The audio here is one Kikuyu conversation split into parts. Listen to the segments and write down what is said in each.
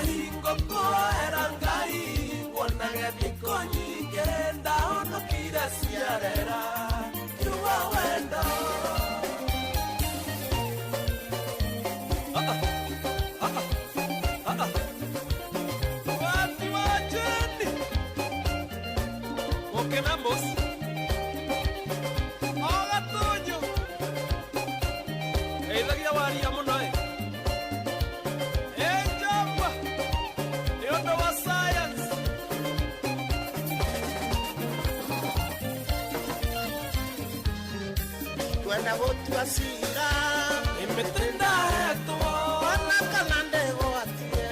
Ndahingo kuoera Ngai nguonage thikũ nyingĩ ndahonokire ciarera kiugo wendo. Wati wa Jeni Okenamos Ogatunyu Eithagia waria mũno ĩ Ĩ njamba nĩ ũndũ wa science. Twenda gũtua cira. Ĩ mĩtĩ ndahetwo. Ona kana ndĩgwatie.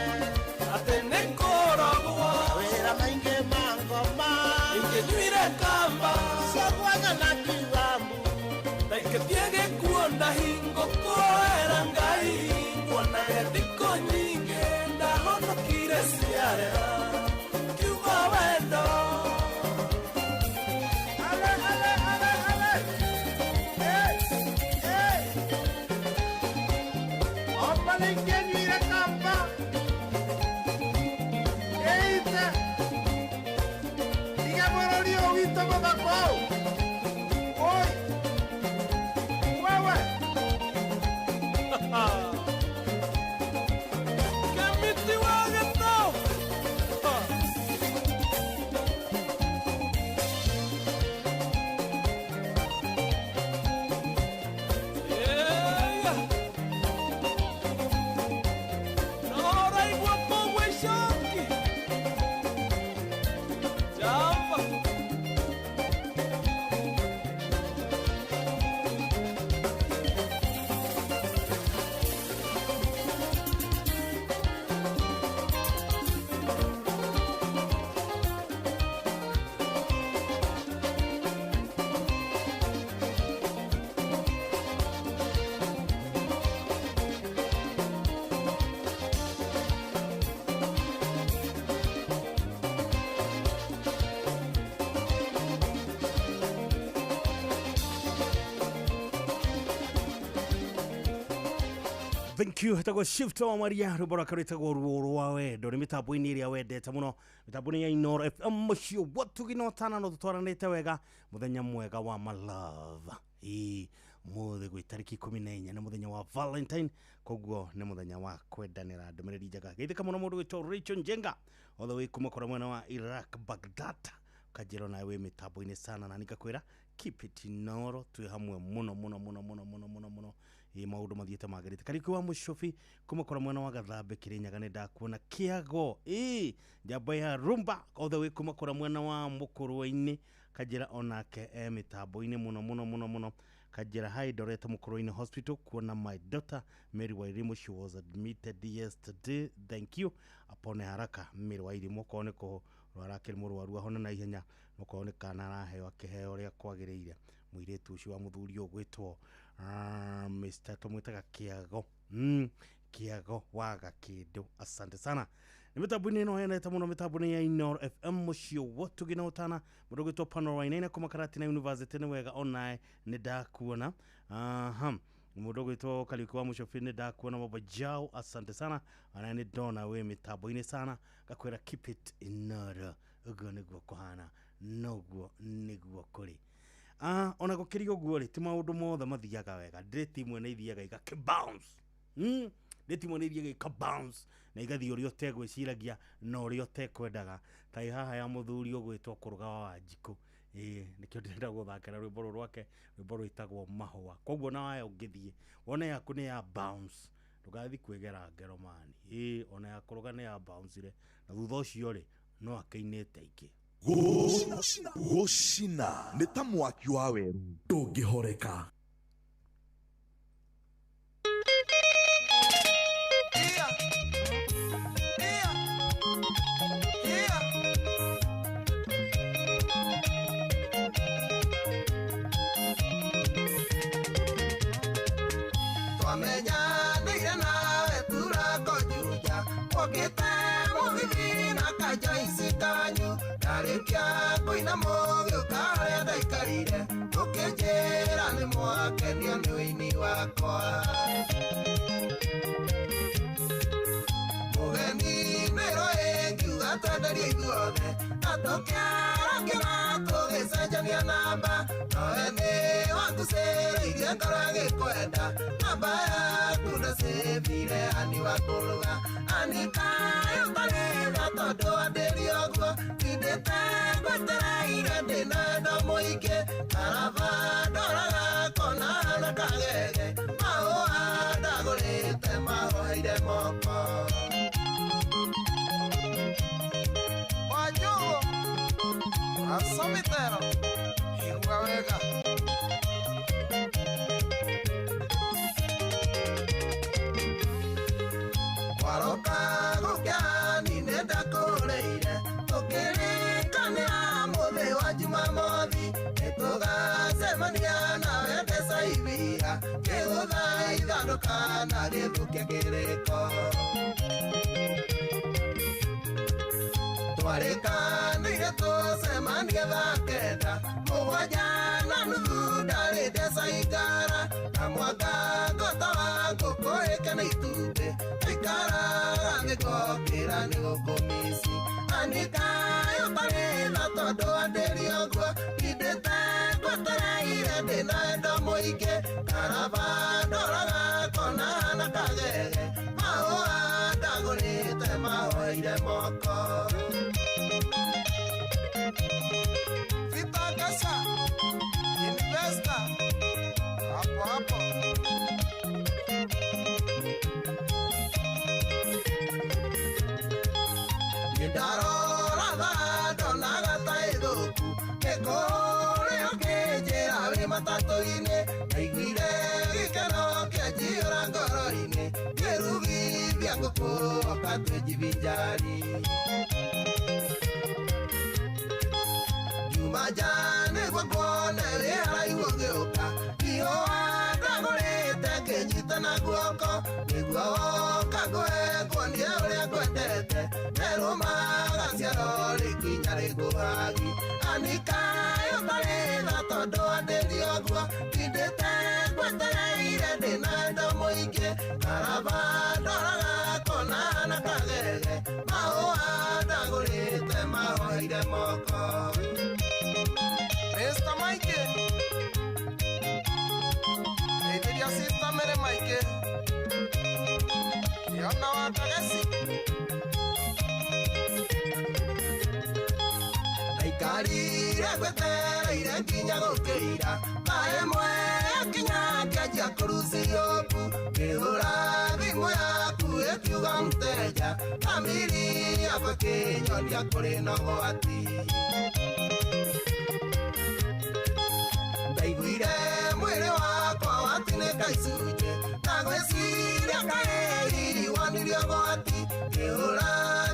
Atĩ nĩ kũrogwo. Wĩra maingĩ ma ngoma. Ingĩnyuire kamba. Ciagwanya na kiwambu. Ndaikĩtie gĩkuũ ndahingo kuoera Ngai nguonage thikũ nyingĩ ndahonokire ciarera kiugo wendo. Ale, ale, ale, ale. Hey, hey. Oma nĩingĩnyuire kamba. Ĩite. Tiga bũrũri ũyũ witũ mũthaka ũũ. Oi. Wewe. Kĩmiti wa gĩtau. Yeah. No ũraigua kũgwa icoki njamba. Thank you. Etagwo Shift wa Maria, rwĩmbo rwake rwĩtagwo Ruo rwa Wendo. Nĩ mĩtambo-inĩ ĩrĩa wendete mũno, mĩtambo-inĩ ya Inoro FM, mũciĩ watugi na ũtana no tũtwaranĩte wega. Mũthenya mwega wa malove. Ĩ mũthĩ gwĩ tarĩki 14 nĩ mũthenya wa Valentine, koguo nĩ mũthenya wa kwendanĩra. Ndũmĩrĩri njega geithĩka mũno mũndũ gwĩtwo Rachel Njenga othe wĩ kuma kũrĩa mwena wa Iraq, Baghdad, kanjĩra nawe wĩ mĩtambo-inĩ sana, na nikakwĩra keep it Inoro, twĩ hamwe mũno mũno mũno mũno mũno mũno mũno. Ĩ maũndũ mathiĩte magĩrĩte. Kariũki wa Mũcobi kuma kũrĩa mwena wa Gathambe, Kĩrĩnyaga, nĩ ndakuona. Kĩago ĩ njamba ya rumba othe wĩ kuma kũrĩa mwena wa Mũkũrwe-inĩ, kanjĩra onake e mĩtambo-inĩ mũno mũno mũno mũno. Kanjĩra hi, ndorete Mũkũrwe-inĩ hospital kuona my daughter Mary Wairimu, she was admitted yesterday. Thank you, apone haraka Mary Wairimu. Okorwo nĩ kũrwara akĩrĩ mũrwaru, ahone na ihenya. Okorwo nĩ kana araheo, akĩheo ũrĩa kwagĩrĩire. Mũirĩtu ũcio wa mũthuri ũgwĩtwo Mr. tũmwĩtaga Kĩago, Kĩago wa Gakĩndũ. Asante sana. Nĩ mĩtambo-inĩ ĩno henete mũno, mĩtambo-inĩ ya Inoro FM, mũciĩ wotugi na ũtana. Mũndũ ũgwĩtwo Pano Wainaina kuma Karatina University, nĩ wega onae nĩ ndakuona. Aha, mũndũ ũgwĩtwo Kariũki wa Mũcobi, nĩ ndakuona. Baba Jao, asante sana, onae nĩ ndona wĩ mĩtambo-inĩ sana, ngakwĩra keep it Inoro. Ũguo nĩguo kũhana, noguo nĩguo kũrĩ. Ona gũkĩrĩ ũguo rĩ, ti maũndũ mothe mathiaga wega. Date imwe nĩ ithiaga igakĩbounce. Date imwe nĩ ithiaga ikabounce na igathiĩ ũrĩa ũtegwĩciragia na ũrĩa ũtekwendaga, ta ĩ haha ya mũthuri ũgwĩtwo Kũrũga wa Wanjikũ. Ĩĩ nĩkĩo ndĩrenda gũthakĩra rwĩmbo rũrũ rwake, rwĩmbo rwĩtagwo Mahũa. Koguo na wayo ũngĩthiĩ wone yaku nĩ ya bounce, ndũgathiĩ kwĩgera ngero mani. Ĩĩ ona ya Kũrũga nĩ ya bouncire, na thutha ũcio rĩ, no akĩinĩte ingĩ. Gũcina nĩ ta mwaki wa werũ ndũngĩhoreka. Yeah. Yeah. Yeah. Twamenyanĩire nawe turako Juja, ũkĩte mũgithi na kanjoici kanyu. Ndarĩkia kũina mũgĩũka harĩa ndaikarire, ũkĩnjĩra nĩ mwakenio nĩ ũini wakwa. Mũgeni tũkĩaranĩria ithuothe na tũkĩarangia tũgĩcenjania namba nowe nĩ wagucĩrĩirie ngoro ĩgĩkwenda namba yaku ndacĩbire ani wa kũrũga anikaĩ ũtarĩ tha tondũ andĩri ũguo ndindĩte ngwetereire ndĩna wendo mũingĩ karaba ndoraga kona na kagege mahũa ndagũrĩte mahoeire moko. Wanjũgũ Asomitero igua wega. Kwaroka gũkĩa nĩ ndakũrĩire tũkĩrĩkanĩra mũthĩ wa Jumamothi nĩtũgacemania nawe Ndecaibia kĩgũtha ithandũka na gĩthũkia kĩrĩko. Twarĩkanĩire tũcemanie thaa kenda mũgwanja na nuthu ndarĩ Ndecaingara na mwanga ngota wa ngũkũ ĩkena itumbĩ ikaraga ngĩgokĩra nĩ gũkũmici anikaĩ ũtarĩ tha tondũ andĩri ũguo ndindĩte ngwetereire ndĩna wendo mũingĩ karaba ndoraga kona na kagege mahũa ndagũrĩte mahoeire moko. Peter Gasha Investor hapo hapo. Ndarora thaa ndonaga ta ĩthũku nĩkũrĩ ũkĩnjĩra wĩ matatũ-inĩ ndaiguire gĩkeno kĩanjiyũra ngoro-inĩ ngĩrugithia ngũkũ oka twĩjivinjari. Ngiuma nja nĩguo nguone wĩ haraihu ũgĩũka ihũa ndagũrĩte ngĩnyita na guoko nĩguo woka ngũhe nguonie ũrĩa ngwendete nderũmaga ciaro rĩkinya rĩngũhagi anikaĩ ũtarĩ tha tondũ andĩri ũguo ndindĩte ngwetereire ndĩna wendo mũingĩ karaba ndoraga kona na kagege mahũa ndagũrĩte mahoeire moko. Mr. Mike Teithĩria Sister Mary Mike Yona wa Kagesi. Ndaikarire ngwetereire nginya gũkĩira thaa ĩmwe yakinya ngĩanjia kũrucia ũmbu ngĩhũra thimũ yaku ĩkiuga mteja thamiri yakwa ĩkĩnyonia kũrĩ na ũgwati. Ndaiguire mwĩrĩ wakwa watinĩka icunjĩ na ngwĩciria kaĩ hihi wonirie ũgwati ngĩhũra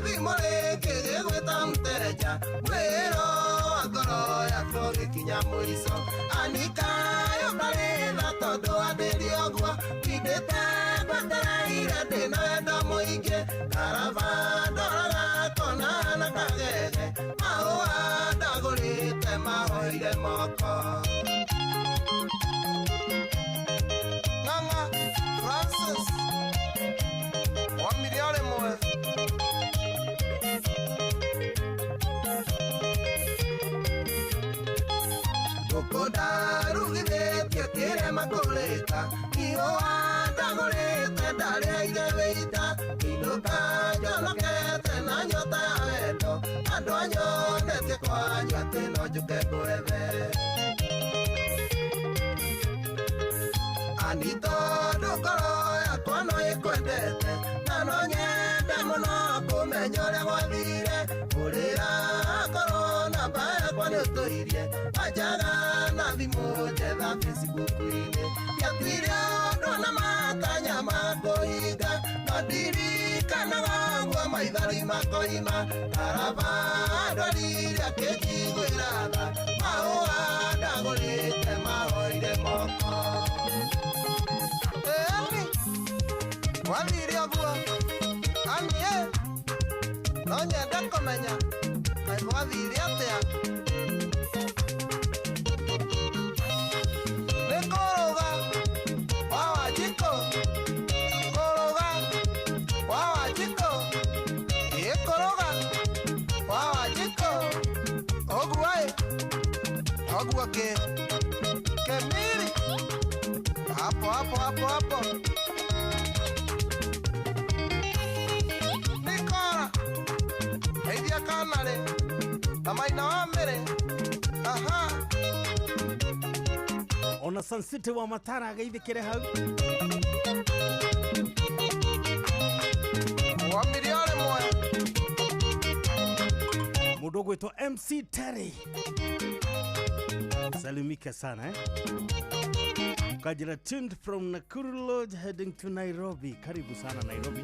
thimũ rĩngĩ gĩgwĩta mteja mwĩro wa ngoro yakwa ũgĩkinya mũico anikaĩ ũtarĩ tha tondũ andĩri ũguo ndindĩte ngwetereire ndĩna wendo mũingĩ karaba ndoraga kona na kagege mahũa ndagũrĩte mahoeire moko. Ng'ang'a Francis wa mirioni ĩmwe. Ngũkũ ndarugithĩtie kĩrema kũrĩka ihũa ndagũrĩte ndarĩhaire wĩita ngĩinũka njonokete na nyota ya wendo andũ anyonetie kwanyu atĩ no njũke ngwethe. Ani tondũ ngoro yakwa no ĩkwendete na no nyende mũno kũmenya ũrĩa gwathire kũrĩra ngoro namba yakwa nĩ ũtũirie anjaga na thimũ njetha Facebook-inĩ ndiatuire ũndũ na matanya ma kũhinga no ndirikanaga ũguo maithori makoima karaba ndwarire akĩnjiguĩra tha mahũa ndagũrĩte mahoeire moko. Ĩni gwathire ũguo ani ĩ no nyende kũmenya kaĩ gwathire atĩa. Nĩ kũrũga wa Wanjikũ kũrũga wa Wanjikũ ĩ kũrũga wa Waguake Kemiri hapo hapo hapo hapo Nikora Heithia kanarĩ na maina wa mĩrĩ aha. Ona Sun City wa Matara ageithĩkĩre hau. Wa mirioni mwe. Mũndũ ũgwĩtwo MC Terry. Salimika sana eh? Kajira tuned from Nakuru Lodge heading to Nairobi. Karibu sana Nairobi.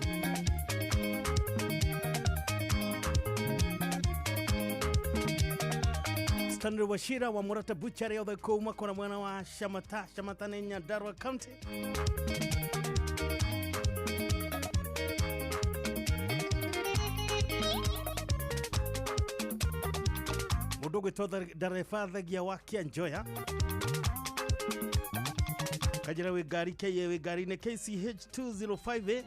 Stanley Wachira wa Murata Butchery othe kũu makora mwena wa Shamata, Shamata nĩ Nyandarua County. Mũndũ ũgwĩtwo ndereba Thagia wa Kĩanjoya. Kajira wĩ ngari KA wĩ ngari-inĩ KCH 205A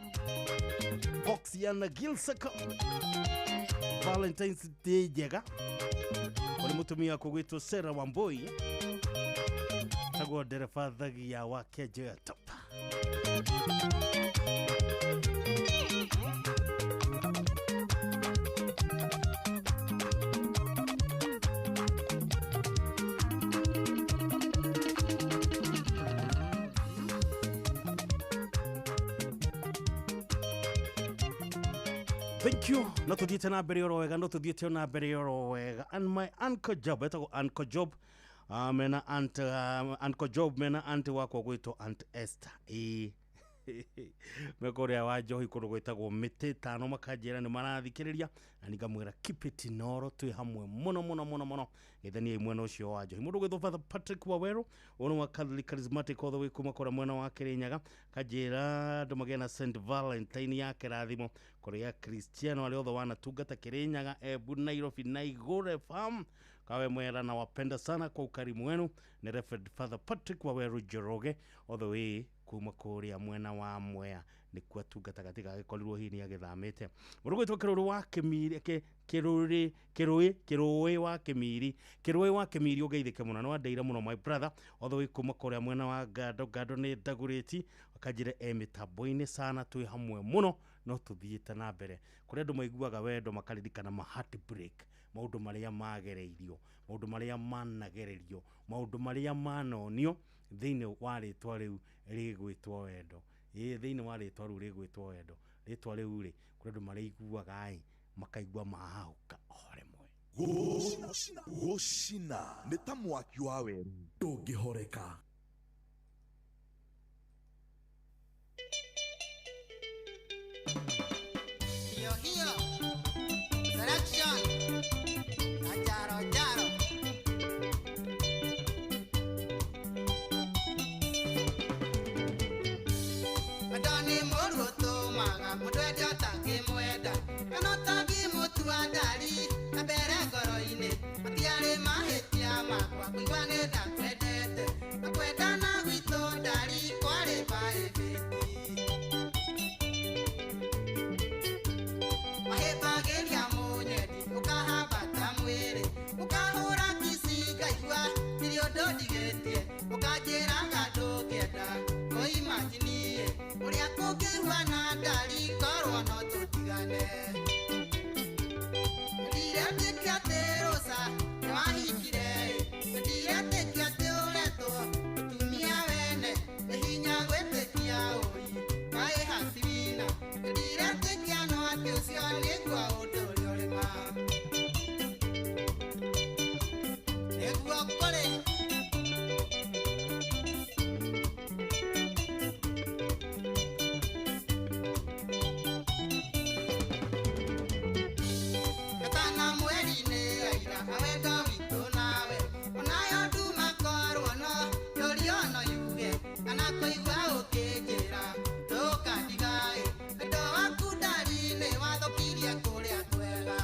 box ya Nagil Sacco. Valentine's Day njega kũrĩ mũtumia wakwa ũgwĩtwo Sarah Wambui tagwo ndereba Thagia wa Kĩanjoya top. Thank you. No tuthiĩte na mbere oro wega, no tuthiĩte na mbere oro wega. And my uncle Job, etagwo Uncle Job, mena aunt, Uncle Job mena aunt wakwa gwĩtwo Aunt Esther. Ĩĩ. Mekũrĩa wa njohi kũndũ gwĩtagwo mĩtĩ ĩtano makanjĩra nĩ marathikĩrĩria na ningamwĩra keep it Inooro twĩ hamwe mũno mũno mũno mũno gĩtheniai mwena ũcio wa njohi. Mũndũ gwĩtwo Father Patrick Waweru ũyũ nĩ wa Catholic Charismatic all the way kuma kũrĩa mwena wa Kĩrĩnyaga kanjĩra andũ magĩe na St Valentine ya kĩrathimo kũrĩa Cristiano arĩa othe wanatungata Kĩrĩnyaga, Embu, Nairobi na Igũre farm kawe mwera na wapenda sana kwa ukarimu wenu. Ni Reverend Father Patrick Waweru Njoroge all the way kuma kũrĩa mwena wa Mwea nĩkuo atungataga tiga agĩkorirwo hihi nĩ agĩthamĩte. Mũndũ gwĩtwo Kĩrũrĩ wa Kĩmiri Kĩrũrĩ Kĩrũĩ Kĩrũĩ wa Kĩmiri Kĩrũĩ wa Kĩmiri ũgeithĩke mũno nĩ wandeire mũno my brother all the way kuma kũrĩa mwena wa Ngando. Ngando nĩ Ndagũrĩti akanjĩra e mĩtambo-inĩ sana twĩ hamwe mũno no tũthiĩte na mbere. Kũrĩ andũ maiguaga wendo makaririkana ma heartbreak, maũndũ marĩa magereirio, maũndũ marĩa managererio, maũndũ marĩa manonio thĩinĩ wa rĩtwa rĩu rĩgwĩtwo wendo. Ĩĩ thĩinĩ wa rĩtwa rĩu rĩgwĩtwo wendo, rĩtwa rĩu rĩ kũrĩ andũ marĩiguaga ĩ makaigua mahahũka o rĩmwe. Gũcina nĩ ta mwaki wa werũ ndũngĩhoreka. Hiyo hiyo selection na jaro jaro. Madoni mũru ũtũmaga mũndũ ende ũtangĩmwenda kana ũtangĩmũtua ndari na mbere ngoro-inĩ matiarĩ mahĩtia makwa kũigua nĩ ndakwendete na kwendana gwitũ ndari kwarĩ mahĩbĩti. Mahĩmbagĩria mũnyendi ũkahambata mwĩrĩ ũkahũra kici ngaigua ndirĩ ũndũ ndigĩtie ũkanjĩraga ndũngĩenda kũimanjinie ũrĩa kũngĩhuana ndari korwo no tũtigane. Ndiretĩkia atĩ Rosa nĩwahikire ndiretĩkia atĩ ũretwo mũtumia wene nĩ hinya gwĩtĩkia ũi kaĩ hatirina ndiretĩkia no atĩ ũcio nĩguo ũndũ ũrĩa ũrĩ ma nĩguo kũrĩ. Gatana mweri-inĩ aira awendo witũ nawe onayo nduma korwo no yũrio no yuge kana kũigua ũkĩnjĩra ndũkandigaĩ wendo waku ndari nĩ wathũkirie kũrĩa kwega.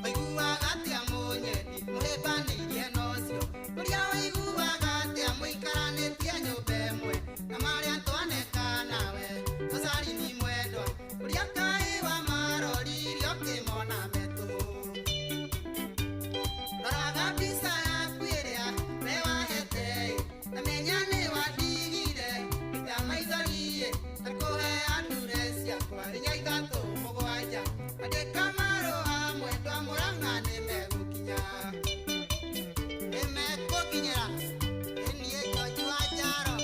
Ũiguaga atĩa mũnyendi mũhĩmbanĩirie na ũcio ũrĩa ũiguaga atĩa mũikaranĩtie nyũmba ĩmwe na marĩa twaneka nawe Rosarini mwendwa ũrĩa kaĩ wa maroririe ũkĩmona. Inya ithatũ mũgwanja andĩka marũa mwendwa Mũrang'a nĩmegũkinya nĩmekũkinyĩra ĩniĩ George wa Njaro.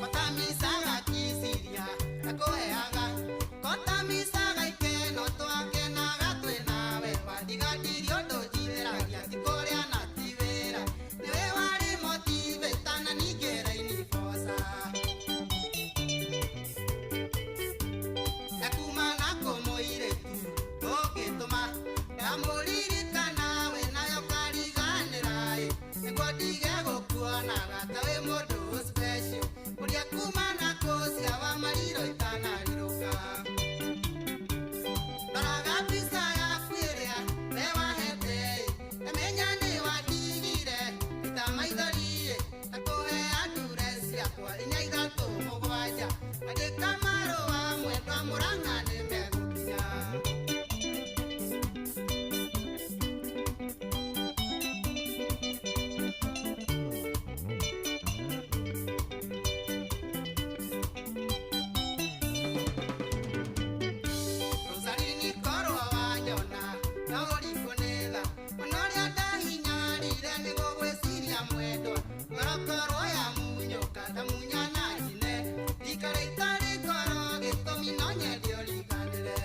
Kotamisaga kiciria akũheaga kotamisaga ikeno twakenaga twĩ nawe wandigadirie ũndũ njithĩragia ti kũrĩa na ti wĩra nĩwe warĩ motivate na ningĩ rainiboca na kuma na kũmũirĩtu ũngĩtũma ndamũririkana we nayo kariganĩra ĩ nĩguo ndige gũkuonaga ta wĩ mũndũ special ũrĩa kuma na kũcia wa mariro itanarirũka ndoraga mbica yaku ĩrĩa we wahete ĩ ndamenya nĩ wandigire ita maithori ĩ ndakũhea ndure ciakwa inya ithatũ mũgwanja andĩka marũa mwendwa Mũrang'a nĩmegũkinya. Rosalini korwo wanyona no ũrikũnĩtha ona ũrĩa ndahinyarire nĩguo gwĩciria mwendwa ngorokorwo ya munyũka ndamunya na njine ikara itarĩ ngoro gĩtũmi no nyende ũriganĩre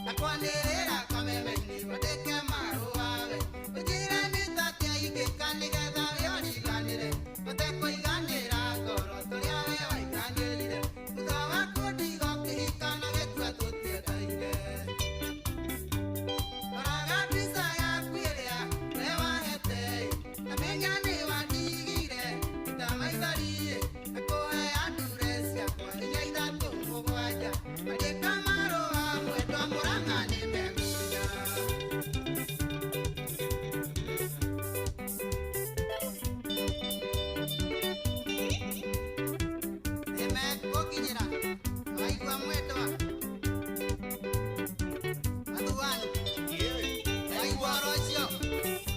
ndakwanĩrĩra kameme-inĩ wandĩke marũa we ũnjĩre nĩ tatĩa ingĩka nĩgetha we ũriganĩre ũtekũiganĩra ngoro tũrĩa we waiganĩrire thutha wa kũndiga ũkĩhika na gĩtua tũtiendaine ndoraga mbica yaku ĩrĩa we wahete ĩ ndamenya nĩ wandigire ita maithori ĩ ndakũhea ndure ciakwa inya ithatũ mũgwanja andĩka marũa mwendwa Mũrang'a nĩmegũkinya. Nĩmekũkinyĩra waigua mwendwa athuani waigua ũhoro ũcio.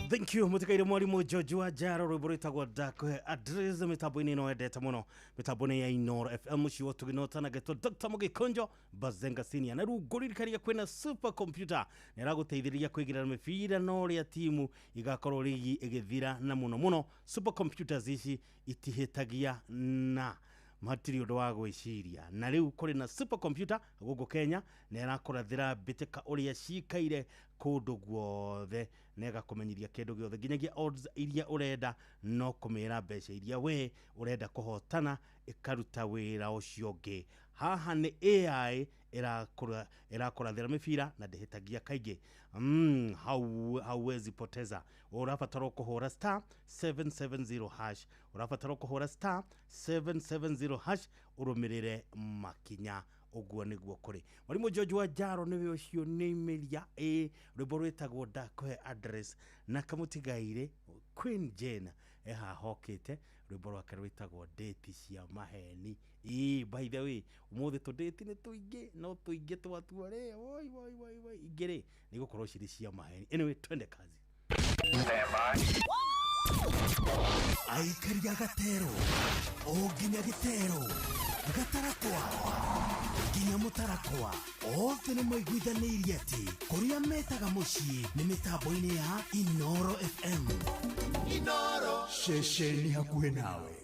Thank you mutikaire mwarimu George wa Njaro rwimbo rwitagwo ndakũhe address mitambo-inĩ ĩno wendete mũno mitambo-inĩ ya Inoro FM mũciĩ wa tũgĩnotanagetwo Dr. Mũgĩkũnjo Bazenga Senior na rĩu ngũririkania kwĩna super computer na ĩragũteithĩrĩria kũigĩrĩra mĩbira na ũrĩa timu igakorwo rigi ĩgĩthira na mũno mũno super computers ici itihĩtagia na matirĩ ũndũ wa gwĩciria na rĩu kũrĩ na super computer gũkũ Kenya na ĩrakũrathĩra mbĩtĩka ũrĩa cikaire kũndũ guothe na ĩgakũmenyithia kĩndũ gĩothe nginyagia odds iria ũrenda no kũmĩra mbeca iria we ũrenda kũhotana ĩkaruta wĩra ũcio ũngĩ haha nĩ AI ĩrakũrathĩra mĩbira na ndĩhĩtagia kaingĩ. Hauwezi poteza ũrabatara kũhũra star 770 hash ũrabatara kũhũra star 770 hash ũrũmĩrĩre makinya ũguo nĩguo kũrĩ mwarimũ George wa Njaro nĩwe ũcio nĩimĩria ĩ rwĩmbo rwĩtagwo ndakũhe address na kamũtigaire Queen Jane ehahokĩte rwĩmbo rwake rwĩtagwo ndĩti cia maheni. Ĩ by the way ũmũthĩ tũndĩti nĩ tũingĩ no tũingĩ twatuo rĩ oi oi oi oi ingĩ rĩ nĩ gũkorwo cirĩ cia maheni. Anyway, twende kazi. Aikaria gatero o nginya gĩtero gatarakwa nginya mũtarakwa othe nĩ maiguithanĩirie atĩ kũrĩa metaga mũciĩ nĩ mĩtambo-inĩ ya Inoro FM. Inoro ceceni hakuhĩ nawe.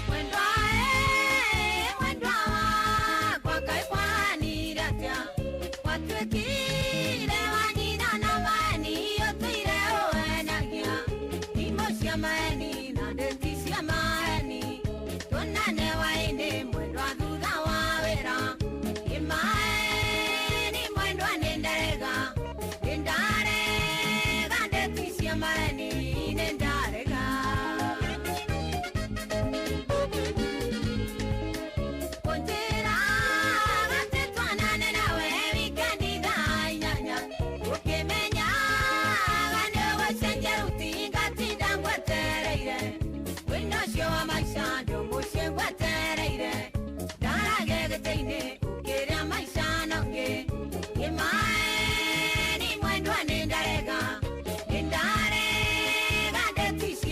Mwendwa e, mwendwa wakwa Ngai kwanire atĩa? Watuĩkire wa nyina na maeni, ũtũire ũenagia thimũ cia maeni na ndĩti cia maeni. Tuonane hwaĩ-inĩ mwendwa thutha wa wĩra, ĩ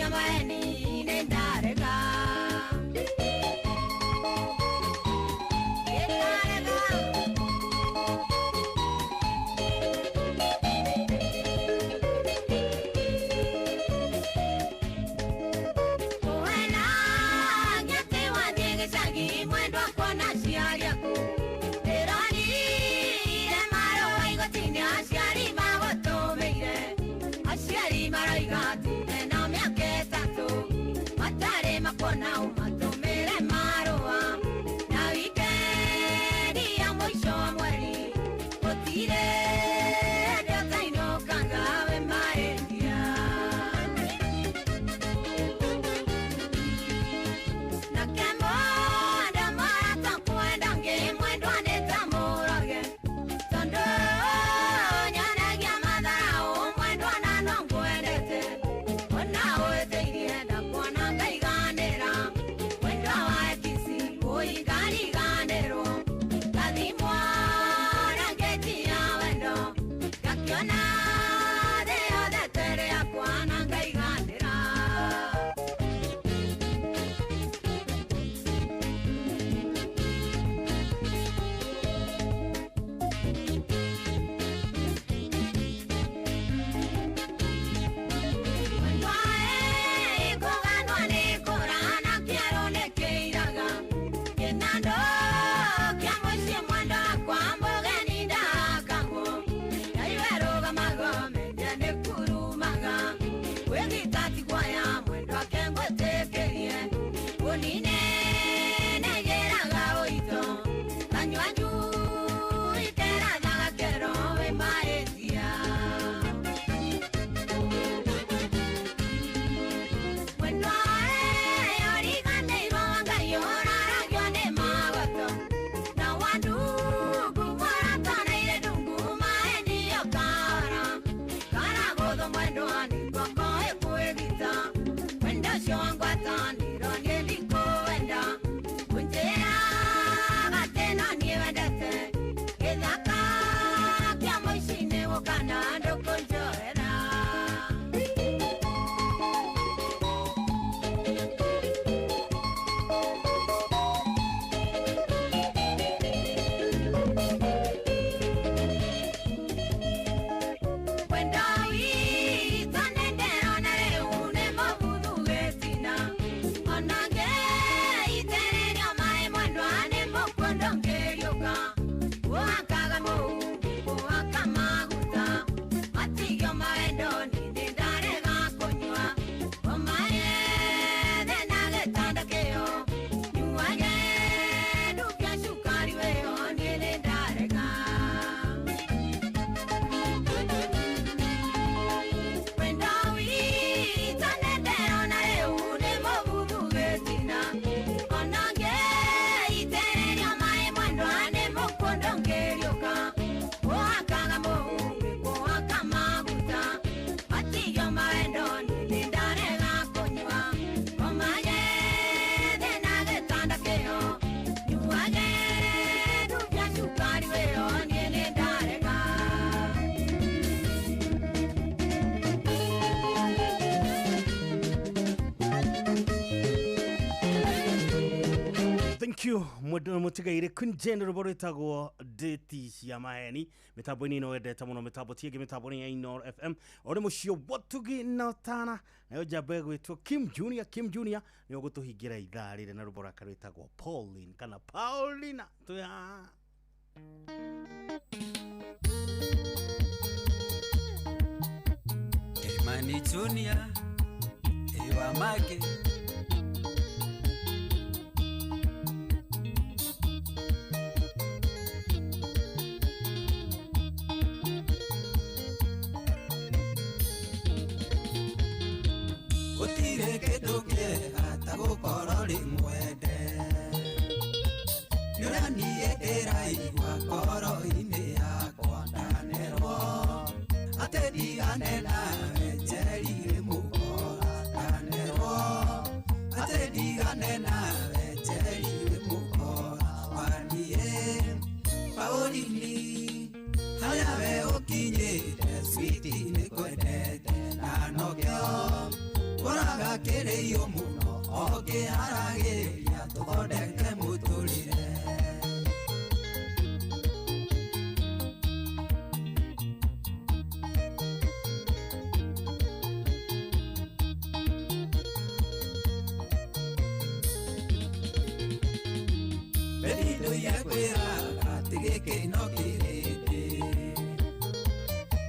cia maeni nĩ ndarega. Nĩ ndarega. Wena ngĩatĩ wathiĩ gĩcagi mwendwa kuona aciari aku. Ndĩronire marũa igoti-inĩ aciari magũtũmĩire. Aciari maroiga atĩ mena mĩaka 3 matarĩ makuona ũmatũmĩre marũa. Na wikendi ya mũico wa mweri gũtirĩ hĩndĩ ũtainũkaga wĩ mahĩtia. Nakemwenda marata kwenda ngĩmwendwa nĩ ta mũroge. Tondũ nyonagia matharau mwendwa na no ngwendete. Ona ũĩtĩirie ndakuona ngaiganĩra. Mwendwa wa Kisi kũingariganĩrwo. Ngathimwo na ngĩti ya wendo. Ngakĩona thĩ yothe tere yakwa na ngaiganĩra. Kũganwa nĩ kũrana kĩero nĩ kĩiraga. Kĩnandũ kĩa mũciĩ mwendwa wakwa mũgeni ndakagwo. Naiwe rũgamaga mendia nĩ kurumaga. Wĩgita ti kuoya mwendwa ke ngwĩtĩkĩrie. Ũnine nĩgĩraga ũito. Kanyua njui kerathaga kĩero wĩ mahĩtia. Mwendwa ũriganĩirwo wa Ngai ũraragio nĩ magoto. Na wa ndungu mũratanaire ndungu maendio kahora. Karagũthwo mwendwa nĩ ngoko ĩkwĩgita. Mwendwa ũcio wa ngwatanĩro niĩ ndikũwenda. Ũnjĩraga atĩ no niĩ wendete. Gĩthaka kĩa mũici nĩ gũkana ndũkũnjoera. Mwendwa witũ nĩndĩrona rĩu nĩ mũbuthu gĩtina. Ona ngĩitĩrĩrio maĩ mwendwa nĩ mũkuo ndũngĩriũka. Ũhakaga mũhu, ũhaka maguta. Matigio mawendo niĩ nĩndarega kũnyua. Ũmaye thĩ na gĩtanda kĩo. Nyuage ndukia cukari wĩyo niĩ nĩndarega. Mwendwa witũ nĩndĩrona rĩu nĩ mũbuthu gĩtina. Ona ngĩitĩrĩrio maĩ mwendwa nĩ mũkuo ndũngĩriũka. Ũhakaga mũhu, ũhaka maguta. Matigio mawendo niĩ nĩndarega kũnyua. Ũmaye thĩ na gĩtanda kĩo. Nyuage ndukia cukari wĩyo niĩ nĩndarega. Thank you mwendwa mũtigaire Queen Jane rwĩmbo rwĩtagwo ndĩti cia maheni mĩtambo-inĩ ĩno wendete mũno mĩtambo ti ĩngĩ mĩtambo-inĩ ya Inoro FM ũrĩ mũciĩ watugi na ũtana nayo njamba ĩgwĩtwo Kim Junior. Kim Junior nĩwe ũgũtũhingĩra ithaa rĩrĩ na rwĩmbo rwake rwĩtagwo Pauline kana Paulina twĩ haha. Emani Junior, Ewa Mage. Gũtirĩ kĩndũ kĩega ta gũkorwo rĩ mwende. Nĩ ũrĩa niĩ ndĩraigua ngoro-inĩ yakwa ndanerwo atĩ ndigane nawe njerire mũkora ndanerwo atĩ ndigane nawe njerire mũkora waniĩ Paulini harĩa we ũkinyĩte switi nĩ kwendete na nokĩo ũraga kĩrĩio mũno o ngĩharagĩrĩria tũthondeke mũtũrĩre. Bethi ndũire kwĩraga atĩ gĩkĩ no kĩrĩndĩ,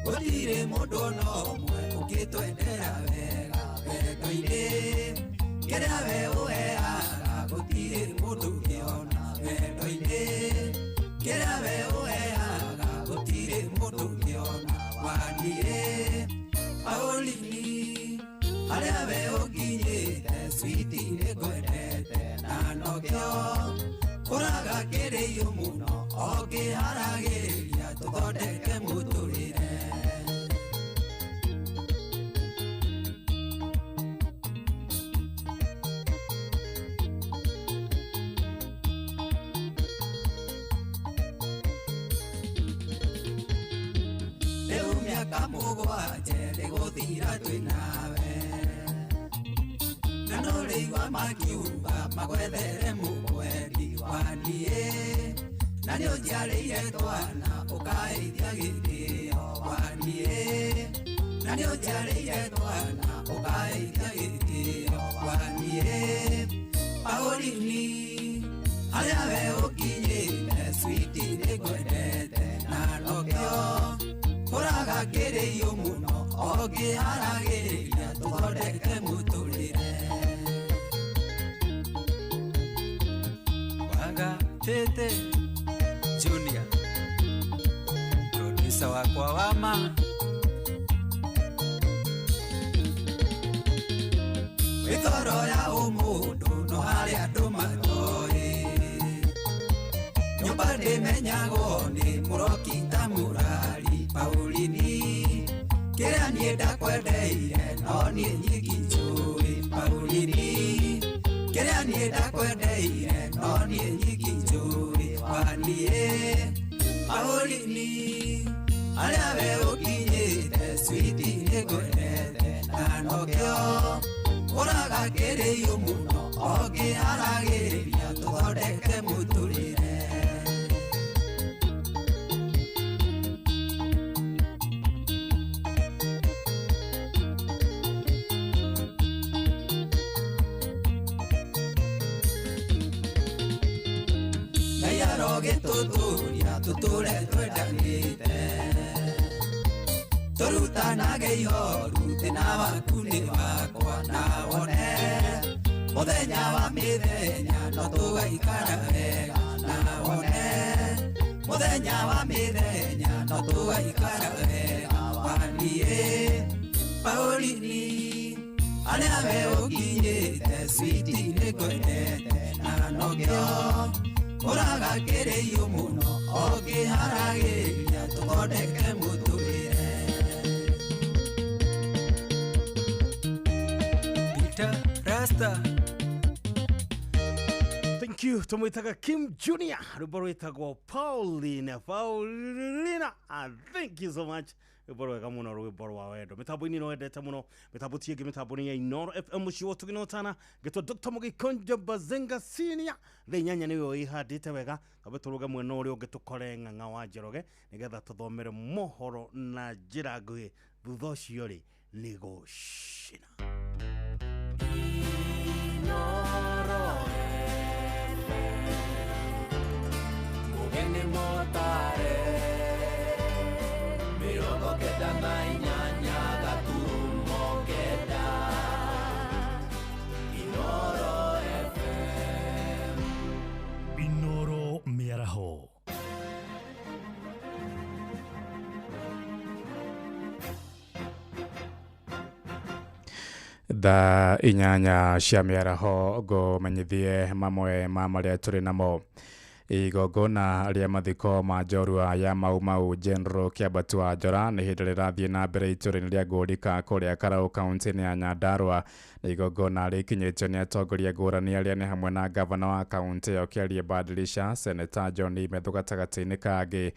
gũtirĩ mũndũ ona ũmwe ũngĩtwendera wega wendo-inĩ, kĩrĩa we ũheaga gũtirĩ mũndũ ũngĩona wendo-inĩ, kĩrĩa we ũheaga gũtirĩ mũndũ ũngĩona. Waniĩ Paulini, harĩa we ũkinyĩte switi nĩngwendete na nokĩo kũraga kĩrĩio mũno o ngĩharagĩrĩria tũthondeke mũtũrĩre. Rĩu mĩaka mũgwanja ĩgũthira twĩ nawe, na no rĩigua makiuga magwethere mũkwendi. Waniĩ na nĩũnjiarĩire twana ũkaĩithia gĩtĩo. Waniĩ na nĩũnjiarĩire twana ũkaĩithia gĩtĩo. Waniĩ Paulini, harĩa we ũkinyĩte switi nĩngwendete na nokĩo kũraga kĩrĩio mũno o ngĩharagĩrĩria tũthondeke mũtũrĩre. Wanga Tete Junior, producer wakwa wama. Mĩtoro ya ũmũndũ no harĩ andũ matoĩ, nyũmba ndĩmenyagwo nĩ mũroki ta mũrari. Paulini, kĩrĩa niĩ ndakwendeire no niĩ nyiki njũĩ. Paulini, kĩrĩa niĩ ndakwendeire no niĩ nyiki njũĩ. Waniĩ Paulini, harĩa we ũkinyĩte switi nĩngwendete na nokĩo kũraga kĩrĩio mũno o ngĩharagĩrĩria tũthondeke mũtũrĩre. Ngai arogĩtũtũria tũtũre twendanĩte, tũrutanage ihoru thĩna waku nĩ wakwa, na wone mũthenya wa mĩthenya no tũgaikara wega, na wone mũthenya wa mĩthenya no tũgaikara wega. Waniĩ Paulini, harĩa we ũkinyĩte switi nĩngwendete na nokĩo kũraga kĩrĩio mũno o ngĩharagĩrĩria tũthondeke mũtũrĩre. Peter Rasta. Thank you. Tumwitaga Kim Junior, rwimbo rwitagwo Paulina. Paulina, thank you so much. Rwimbo rwega mũno, rwimbo rwa wendo. Mĩtambo-inĩ no wendete mũno, mĩtambo ti ĩngĩ, mĩtambo nĩ ya Inooro FM mũciĩ wa ũtugi na ũtana. Ngĩtwo Dr. Mũgĩkonjo Bazenga Senior. Thaa 8 nĩwe wĩhandĩte wega, twambe tũrũge mwena ũrĩa ũngĩ tũkore Ng'ang'a wa Njoroge nĩgetha tũthomere mohoro na njĩra nguhĩ. Thutha ũcio rĩ nĩ gũcina. Mugeni motare 98 gaturumo kenda Inooro FM. Inooro mĩaraho. Thaa 8 cia mĩaraho ngũmenyithie mamwe ma marĩa tũrĩ namo. Igongona rĩa mathiko ma njorua ya Mau Mau General Kĩambati wa Njora nĩ hĩndĩ rĩrathiĩ na mbere itũũra-inĩ rĩa Ngũrika kũrĩa Karau kaunti-inĩ ya Nyandarua. Nĩ igongona rĩkinyĩtio nĩ atongoria ngũrani arĩa nĩ hamwe na gavana wa kaunti ĩyo Kĩarie Badilisha, Seneta John Methu gatagatĩ-inĩ kangĩ.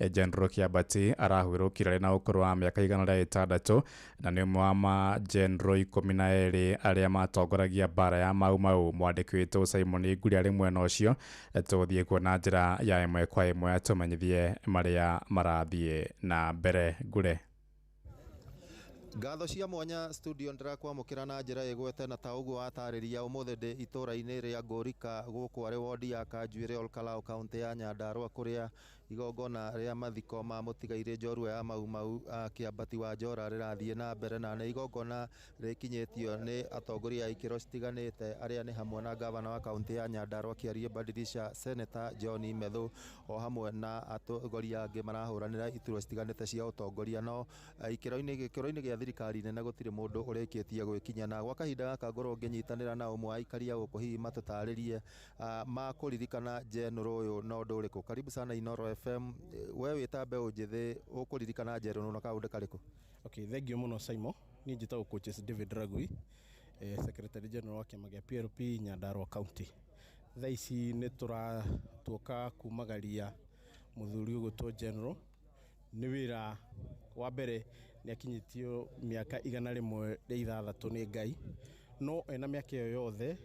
General Kĩambati arahurũkire arĩ na ũkũrũ wa mĩaka 106 na nĩ ũmwe wa ma General 12 arĩa matongoragia mbara ya Mau Mau. Mwandĩki witũ Simon Nguri arĩ mwena ũcio, tũgũthiĩ kuo na njĩra ya ĩmwe kwa ĩmwe atũmenyithie marĩa marathiĩ na mbere. Ngure. Ngatho cia mwanya studio ndĩrakwamũkĩra na njĩra ĩgwete na ta ũguo watarĩria ũmũthĩ ndĩ itũũra-inĩ rĩa Ngũrika gũkũ arĩ wodi ya Kanjuĩrĩ Olkalau kaunti ya Nyandarua kũrĩa igongona rĩa mathiko ma mũtigairĩ njorua ya Mau Mau Kĩambati wa Njora rĩrathiĩ na mbere na nĩ igongona rĩkinyĩtio nĩ atongoria a ikĩro citiganĩte arĩa nĩ hamwe na gavana wa kaunti ya Nyandarua Kĩarie Badilisha, Seneta John Methu o hamwe na atongoria angĩ marahũranĩra iturwa citiganĩte cia ũtongoria no gĩkĩro-inĩ gĩa thirikari nene gũtirĩ mũndũ ũrĩkĩtie gwĩkinya na gwa kahinda gaka ngorwo ngĩnyitanĩra na ũmwe wa aikari a gũkũ hihi matũtarĩrie makũririkana General ũyũ na ũndũ ũrĩkũ. Karibu sana Inoro FM, we wĩ ta mbeũ njĩthĩ ũkũririkana General na kaũndũ karĩkũ? Okay, thank you mũno Simon. Niĩ njĩtagwo Coaches David Ragui, Secretary General wa kĩama gĩa PLP Nyandarua County. Thaa ici nĩ tũratuoka kumagaria mũthuri ũgwĩtwo General. Nĩ wĩra wa mbere nĩ akinyĩtio mĩaka 106 nĩ Ngai, no ena mĩaka ĩyo yothe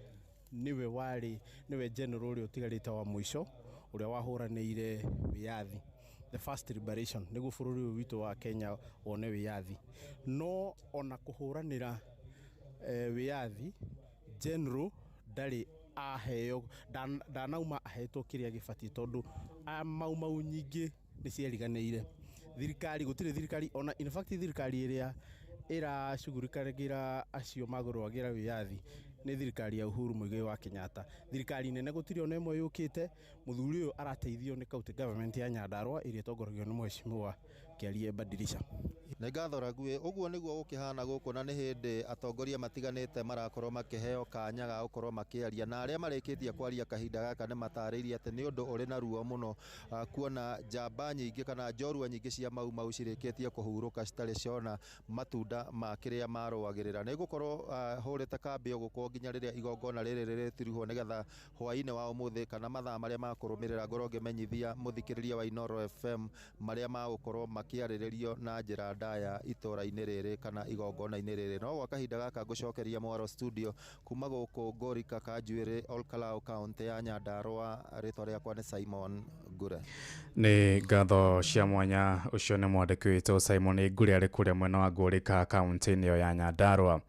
nĩwe warĩ nĩwe General ũrĩa ũtigarĩte wa mũico ũrĩa wahũranĩire wĩyathi, the first liberation, nĩguo bũrũri ũyũ witũ wa Kenya wone wĩyathi. No ona kũhũranĩra wĩyathi, General ndarĩ aheo, ndanauma ahetwo kĩrĩa gĩbatiĩ tondũ Mau Mau nyingĩ nĩ cieriganĩire thirikari, gũtirĩ thirikari ona in fact thirikari ĩrĩa ĩracugurikagĩra acio magũrũagĩra wĩyathi nĩ thirikari ya Uhuru Muigai wa Kenyatta. Thirikari nene gũtirĩ ona ĩmwe yũkĩte. Mũthuri ũyũ arateithio nĩ county government ya Nyandarua ĩrĩa ĩtongoragio nĩ mheshimiwa Kĩarie Badilisha. Nĩ ngatho Ragui, ũguo nĩguo gũkĩhana gũkũ na nĩ hĩndĩ atongoria matiganĩte marakorwo makĩheo kanya ga gũkorwo makĩaria na arĩa marĩkĩtie kwaria kahinda gaka nĩ matarĩirie atĩ nĩ ũndũ ũrĩ na ruo mũno kuona njamba nyingĩ kana njorua nyingĩ cia Mau Mau cirĩkĩtie kũhurũka citarĩ ciona matunda ma kĩrĩa marũagĩrĩra. Nĩ gũkorwo hũrĩte kambĩ o gũkũ nginya rĩrĩa igongona rĩrĩ rĩrĩtirihwo nĩgetha hwaĩ-inĩ wa ũmũthĩ kana mathaa marĩa makũrũmĩrĩra ngorwo ngĩmenyithia mũthikĩrĩria wa Inoro FM marĩa magũkorwo makĩarĩrĩrio na njĩra ndaya itũũra-inĩ rĩrĩ kana igongona-inĩ rĩrĩ. No gwa kahinda gaka ngũcokeria mwaro studio kuma gũkũ Ngũrika Kanjuĩrĩ Olkalau kaunti ya Nyandarua. Rĩtwa rĩakwa nĩ Simon Ngure. Nĩ ngatho cia mwanya, ũcio nĩ mwandĩki witũ Simon Ngure arĩ kũrĩa mwena wa Ngũrika kaunti-inĩ ĩyo ya Nyandarua.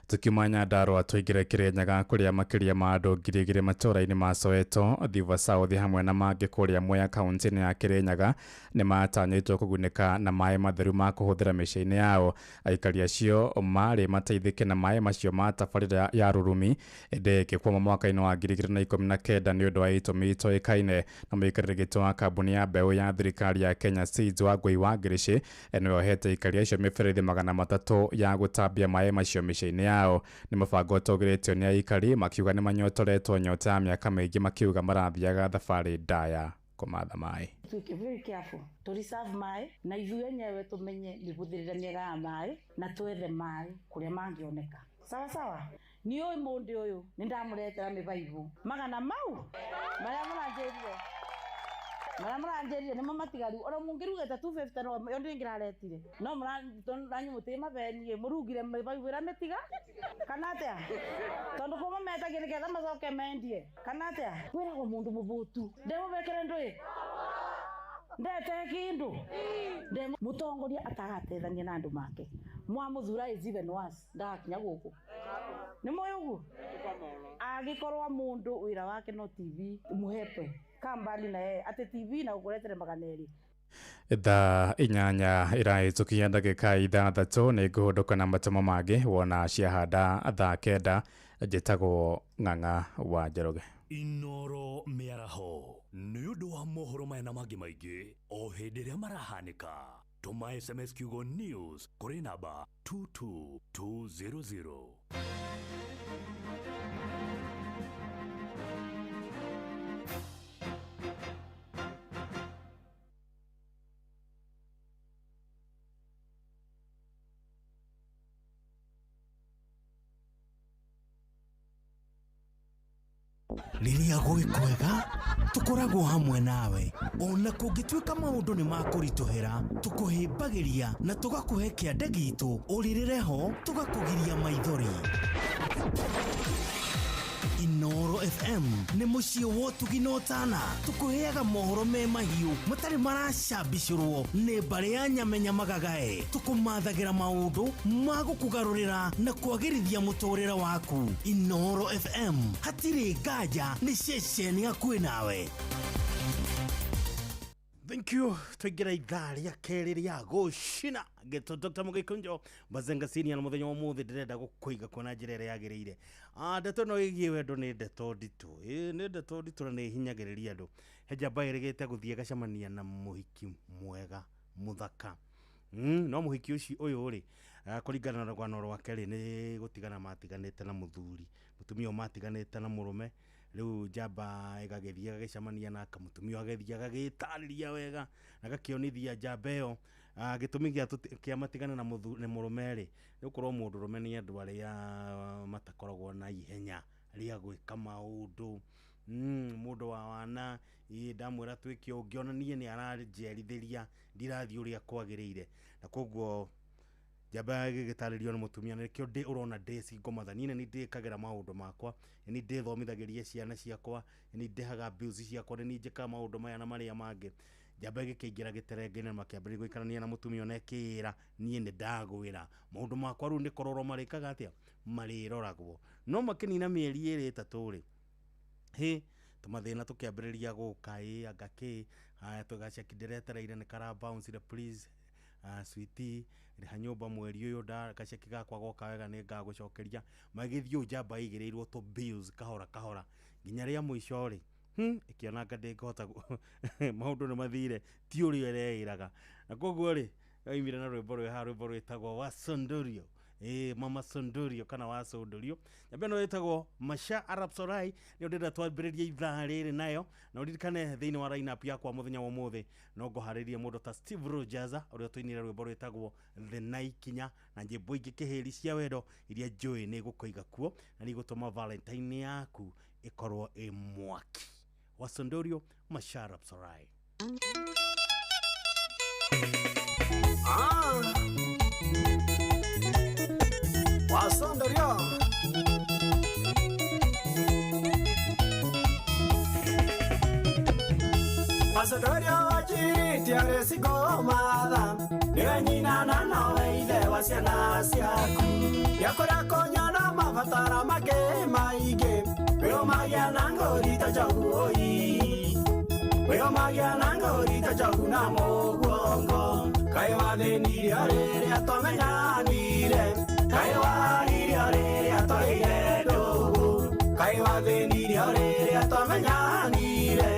Tukiuma Nyandarua tũingĩre Kĩrĩnyaga kũrĩa makĩria ma andũ 2,000 matũũra-inĩ ma Soweto, Thiva South hamwe na mangĩ kũrĩa Mwea kaunti-inĩ ya Kĩrĩnyaga nĩ matanyĩtwo kũgunĩka na maĩ matheru ma kũhũthĩra mĩciĩ-inĩ yao. Aikari acio marĩ mateithĩke na maĩ macio ma tabarĩra ya Rurumi ĩndĩ ĩkĩkwama mwaka-inĩ wa 2019 nĩ ũndũ wa itũmi itoĩkaine. Na mũikarĩri gĩtĩ wa kambuni ya mbeũ ya thirikari ya Kenya Seeds Wangũi wa Ngĩrĩcĩ nĩwe ũhete aikari acio mĩberethi 300 ya gũtambia maĩ macio mĩciĩ-inĩ yao. Nĩ mũbango ũtũgĩrĩtio nĩ aikari makiuga nĩ manyotoretwo nyota ya mĩaka mĩingĩ makiuga marathiaga thabarĩ ndaya kũmatha maĩ. Tuike very careful to reserve maĩ na ithuĩ enyewe tũmenye mĩhũthĩrĩre mĩega ya maĩ na twethe maĩ kũrĩa mangĩoneka. Sawa sawa. Niĩ ũyũ mũndũ ũyũ nĩ ndamũretera mĩbaibũ magana mau marĩa mũranjĩrire nĩmo matigaru ona mũngĩrugĩte 250 no yo ndĩngĩraretire no mũranyu mũtĩ mabenie mũrugire mĩbaibũ ĩrĩa mĩtiga kana atĩa tondũ kũma metagie nĩgetha macoke mendie kana atĩa. Kwĩragwo mũndũ mũbũtu ndemũbekere ndũĩ ndete kĩndũ nde mũtongoria atagateithania na andũ make mwamũthura is even worse ndagakinya gũkũ nĩ moĩ ũguo agĩkorwo mũndũ wĩra wake no TV mũhepe kambali na yeye ate TV na ũkũretere 200. Thaa 8 ĩrahĩtũkia ndagĩka 6 nĩ ngũhũndũka na matũmo mangĩ wona ciahanda thaa 9. Njĩtagwo Ng'ang'a wa Njoroge. Inoro mĩaraho nĩ ũndũ wa mohoro maya na mangĩ maingĩ o hĩndĩ ĩrĩa marahanĩka. Tũma SMS kiugo news kũrĩ namba 22200. Rĩrĩa gwĩ kwega tũkoragwo hamwe nawe, ona kũngĩtuĩka maũndũ nĩ makũritũhĩra, tũkũhĩmbagĩria na tũgakũhe kĩande gitũ ũrĩrĩre ho, tũgakũgiria maithori. Inoro FM nĩ mũciĩ wa ũtugi na ũtana, tũkũheaga mohoro me mahiũ matarĩ maracambicũrwo nĩ mbarĩ ya nyamenya magagae, tũkũmathagĩra maũndũ ma gũkũgarũrĩra na kwagĩrithia mũtũrĩre waku. Inoro FM hatirĩ nganja nĩ ceceni hakuhĩ nawe. Thank you. Twaingĩra ithaa rĩa kerĩ rĩa gũcina gĩtũ Dr. Mũgĩkũnjo Bazenga Senior, na mũthenya wa ũmũthĩ ndĩrenda gũkũiga kuona njĩra ĩrĩa yagĩrĩire. Ndeto ĩno ĩgiĩ wendo nĩ ndeto nditũ. Ĩĩ, nĩ ndeto nditũ na nĩ ĩhinyagĩrĩria andũ. He njamba ĩrĩgĩte gũthiĩ ĩgacemania na mũhiki mwega mũthaka. No mũhiki ũcio ũyũ rĩ, kũringana na rũgano rwake rĩ, nĩ gũtigana matiganĩte na mũthuri, mũtumia ũyũ matiganĩte na mũrũme. Rĩu njamba ĩgagĩthiĩ ĩgagĩcemania na kamũtumia agĩthiĩ agagĩtarĩria wega na agakĩonithia njamba ĩyo gĩtũmi kĩa matigana na na mũrũme rĩ, nĩ gũkorwo mũndũrũme nĩ andũ arĩa matakoragwo na ihenya rĩa gwĩka maũndũ. Mũndũ wa wana, ĩ ndamwĩra twĩke ũũ, ngĩona niĩ nĩ aranjerithĩria ndirathiĩ ũrĩa kwagĩrĩire, na koguo njamba ĩgĩgĩtarĩrio nĩ mũtumia, na nĩkĩo ndĩ ũrona ndĩ single mother. Niĩ nĩ ndĩkagĩra maũndũ makwa, nĩ ndĩthomithagĩria ciana ciakwa, nĩ ndĩhaga bills ciakwa, nĩ njĩkaga maũndũ maya na marĩa mangĩ. Njamba ĩgĩkĩingĩra gĩterenge-inĩ na makĩambĩrĩria gũikarania na mũtumia, ona ĩkĩĩra niĩ nĩ ndagwĩra maũndũ makwa rĩu nĩ kũrorwo marĩkaga atĩa, marĩroragwo. No makĩnina mĩeri ĩrĩ ĩtatũ rĩ, hĩ tũmathĩna tũkĩambĩrĩria gũka, ĩ anga kĩ haya tũgaceki ndĩretereire nĩ kara bounce please, sweetie rĩha nyũmba mweri ũyũ, nda gaceki gakwa goka wega nĩ ngagũcokeria. Magĩthiĩ ũũ njamba ĩigĩrĩirwo tũ bills kahora kahora nginya rĩa mũico rĩ, ĩkĩona anga ndĩngĩhota maũndũ nĩ mathire ti ũrĩa ĩreĩraga, na koguo rĩ yoimire na rwĩmbo rwĩ haha, rwĩmbo rwĩtagwo Wasondorio. Ĩ mama Sondorio kana Wasondorio. Nyamba ĩno ĩtagwo Masha Arab Sorai, nĩyo ndĩrenda twambĩrĩrie ithaa rĩrĩ nayo, na ũririkane thĩinĩ wa lineup yakwa mũthenya wa ũmũthĩ no ngũharĩrie mũndũ ta Steve Rogers ũrĩa tũinire rwĩmbo rwĩtagwo The Naikinya na nyĩmbo ingĩ kĩhĩri cia wendo iria njũĩ nĩ gũkũiga kuo na nĩ igũtũma Valentine yaku ĩkorwo ĩ mwaki. Wasondorio, Masha Arab Sorai. Wasondorio. Wasondorio wajiriti arĩ single mother, nĩwe nyina na nowe ithe wa ciana ciaku. Nĩakũrĩa kũnyona mabatara make maingĩ, wĩũmagia na ngũri ta njogu ũi, wĩũmagia na ngũri ta njogu na mũguongo. Kaĩ wathĩnirio rĩrĩa twamenyanire, kaĩ waririo rĩrĩa twaire ndũgũ, kaĩ wathĩnirio rĩrĩa twamenyanire,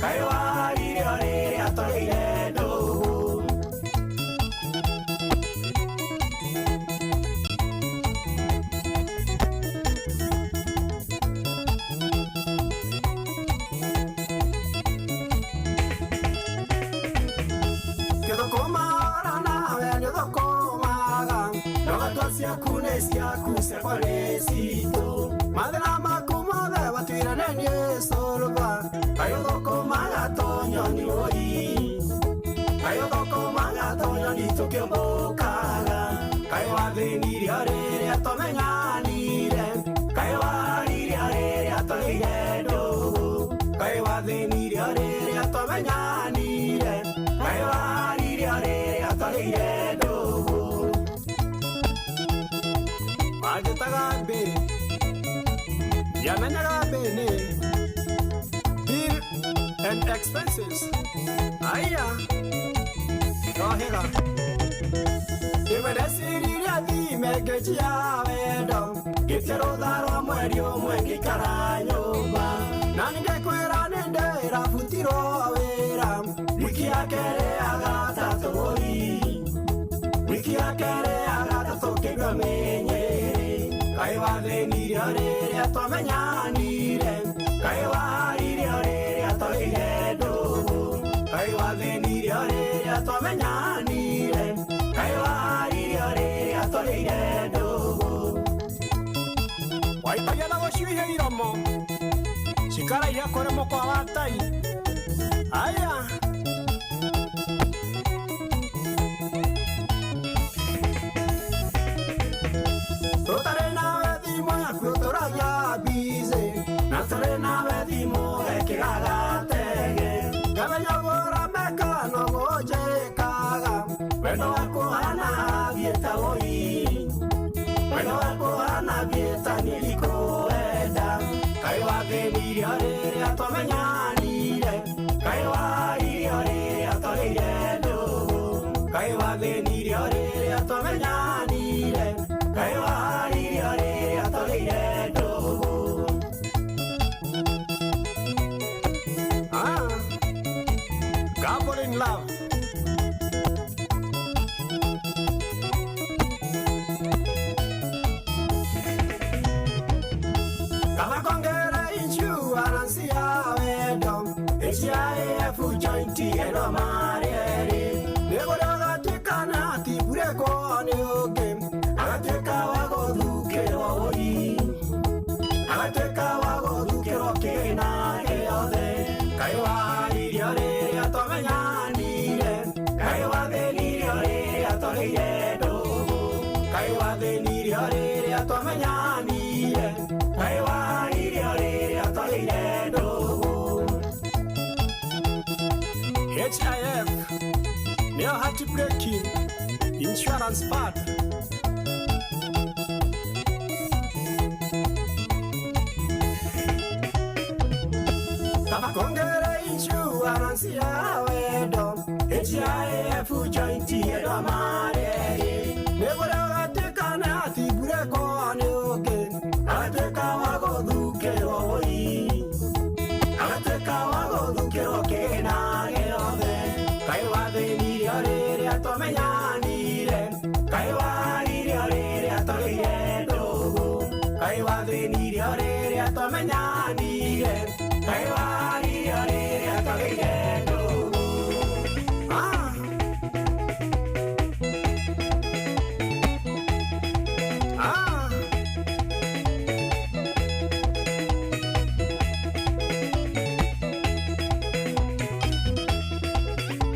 kaĩ waririo rĩrĩa twaire ndũgũ. Ciaku nĩ ciaku ciakwa nĩ citũ, mathĩna maku mothe watuire nĩ niĩ cũrũba. Kaĩ ũthũkũmaga tũnyoni ũi, kaĩ ũthũkũmaga tũnyoni tũkĩũmbũkaga, kaĩ wathĩnirio rĩrĩa twamenyanire, kaĩ waririo rĩrĩa twaire ndũgũ, kaĩ wathĩnirio rĩrĩa twamenyanire, kaĩ waririo rĩrĩa twaire ndũgũ. Manjĩtaga mbĩ, ndiamenyaga mbĩ nĩ bill and expenses. Aya ndohĩga rĩmwe ndeciririe thime ngĩnjia wendo, ngĩtie rũtha rwa mweri ũmwe ngĩikara nyũmba, na ningĩkwĩra nĩ ndĩrabutirwo wĩra wiki ya kerĩ ya gatatũ ũi, wiki ya kerĩ ya gatatũ kĩigua mĩnyĩrĩ. Kaĩ wathĩnirio rĩrĩa twamenyanire, kaĩ waririo rĩrĩa twaire ndũgũ, kaĩ wathĩnirio rĩrĩa twamenyanire, kaĩ waririo rĩrĩa twaire ndũgũ. Waitagia na gũcuihia iromo Ikaraiha kũrĩ mũkwa wa tai. Aya. Tũtarĩ nawe thimũ yaku ũtũragia busy. Na tũrĩ nawe thimũ ĩkĩraga tege. Ngamenya ũrĩa mekaga no gũnjĩkaga. Wendo waku ũhana biĩ ta ũi. Wendo waku ũhana biĩ ta niĩ ndikũwenda. Kaĩ wathĩnirio rĩrĩa twamenyanire. Kaĩ waririo rĩrĩa twarĩire ndũgũ. Kaĩ wathĩnirio rĩrĩa twamenyanire. Kaĩ waririo rĩrĩa twarĩire ndũgũ. Ah, Couple in love. Kama kongera insurance ya wendo, HIF joint eno marieri. Nĩgũrĩa agatuĩka na atiburekwo nĩ ũngĩ, agatuĩka wa gũthukĩrwo ũi. Agatuĩka wa gũthukĩrwo kĩna gĩothe. Kaĩ waririo rĩrĩa twamenyanire, kaĩ wathĩnirio rĩrĩa twarĩire ndũgũ. Kaĩ wathĩnirio rĩrĩa twamenyanire, kaĩ waririo rĩrĩa twarĩire ndũgũ. HIF nĩyo Heartbreaking Insurance Fund. Kaba kongere insurance ya wendo, HIF joint eno mareri. Nĩgũrĩa ũgatuĩka nĩ atiburekwo nĩ ũngĩ, agatuĩka wa gũthukĩrwo ũi. Agatuĩka wa gũthukĩrwo kĩna gĩothe. Kaĩ wathĩnirio rĩrĩa twamenyanire, kaĩ waririo rĩrĩa twarĩire ndũgũ. Kaĩ wathĩnirio rĩrĩa twamenyanire, kaĩ waririo rĩrĩa twarĩire ndũgũ. Ah. Ah.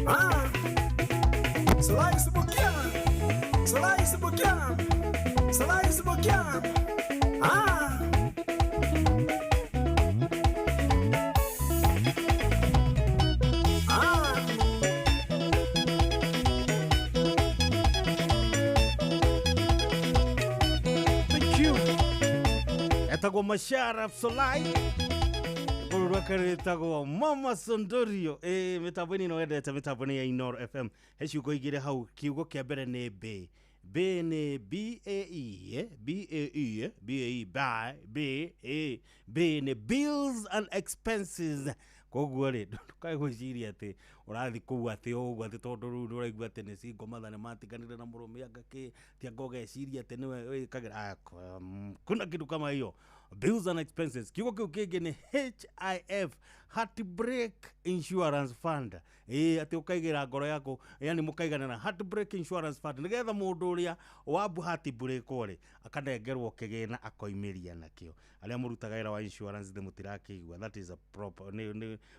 Ah. Slice Bukia. Slice Bukia. Slice Bukia. Ah. Ah. Thank you. Etagwo Masharaf Solai. Rũrũ rwake rwĩtagwo Mama Sondorio. Ĩ mĩtambo-inĩ ĩno wendete mĩtambo-inĩ ya Inoro FM. He ciugo igĩrĩ hau, kiugo kĩa mbere nĩ B. B nĩ B A E, eh? B A E, eh? B A E, B B A B nĩ bills and expenses. Koguo rĩ, ndũkae gwĩciria atĩ ũrathiĩ kũu atĩ o ũguo atĩ tondũ rĩu nĩũraigua atĩ nĩ single mother nĩ matiganire na mũrũme anga kĩ, ti anga ũgeciria atĩ nĩwe wĩkagĩra. Ah, kuna kitu kama hiyo. Bills and expenses. Kiugo kĩu kĩngĩ nĩ HIF, Heartbreak Insurance Fund. Ĩ atĩ ũkaigĩra ngoro yaku, yani mũkaiganĩra Heartbreak Insurance Fund nĩgetha mũndũ ũrĩa wambu heartbreak rĩ akanengerwo kĩgĩna akoimĩria nakĩo. Arĩa mũrutaga wĩra wa insurance thĩ mũtirakĩigua, that is a proper nĩ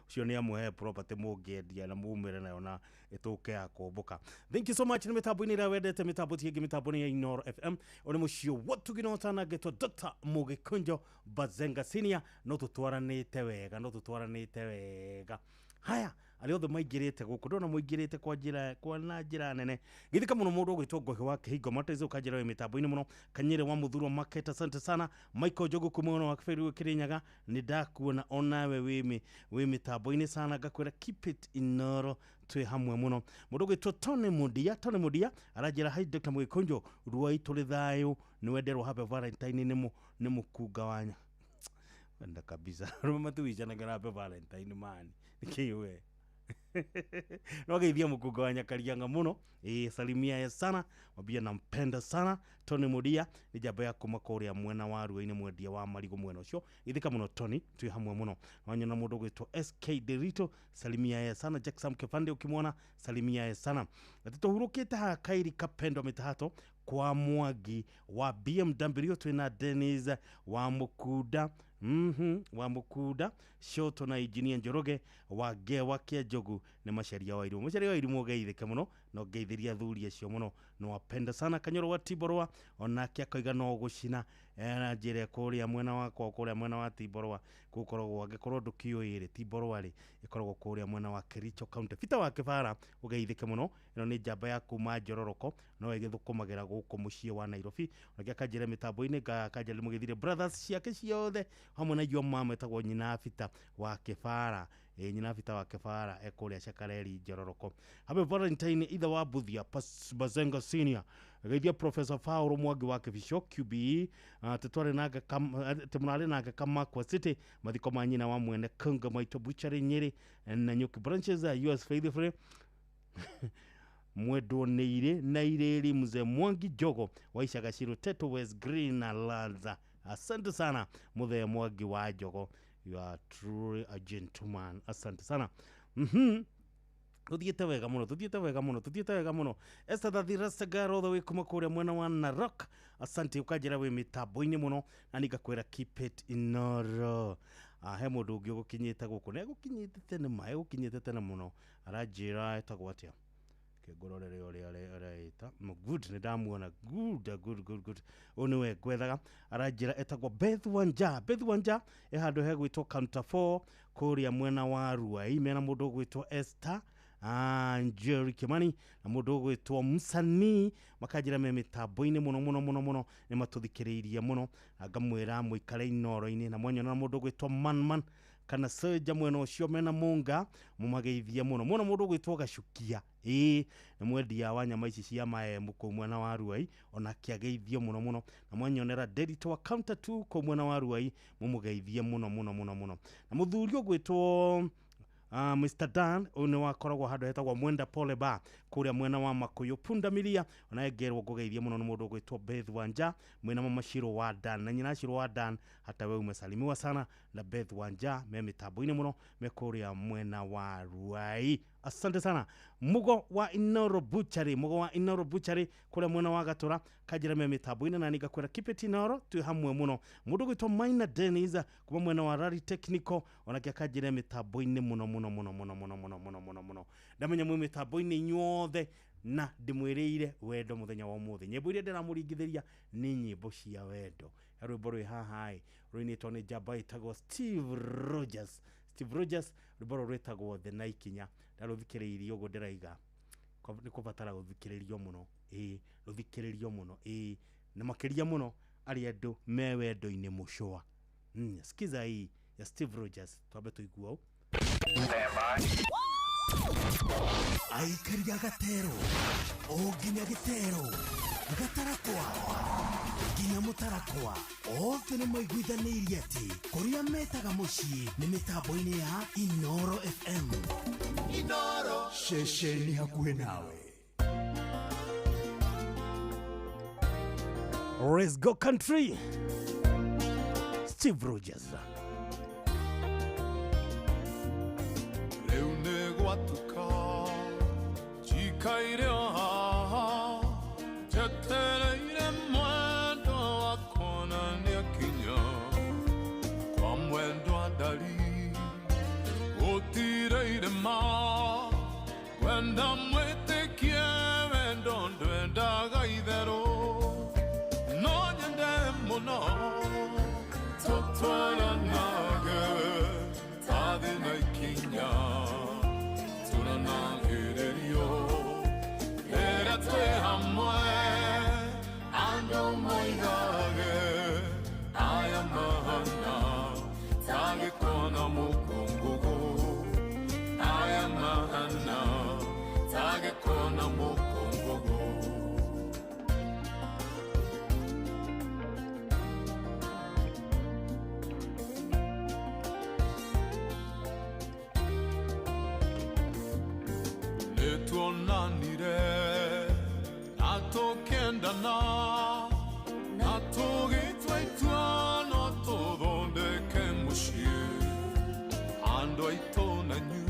ũcio nĩ amwe property mũngĩendia na mumĩre nayo na ĩtũke ya kũmbũka. Thank you so much. Nĩ mĩtambo-inĩ ĩrĩa wendete, mĩtambo ti ĩngĩ, mĩtambo nĩ ya Inoro FM. Ũrĩ mũciĩ wotugino ũtanangĩtwo Dr. Mũgĩkũnjo Bazenga Senior. No tũtwaranĩte wega, no tũtwaranĩte wega. Haya, arĩa othe maingĩrĩte gũkũ ndona mũingĩrĩte kwa njĩra kwa na njĩra nene. Githika mũno mũndũ ũgwĩtwo Ngohi wa Kĩhingo Mataizo ũkanjĩra wĩ mĩtambo-inĩ mũno. Kanyere wa Mũthurwa Market, asante sana. Michael Njogu kuma mwena wa Kĩbĩrĩ Kĩrĩnyaga, nĩ ndakuona onawe wĩ mĩtambo-inĩ sana, ngakwĩra keep it Inoro, twĩ hamwe mũno. Mũndũ ũgwĩtwo Tony Mudia, Tony Mudia aranjĩra hi Dr. Mũgĩkũnjo, ruai tũrĩ thayũ, nĩ wenderwo happy Valentine nĩ mũkunga wanya. Wenda kabisa. Arũme matiwicanaga happy Valentine man. Nĩkĩĩ we? No geithia mũkunga wa Nyakarianga mũno. Ĩ salimia ye sana, mwambie nampenda sana. Tony Mudia nĩ njamba ya kuma kũrĩa mwena wa Ruai-inĩ, mwendia wa marigũ mwena ũcio. Githika mũno Tony, twĩ hamwe mũno. Wanyona mũndũ ũgwĩtwo SK Derito, salimia ye sana. Jackson Kefande ukimwona, salimia ye sana. Atĩ tũhurũkĩte haha Kairi Kapendo Mĩtahato kwa Mwangi wa BMW, twĩna Dennis wa Mukunda. Wa Mukunda Shoto na Engineer Njoroge wa Ngewa Kia Njogu nĩ Macharia wa Irimũ. Macharia wa Irimũ, geithĩke mũno na ngeithĩria athuri acio mũno, nĩwapenda sana. Kanyoro wa Tiborwa onake akoiga no gũcina na njĩra kũrĩa mwena wakwa, kũrĩa mwena wa Tiborwa gũkoragwo, angĩkorwo ndũkĩũĩ rĩ, Tiborwa rĩ ĩkoragwo kũrĩa mwena wa Kericho County. Peter wa Kĩbara, ũgeithĩke mũno. Ĩno nĩ njamba ya kuma Njororoko, no ĩgĩthũkũmagĩra gũkũ mũciĩ wa Nairobi. Onake akanjĩra mĩtambo-inĩ, akanjĩra mũgĩthire brothers ciake ciothe hamwe na your mama ĩtagwo nyina Peter wa Kĩbara. Ĩ nyina Peter wa Kĩbara ekũrĩa Chakareri, Njororoko. Happy Valentine, ithe wa Buthia Bazenga Senior. Geithia Professor Paul Mwangi wa Kĩbico QBE, tũtware nake tũmũrarĩ nake Kamakwa City, mathiko ma nyina wa mwene Kunga Maito Butchery Nyeri na Nyuki branches, US faithfully mwendwo nĩ irĩ na irĩri mzee Mwangi Jogo wa Icagaciru Teto West Green na Lanza. Asante sana, Muthee Mwangi wa Jogo, you are truly a gentleman. Asante sana. Tuthiĩte wega mũno, tuthiĩte wega mũno, tuthiĩte wega mũno. Esther Thathirasagar all the way kuma kũrĩa mwena wa Narok, asante, ũkanjĩra wĩ mĩtambo-inĩ mũno na ningakwĩra keep it Inoro. He mũndũ ũngĩ ũgũkinyĩte gũkũ na egũkinyĩte tene ma, egũkinyĩte tene mũno, aranjĩra etagwo atĩa, ngũrorere ũrĩa areĩta. Good, nĩ ndamuona. Good, good, good, good. Ũyũ nĩwe ngwethaga. Aranjĩra etagwo Beth Wanja. Beth Wanja ĩ handũ hegwĩtwo Counter 4 kũrĩa mwena wa Ruai, mena mũndũ ũgwĩtwo Esther, Jerry Kimani na mũndũ ũgwĩtwo Msanii, makanjĩra me mĩtambo-inĩ mũno mũno mũno mũno, nĩ matũthikĩrĩirie mũno, na ngamwĩra mũikare Inoro-inĩ. Na mwanyona mũndũ ũgwĩtwo Manman kana Seja mwena ũcio mena Munga, mũmageithie mũno mũno. Mũndũ ũgwĩtwo Gacukia, ĩĩ nĩ mwendia wa nyama ici cia maembu kũu mwena wa Ruai, onake ageithio mũno mũno. Na mwanyonera Derito wa Counter 2 kũu mwena wa Ruai, mũmũgeithie mũno mũno mũno mũno. Na mũthuri ũgwĩtwo Mr Dan, ũyũ nĩ wakoragwo handũ hetagwo Mwenda Pole Bar kũrĩa mwena wa Makuyu Punda Milia, onaye ngerwo ngũgeithie mũno nĩ mũndũ ũgwĩtwo Beth Wanja, mwĩna mama Shiro wa Dan na nyina Shiro wa Dan. Hata we umesalimiwa sana na Beth Wanja, me mĩtambo-inĩ mũno, me kũrĩa mwena wa Ruai. Asante sana. Mugo wa Inoro Butchery, Mugo wa Inoro Butchery kũrĩa mwena wa Gatura, kanjĩra me mĩtambo-inĩ na ningakwĩra keep it Inoro, twĩ hamwe mũno. Mũndũ ũgwĩtwo Maina Dennis kuma mwena wa Rari Technical, onake akanjĩra mĩtambo-inĩ mũno mũno mũno mũno mũno mũno mũno mũno mũno. Ndamenya mwĩ mĩtambo-inĩ inyuothe na ndĩmwĩrĩire wendo mũthenya wa ũmũthĩ. Nyĩmbo iria ndĩramũringithĩria nĩ nyĩmbo cia wendo. He rwĩmbo rwĩ haha ĩ rũinĩtwo nĩ njamba ĩtagwo Steve Rogers. Steve Rogers, rwĩmbo rũrũ rwĩtagwo The na Ikinya. Ndarũthikĩrĩirie ũguo ndĩraiga nĩ kũbatara gũthikĩrĩrio mũno, ĩĩ rũthikĩrĩrio mũno, ĩĩ na makĩria mũno arĩa andũ me wendo-inĩ mũcũa. Sikiza hii ya Steve Rogers, twambe tũigue ũũ. Aikaria gatero o nginya gĩtero, gatarakwa nginya mũtarakwa, othe nĩ maiguithanĩirie atĩ kũrĩa metaga mũciĩ nĩ mĩtambo-inĩ ya Inoro FM. Inoro, ceceni hakuhĩ nawe. Let's go country. Steve Rogers. Rĩu nĩ gwatuka, njikaire o haha njetereire mwendwa wakwa na nĩakinya. Kwa mwendwa ndari gũtirĩ irĩma, wenda mwĩtĩkie wendo ndwendaga itherũ, no nyende mũno tũtwaranage ta thĩ na ikinya, tũranagĩrĩrio rĩrĩa twĩ hamwe, andũ moigage aya mahana ta gĩkona mũkũngũgũ, aya mahana ta gĩkona mũkũngũgũ. Nĩtuonanire na tũkĩendana na tũgĩtua itua no tũthondeke mũciĩ, andũ aitũ na nyu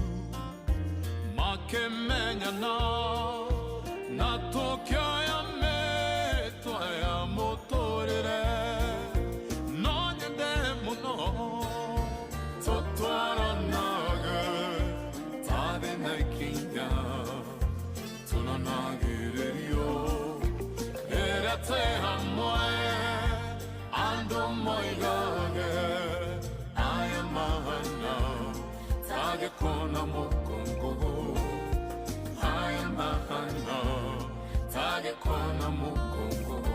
makĩmenyana na tũkĩoya mĩtwa ya mũtũrĩre, no nyende mũno Moigage aya mahana tagekona mukungugu aya mahana tagekona mukungugu.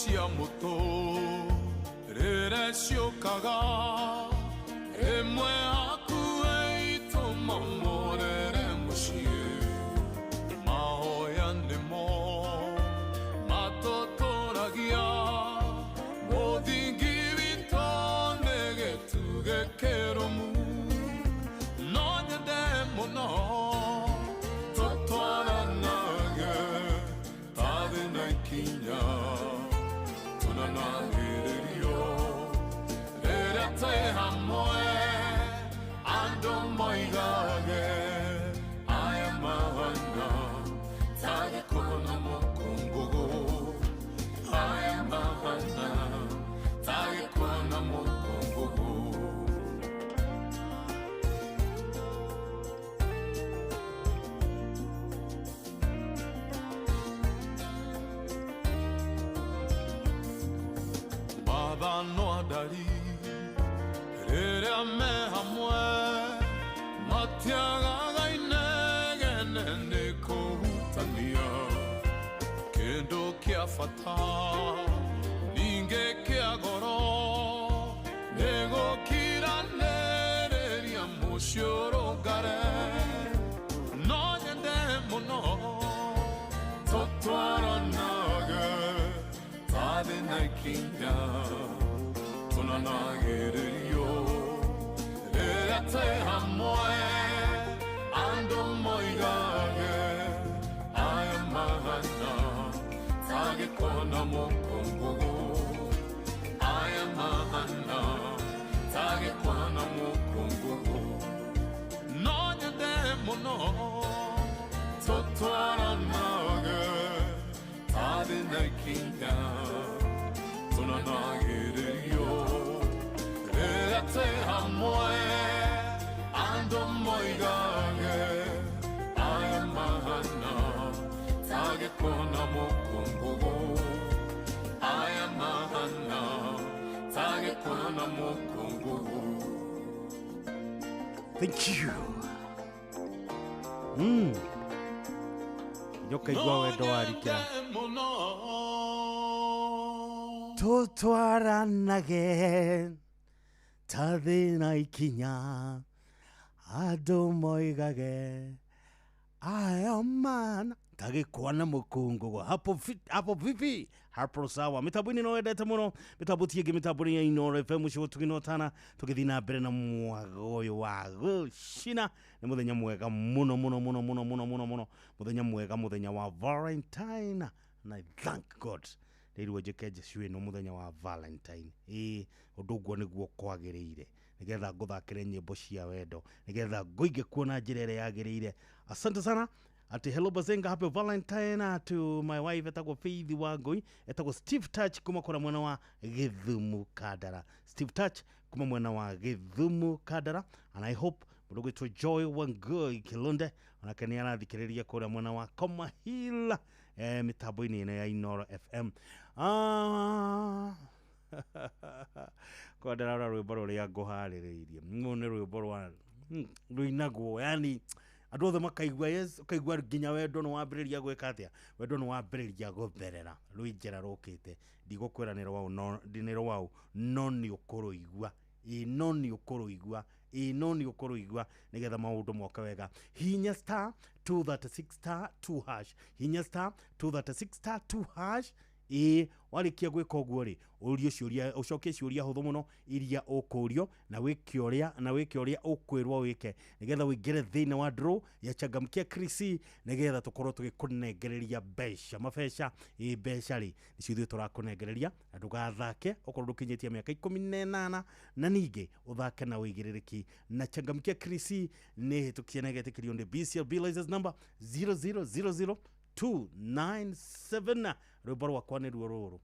Cia muto rĩrĩa ciũkaga rĩmwe hakuhĩ itũmomorere mũciĩ mahoya nĩmo matũtũragia mũthingi witũ nĩ gĩtugĩ kĩrũmu no nyende mũno tũtwaranage ta thĩ na ikinya Mathano andari rĩrĩa me hamwe matiagaga inegene nĩ kũhutania kĩndũ kĩa bata ningĩ kĩa goro nĩ gũkiranĩrĩria mũciĩ ũrũngare no nyende mũno tũtwaranage ta thĩ na ikinya tunanagĩrĩrio rĩrĩa twĩ hamwe andũ moigage aya mahana ta gĩkona mũkũngũgũ aya mahana ta gĩkona mũkũngũgũ no nyende mũno tũtwaranage ta thĩ na ikinya tunanagĩrĩrio rĩrĩa twĩ hamwe andũ moigage aya mahana ta gĩkona mũkũngũgũ aya mahana ta gĩkona mũkũngũgũ. Thank you. Nyokaigua wendo warikĩra tũtwaranage ta thĩ na ikinya andũ moigage aya mana tagĩkwa na mũkũngũgũ hapo vipi hapo sawa mĩtambo-inĩ no wendete mũno mĩtambo ti ĩngĩ mĩtambo-inĩ ya Inooro FM ũcio tũgĩ tana tũgĩthiĩ na mbere na mwago ũyũ wa gũcina nĩ mũthenya mwega mũno mũno mũno mũno mũno mũno mũno mũthenya mwega mũthenya wa Valentine na thank God rĩrwo njĩke njeci ĩno mũthenya wa Valentine ĩĩ ũndũ ũguo nĩguo kwagĩrĩire nĩgetha ngũthakĩre nyĩmbo cia wendo nĩgetha ngũige kuona njĩra ĩrĩa yagĩrĩire. Asante sana ati hello Bazenga, happy Valentine to my wife etagwo Faith Wangui etagwo Steve Touch kuma kũrĩa mwena wa Gĩthumu Kandara. Steve Touch kuma mwena wa Gĩthumu Kandara, and I hope mũndũ gwĩtwo Joy Wangui Kilonde onake nĩ arathikĩrĩria kũrĩa mwena wa Komahila mĩtambo-inĩ ĩno ya Inooro FM. Kwa ndarora rwĩmbo rũrĩa ngũharĩrĩirie rũu nĩ rwĩmbo rwa rũinagwo yani andũ othe makaigua yes ũkaigua nginya wendo nĩ wambĩrĩria gwĩka atĩa wendo nĩ wambĩrĩria gũtherera rwĩ njĩra rũkĩte ndigũkwĩra nĩ rwaũ no nĩ rwaũ no nĩ ũkũrũigua ĩĩ no nĩ ũkũrũigua ĩĩ no nĩ ũkũrũigua nĩgetha maũndũ moke wega. Hinya star 236 star 2 hash, hinya star 236 star 2 hash Ĩĩ, warĩkia gwĩka ũguo rĩ, ũrie ciũria, ũcokie ciũria hũthũ mũno iria ũkũrio, na wĩke ũrĩa na wĩke ũrĩa ũkwĩrwo wĩke nĩgetha ũingĩre thĩinĩ wa draw ya Changamkia Krisi, nĩgetha tũkorwo tũgĩkũnengereria mbeca mabeca. Ĩ, mbeca rĩ, nĩcio ithuĩ tũrakũnengereria, na ndũgathake okorwo ndũkinyĩtie mĩaka 18, na ningĩ ũthake na ũigĩrĩrĩki. Na Changamkia Krisi nĩ hĩtũkie na ĩgetĩkĩrio nĩ BCLB license number 0000297. Rwĩmbo rwakwa nĩruo rũrũ.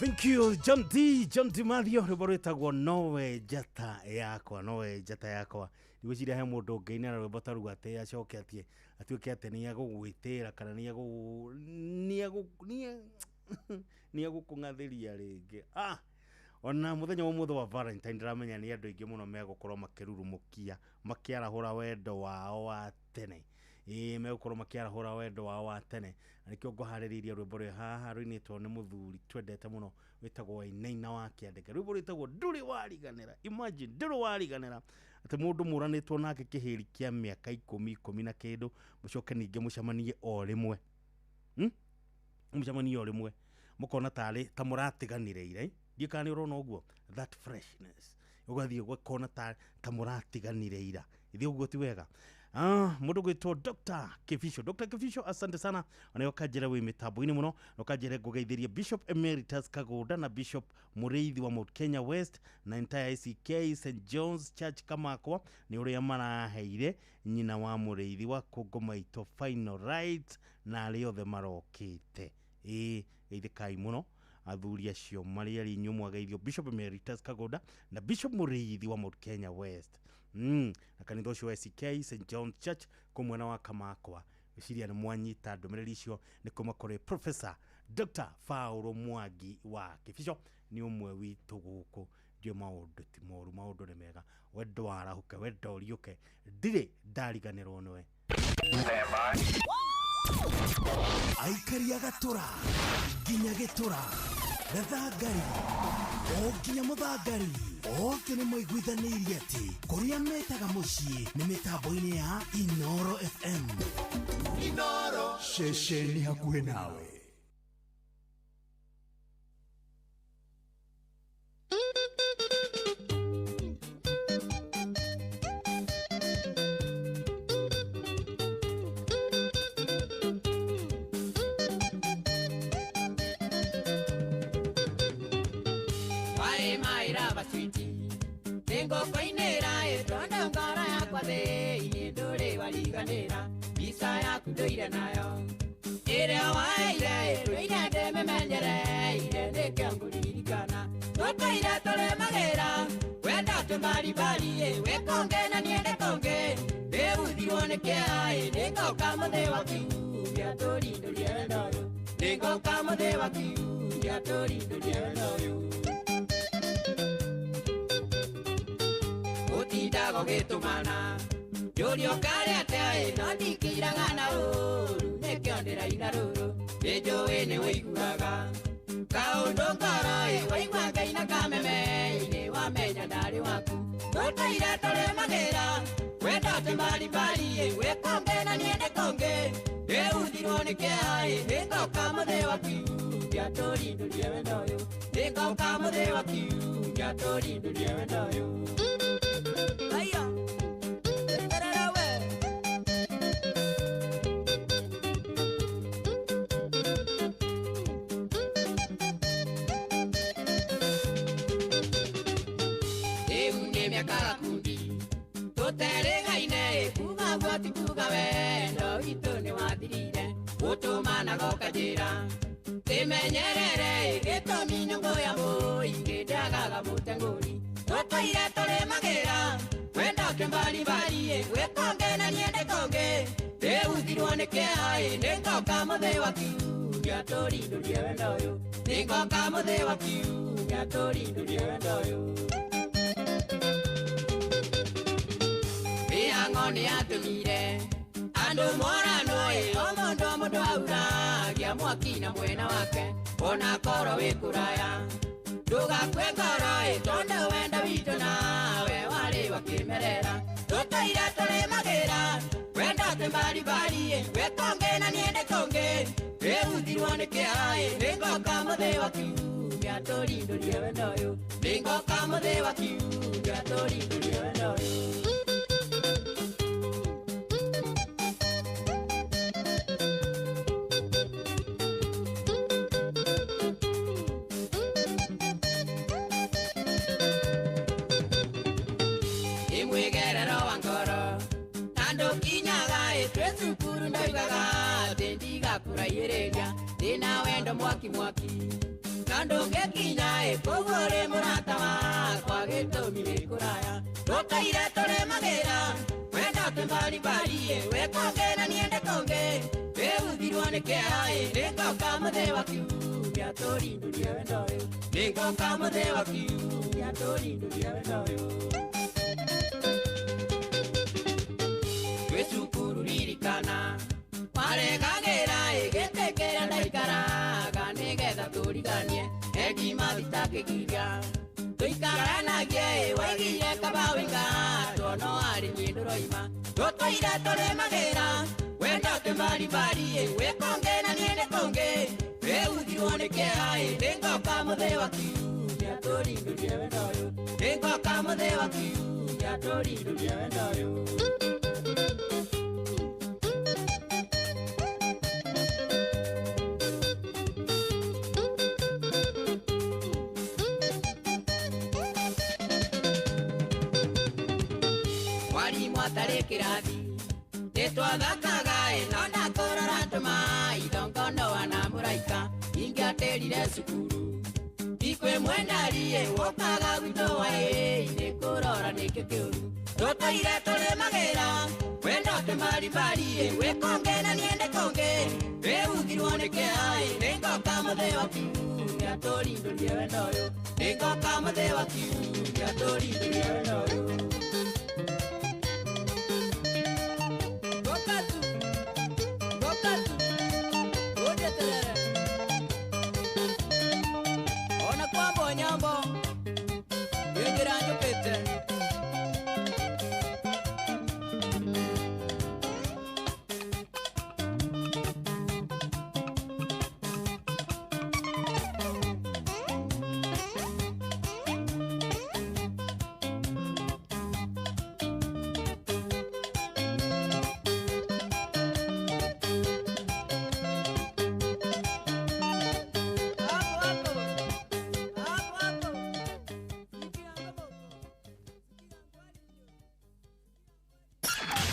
Thank you John D, John D Mario, rwĩmbo rwĩtagwo nowe njata yakwa, nowe njata yakwa. Ndigwĩciria he mũndũ ũngĩina na rwĩmbo ta rũu atĩ acoke atĩ atuĩke atĩ nĩ egũgwĩtĩra kana nĩ egũ nĩ egũ nĩ egũkũng'athĩria rĩngĩ. Ah, ona mũthenya wa ũmũthĩ wa Valentine ndĩramenya nĩ andũ aingĩ mũno megũkorwo makĩrurumũkia makĩarahũra wendo wao wa tene. Ĩĩ megũkorwo makĩarahũra wendo wao wa tene, na nĩkĩo ngũharĩrĩirie rwĩmbo rwĩ haha rũinĩtwo nĩ mũthuri twendete mũno wĩtagwo Wainaina wa Kĩandĩka, rwĩmbo rwĩtagwo ndũrĩ wariganĩra. Imagine ndũrĩ wariganĩra atĩ mũndũ mũranĩtwo nake kĩhĩri kĩa mĩaka ikũmi ikũmi na kĩndũ, mũcoke ningĩ mũcemanie o rĩmwe, mũcemanie o rĩmwe mũkona tarĩ ta mũratiganire ira. Ndiũ kana nĩ ũrona ũguo, that freshness, ũgathiĩ ũgakona ta mũratiganire ira. Ithuĩ ũguo ti wega. Mũndũ gwĩtwo Dr. Kibicho, Dr. Kibicho, asante sana ona ũkanjĩra wĩ mĩtambo-inĩ mũno, na ũkanjĩra ngũgeithĩrie Bishop Emeritus Kagũnda na Bishop Mũrĩithi wa Mount Kenya West na entire ACK St John's Church Kamakwa nĩ ũrĩa maraheire nyina wa Mũrĩithi wa Kũngũmaitũ final right na arĩa othe marokĩte. Ĩĩ geithĩkai mũno athuri acio marĩ erĩ inyuĩ mwageithio Bishop Emeritus Kagũnda na Bishop Mũrĩithi wa Mount Kenya West, na kanitha ũcio wa ACK St John's Church kũ mwena wa Kamakwa. Gwĩciria nĩ mwanyita ndũmĩrĩri icio nĩ kuma kũrĩ Professor Dr. Paul Mwangi wa Kibicho, nĩ ũmwe witũ gũkũ. Ndiũ maũndũ ti moru, maũndũ nĩ mega, wendo warahũke, wendo ũriũke, ndirĩ ndariganĩrwo nĩwe. Aikari a gatũra nginya gĩtũra gathangari o nginya mũthangari othe nĩ maiguithanĩirie atĩ kũrĩa metaga mũciĩ nĩ mĩtambo-inĩ ya Inoro FM. Inoro ceceni hakuhĩ nawe. Mwaki mwaki Na ndũngĩkinya ĩ koguo rĩ mũrata wakwa gĩtũmi wĩ kũraya. Tũkaire tũrĩmagĩra wenda twĩ mbarimbari ĩ wĩ kũngĩ na niĩ ndĩ kũngĩ. Wĩuthirwo nĩ kĩeha ĩ nĩngoka mũthĩ wa kiumia tũrindũrie wendo ũyũ. Nĩngoka mũthĩ wa kiumia tũrindũrie wendo ũyũ. Twĩ cukuru ririkana waregagĩra ĩ gĩtĩ kĩrĩa ndaikaraga nĩgetha tũriganie endimathi takĩgiria. Tũikaranagie ĩ waigire kaba wĩingatwo no arĩ niĩ ndũroima. Tũtũire tũrĩmagĩra wenda twĩ mbarimbari ĩ wĩ kũngĩ na niĩ ndĩ kũngĩ. Wĩuthirwo nĩ kĩeha ĩ nĩngoka mũthĩ wa kiumia tũrindũrie wendo ũyũ. Nĩngoka mũthĩ wa kiumia tũrindũrie wendo ũyũ. Mwarimu atarĩ kĩrathi nĩtwathakaga ĩ no ndakũrora tũmaitho ngono wana mũraika ingĩatĩrire cukuru. Thikũ ĩmwe ndariĩ wokaga gwitũ hwaĩ-inĩ kũrora nĩkĩ kĩũru. Tũtũire tũrĩmagĩra wendo twĩ mbarimbari ĩ wĩ kũngĩ na niĩ ndĩ kũngĩ. Wĩuthirwo nĩ kĩeha ĩ nĩngoka mũthĩ wa kiumia tũrindũrie wendo ũyũ. Nĩngoka mũthĩ wa kiumia tũrindũrie wendo ũyũ.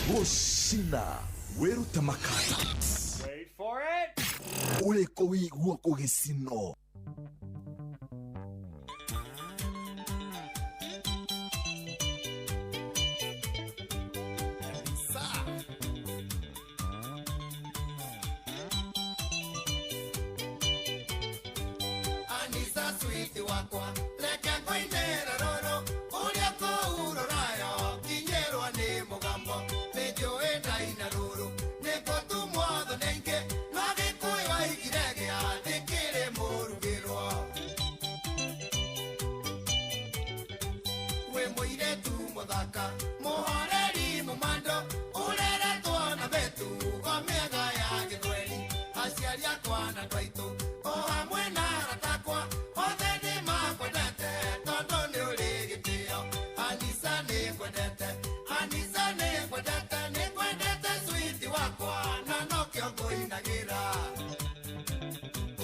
Gũcina wĩrute makata. Wait for it. Ũrĩkũ wĩigua kũgĩcinwo. Anisa sweet wakwa reke ngũinĩre rũrũ ũrĩa kũu rũraya kinyĩrwo nĩ mũgambo nĩnjũĩ ndaina rũrũ nĩngũtumwo thũ nĩ aingĩ no Gĩkũyũ aigire gĩathĩ kĩrĩ mũrugĩrwo. Wĩ mũirĩtu mũthaka mũhoreri mũmando ũreretwo na mĩtugo mĩega ya gĩthweri aciari akwa na andũ aitũ o hamwe na arata akwa othe nĩmakwendete tondũ nĩ ũrĩ gĩtĩo. Anisa nĩngwendete, Anisa nĩngwendete, nĩngwendete sweet wakwa na nokĩo ngũinagĩra.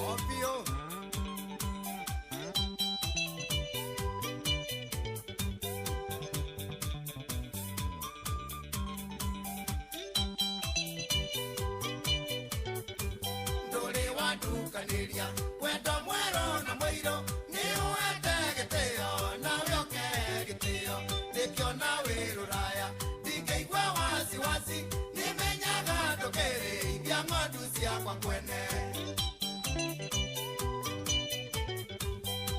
O biũ. Ndũrĩ wandukanĩria wendo mwerũ na mũirũ nĩ ũhete gĩtĩo nawe ũkĩhe gĩtĩo nĩkĩo nawe rũraya ndingĩigua wasiwasi nĩmenyaga ndũkĩrĩithia ng'ondu ciakwa kwene.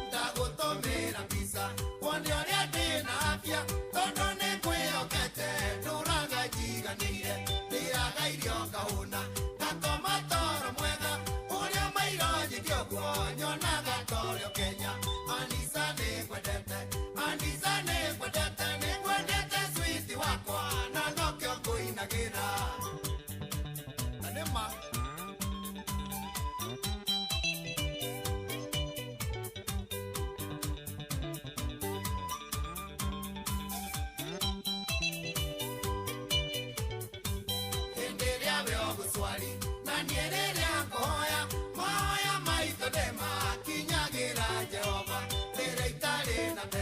Ndagũtũmĩra mbica wone ũrĩa ndĩna afya tondũ nĩngwĩhokete ndũraga njiganĩire ndĩaga irio ngahũna ngakoma toro mwega ũrĩa mairo nyingĩ ũguo nyonaga torĩo Kenya. Anisa nĩngwendete, Anisa nĩngwendete, nĩngwendete sweet wakwa na nokĩo ngũinagĩra. Na nĩma. Hĩndĩ ĩrĩa wĩ ũgũcwari na niĩ rĩrĩa ngũhoya mahoya maitũ nĩmakinyagĩra Jehova rĩrĩa itarĩ na mbeca.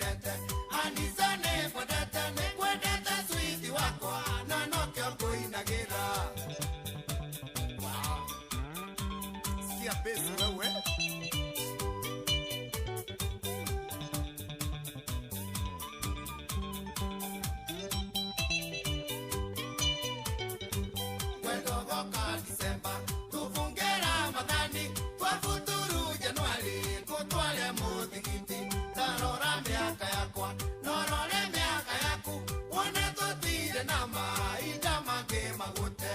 Nĩngwendete Anisa, nĩngwendete, nĩngwendete switi wakwa na nokĩo ngũinagĩra. Wow. Sikia besi wewe. Kwendogoka Disemba tufunge Ramadhani twafuturu Januari kutware muthigiti tarora miaka yakwa norore miaka yaku wone tutire na mahinda mangĩ magute.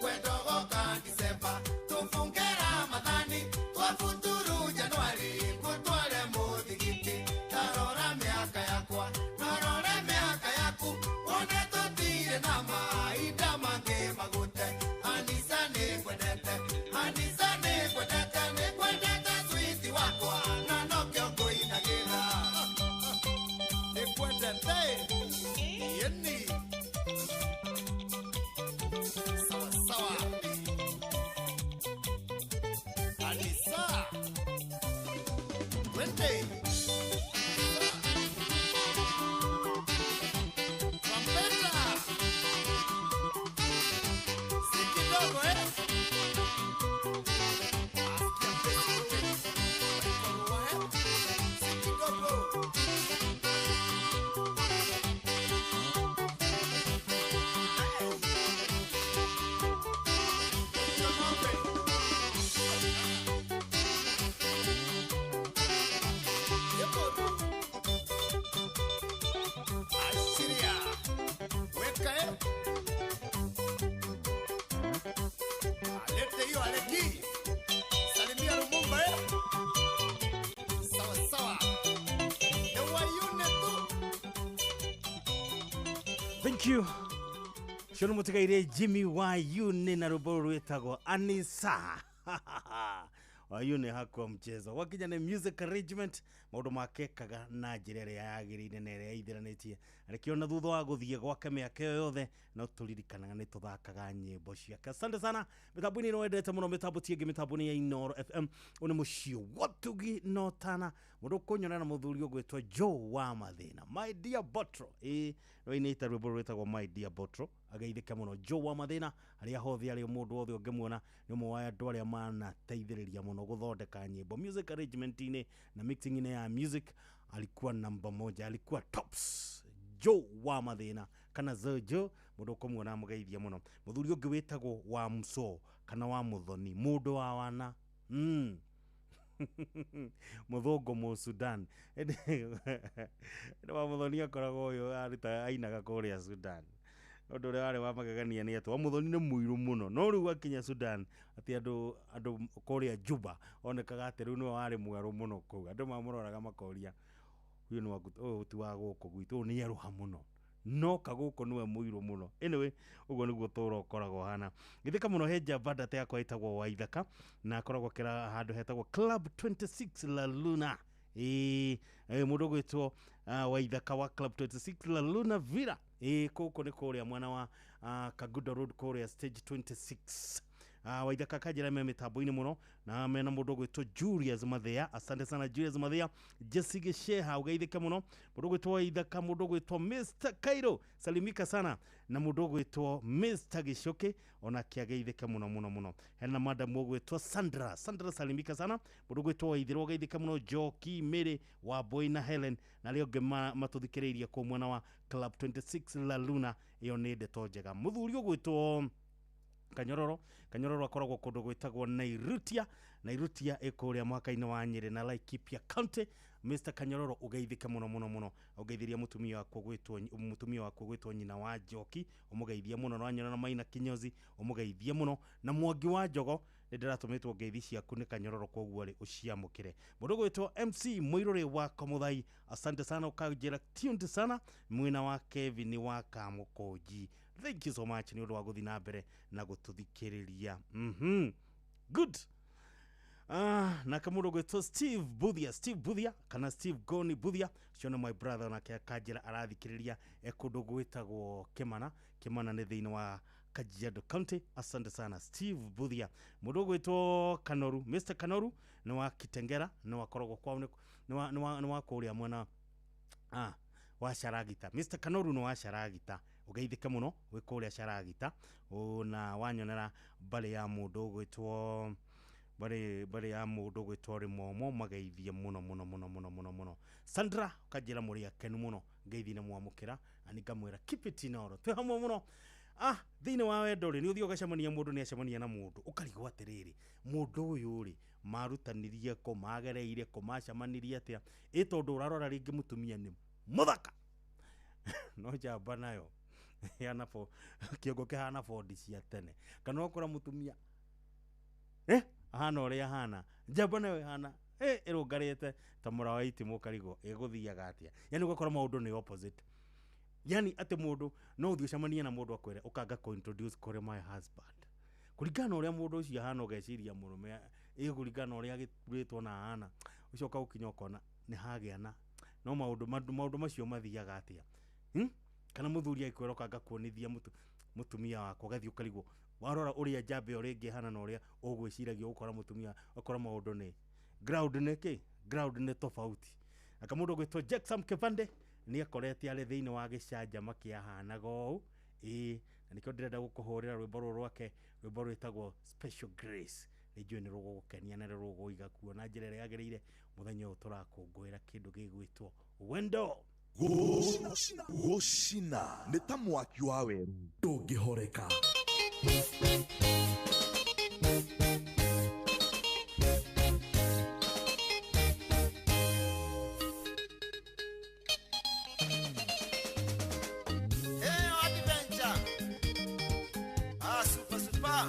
Kwendogoka Disemba tufunge Ramadhani twafuturu Januari kutware muthigiti tarora miaka yakwa norore miaka yaku wone tutire na mahinda mangĩ magute. Anisa nĩngwendete, Anisa nĩngwendete, nĩngwendete switi wakwa na nokĩo ngũinagĩra. Nĩngwendete yeni sawa sawa. Anisa twende. Trumpeta si kidogo eh? Asikia pesi wewe. Waikoroa, eh? Si kidogo. Ashiria. Weka eh? Alete hiyo aleki. Salimia Lumumba eh? Sawa sawa. Ni wayune tu. Thank you. Cio nĩ mũtigaire Jimmy Wayune na rwĩmbo rũrũ rwĩtagwo Anisa. Wayune hakuwa mchezo wakinya nĩ music arrangement maũndũ makekaga na njĩra ĩrĩa yagĩrĩire na ĩrĩa ĩithiranĩtie arĩkĩo na thutha wa gũthiĩ gwake mĩaka ĩyo yothe no tũririkanaga nĩ tũthakaga nyĩmbo ciake. Asante sana mĩtambo-inĩ ĩno wendete mũno mĩtambo ti ĩngĩ mĩtambo nĩ ya Inooro FM. Ũyũ nĩ mũciĩ watugi no tana mũndũ ũkũnyona na mũthuri ũgwĩtwo Joe wa Mathĩna, my dear Botro. Ĩĩ nĩwainĩte rwĩmbo rwĩtagwo my dear Botro, ageithĩke mũno Joe wa Mathĩna harĩa hothe arĩ mũndũ wothe ũngĩmuona nĩ ũmwe wa andũ arĩa manateithĩrĩria mũno gũthondeka nyĩmbo music arrangement-inĩ na mixing-inĩ ya music. Alikuwa namba moja, alikuwa tops Joe wa Mathĩna kana Zojo mũndũ ũkũmuona amũgeithia mũno. Mũthuri ũngĩ wĩtagwo wa Muso kana wa Muthoni, mũndũ wa wana mũthũngũ mũ Sudan. Ĩndĩ wa Muthoni akoragwo ũyũ aruta ainaga kũrĩa Sudan. Ũndũ ũrĩa warĩ wa magegania nĩ atĩ wa Muthoni nĩ mũirũ mũno no rĩu akinya Sudan atĩ andũ kũrĩa Juba onekaga atĩ rĩu nĩwe warĩ mwerũ mũno kũu. Andũ mamũroraga makoria ũyũ nĩ waku, ũyũ ti wa gũkũ gwitũ, ũyũ nĩ erũha mũno no kagũkũ nĩwe mũirũ mũno. Anyway, ũguo nĩguo tũra ũkoragwo hana. Githĩka mũno he njamba ndata yakwa ĩtagwo Waithaka na akoragwo kĩra handũ hetagwo Club 26 La Luna. Ĩĩ mũndũ ũgwĩtwo Waithaka wa Club 26 La Luna Villa. Ĩĩ kũkũ nĩ kũrĩa mwena wa Kagudo Road kũrĩa stage 26. Waithaka kanjĩra me mĩtambo-inĩ mũno na mena mũndũ ũgwĩtwo Julius Mathia. Asante sana Julius Mathia. Jesse Gesheha ũgeithĩke mũno. Mũndũ ũgwĩtwo Waithaka, mũndũ ũgwĩtwo Mr Cairo salimika sana na mũndũ ũgwĩtwo Mr Gicuki onake ageithĩke mũno mũno mũno. Hena madam ũgwĩtwo Sandra, Sandra salimika sana. Mũndũ ũgwĩtwo Waithĩrũ ũgeithĩke mũno. Joki Mary wa Boy na Helen na arĩa angĩ matũthikĩrĩirie kũu mwena wa Club 26 La Luna. Ĩyo nĩ ndeto njega. Mũthuri ũgwĩtwo Kanyororo, Kanyororo akoragwo kũndũ gwĩtagwo Nairutia. Nairutia ĩ kũrĩa mũhaka-inĩ wa Nyĩrĩ na Laikipia County. Mr Kanyororo ũgeithĩke mũno mũno mũno. Ũgeithĩria mũtumia wakwa gwĩtwo mũtumia wakwa gwĩtwo nyina wa Njoki, ũmũgeithie mũno. Na wanyona na Maina Kinyozi ũmũgeithie mũno. Na Mwangi wa Njogo nĩ ndĩratũmĩtwo ngeithi ciaku nĩ Kanyororo, koguo rĩ ũciamũkĩre. Mũndũ ũgwĩtwo MC Mũirũrĩ wa Komuthai, asante sana, ũkanjĩra tuned sana mwena wa Kevin wa Kamũkũnji. Thank you so much nĩ ũndũ wa gũthiĩ na mbere na gũtũthikĩrĩria. Good. Nake mũndũ ũgwĩtwo Steve Buthia, Steve Buthia kana Steve Goni Buthia, ũcio nĩ my brother, onake akanjĩra arathikĩrĩria e kũndũ gwĩtagwo Kĩmana. Kĩmana nĩ thĩinĩ wa Kajiado County. Asante sana Steve Buthia. Mũndũ ũgwĩtwo Kanoru, Mr Kanoru Nĩ wa Kitengera, nĩ wakoragwo kwao nĩ wa kũrĩa mwena wa Sharagita. Mr Kanoru nĩ wa Sharagita, ũgeithĩke mũno wĩ kũrĩa Sharagita. Na wanyonera mbarĩ ya mũndũ ũgwĩtwo barĩ ya mũndũ ũgwĩtwo Rĩmomo, mageithie mũno mũno mũno mũno mũno mũno. Sandra ũkanjĩra mũrĩ akenu mũno, ngeithi nĩ mwamũkĩra na nĩngamwĩra keep it in order, twĩ hamwe mũno. Thĩinĩ wa wendo rĩ, nĩ ũthiĩ ũgacemania mũndũ nĩ acemania na mũndũ, ũkarigwo atĩrĩrĩ, mũndũ ũyũ rĩ, marutanirie kũ, magereire kũ, macemanirie atĩa? Ĩ tondũ ũrarora rĩngĩ mũtumia nĩ mũthaka no njamba nayo ĩhana kĩongo kĩhana bondi cia tene, kana ũgakora mũtumia ahana ũrĩa ahana, njamba nayo ĩhana ĩrũngarĩte ta mũra wa itimũ, ũkarigwo ĩgũthiaga atĩa? Yani ũgakora maũndũ nĩ opposite, yani atĩ mũndũ no ũthiĩ ũcemanie na mũndũ akwĩre ũkanga kũ introduce kũrĩ my husband, kũringana na ũrĩa mũndũ ũcio ahana, ũgeciria mũrũme ĩkũringana na ũrĩa agĩturĩtwo na ahana, ũcoka gũkinya ũkona nĩ hagĩa na no maũndũ macio mathiaga atĩa? Kana mũthuri agĩkwĩra ũkanga kuonithia mũtumia wakwa, ũgathiĩ ũkarigwo warora ũrĩa njamba ĩyo rĩngĩ ĩhana na ũrĩa ũgwĩciragia ũgũkora mũtumia, ũgakora maũndũ nĩ ground nĩ kĩ, ground nĩ tofauti. Aka mũndũ ũgwĩtwo Jackson Kevande nĩ akorete arĩ thĩinĩ wa gĩcanjama kĩahanaga ũũ, ĩĩ, na nĩkĩo ndĩrenda gũkũhũrĩra rwĩmbo rũrũ rwake, rwĩmbo rwĩtagwo Special Grace. Nĩ njũĩ nĩ rũgũgũkenia na nĩ rũgũiga kuo na njĩra ĩrĩa yagĩrĩire mũthenya ũyũ tũrakũngũĩra kĩndũ gĩgwĩtwo wendo. Gũcina nĩ ta mwaki wa werũ ndũngĩhoreka. Hey, adventure. Super, super.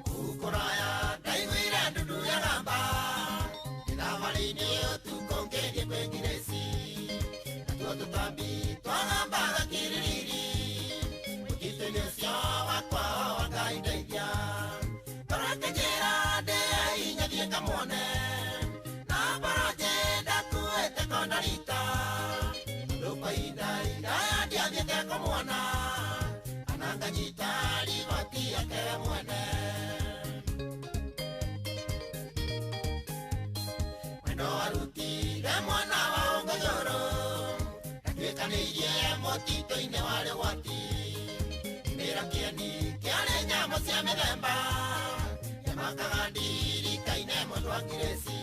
Ukoraya, ndaiguire ndundu ya gamba. Ndĩramarĩine ũtukũ ngĩthiĩ kwĩ Ngiresi. Natuo tũtambi twagambaga kĩrĩrĩri. Mũtitũ-inĩ ũcio wakwa wa Ngai ndeithia. Ngoro ĩkĩnjĩra ndĩe hinya thiĩ ngamuone. Na ngoro ndakuĩte kona rita. Tondũ kwa ihinda iraya ndiathiĩte kũmuona. Kana nganyita riboti yake we mwene. Mwendo warutire mwana wa Ũngũyũrũ. Ndatuĩkanĩirie mũtitũ-inĩ warĩ ũgwati. Kĩmĩra kĩeni kĩarĩ nyamũ cia mĩthemba. Kĩamakaga ndirikaine mũndũ wa Ngiresi.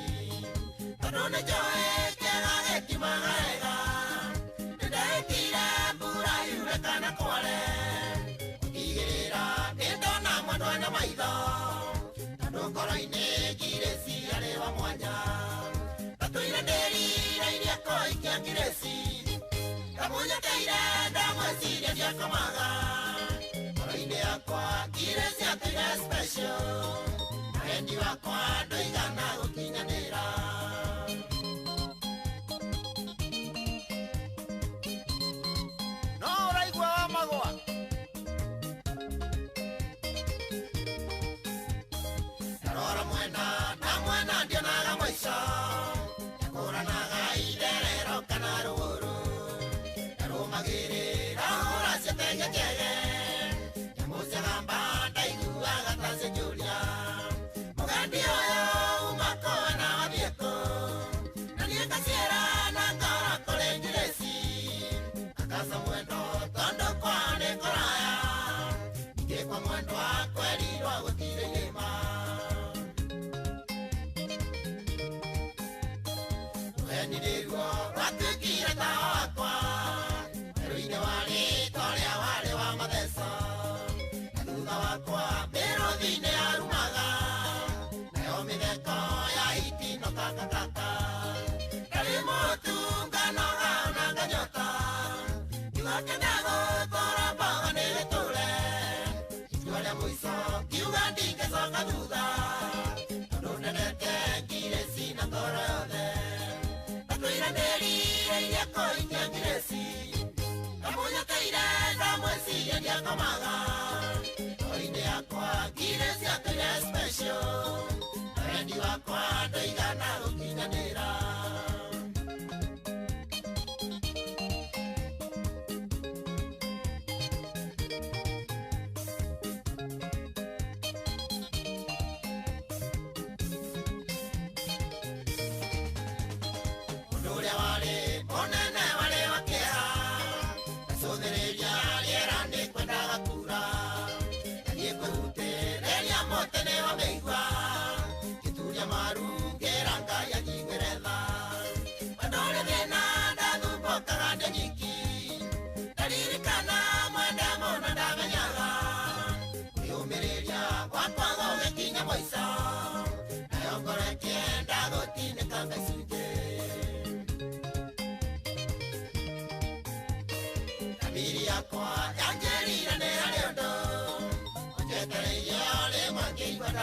Tondũ nĩnjũĩ kĩega gĩtiumaga wega. Nĩndehĩtire mbura yure kana kware. Gũtigĩrĩra nĩndona mwendwa na maitho. Tondũ ngoro-inĩ Ngiresi arĩ wa mwanya. Ndatũire ndĩrirĩirie kũhikia Ngiresi. Ndamũnyeteire ndamwĩciria ndiakomaga. Ngoro-inĩ yakwa Ngiresi atũire special. Na wendi wakwa ndũigana gũkinyanĩra. No ũraigua wa magũa. Ndarora mwena na mwena ndionaga mũico. Ndakũranaga itherero kana rũgũrũ. Ndarũmagĩrĩra hũra ciatenge njege. Nyamũ cia gamba ndaiguaga ta cianjũria. Mũgendi ũyũ uma kũ na wathiĩ kũ? Na niĩ ngaciĩra na ngoro kũrĩ Ngiresi. Akaca mwendo tondũ kwao nĩ kũraya. Ningĩ kwa mwendwa kwerirwo gũtirĩ irĩma. Rũheni nĩruo rwatuĩkire tawa wakwa. Werũ-inĩ warĩ ta ũrĩa warĩ wa matheco. Na thutha wakwa mĩrũthi nĩyarumaga. Nayo mĩtheko ya hiti no kakakaka. Ndarĩ mũtu nganoga ona nganyota. Kiugo kĩenda gũtũra mbogo nĩ gĩtũre. Itua rĩa mũico ngiuga ndingĩcoka thutha. Tondũ ndendete Ngiresi na ngoro yothe. Ndatũire ndĩrirĩirie kũhikia Ngiresi. Ndamũnyeteire ndamwĩciria ndiakomaga. Ngoro-inĩ yakwa Ngiresi atũire special. Na wendi wakwa ndũigana gũkinyanĩra.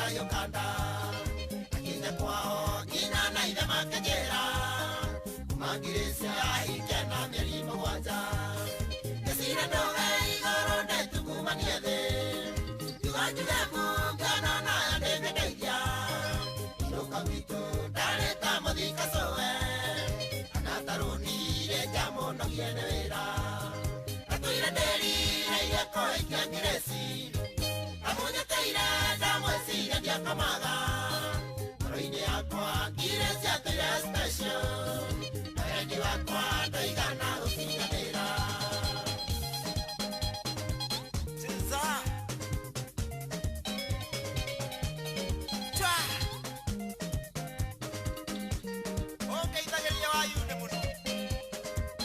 Uganda Akinya kwao ngina na ithe makĩnjĩra Kuma ngirĩcia ahike na mĩeri mũgwanja Ngĩcira ndũge igũrũ ndĩtungumanie thĩ Njuga njuge mũngano nayo ndĩngĩndeithia Inũka gwitũ ndarĩ ta mũthika cũwe Kana ta rũni rĩnja mũnogie nĩ wĩra Ndatũire ndĩrirĩire kũhikia ngirĩci Ndamũnyeteire ndamwĩciria ndiakomaga Ngoro-inĩ yakwa ngirĩci atũire special Na wendi wakwa ndũigana gũkinyanĩra Cheza. Twa. Ũngeithagĩria wa yune mũno.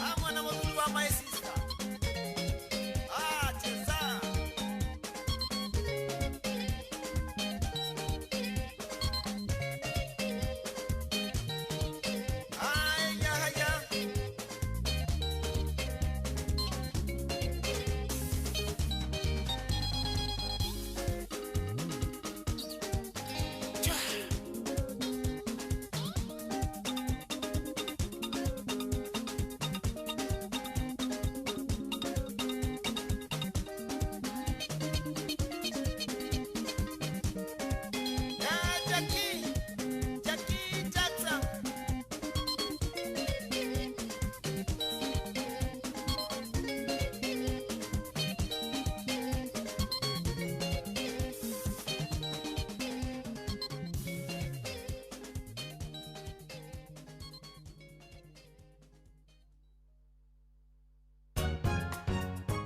Hamwe na mũthuri wa my sister. Ah, cheza. Haya, haya. Ah, Jackie. Jackie Jackson.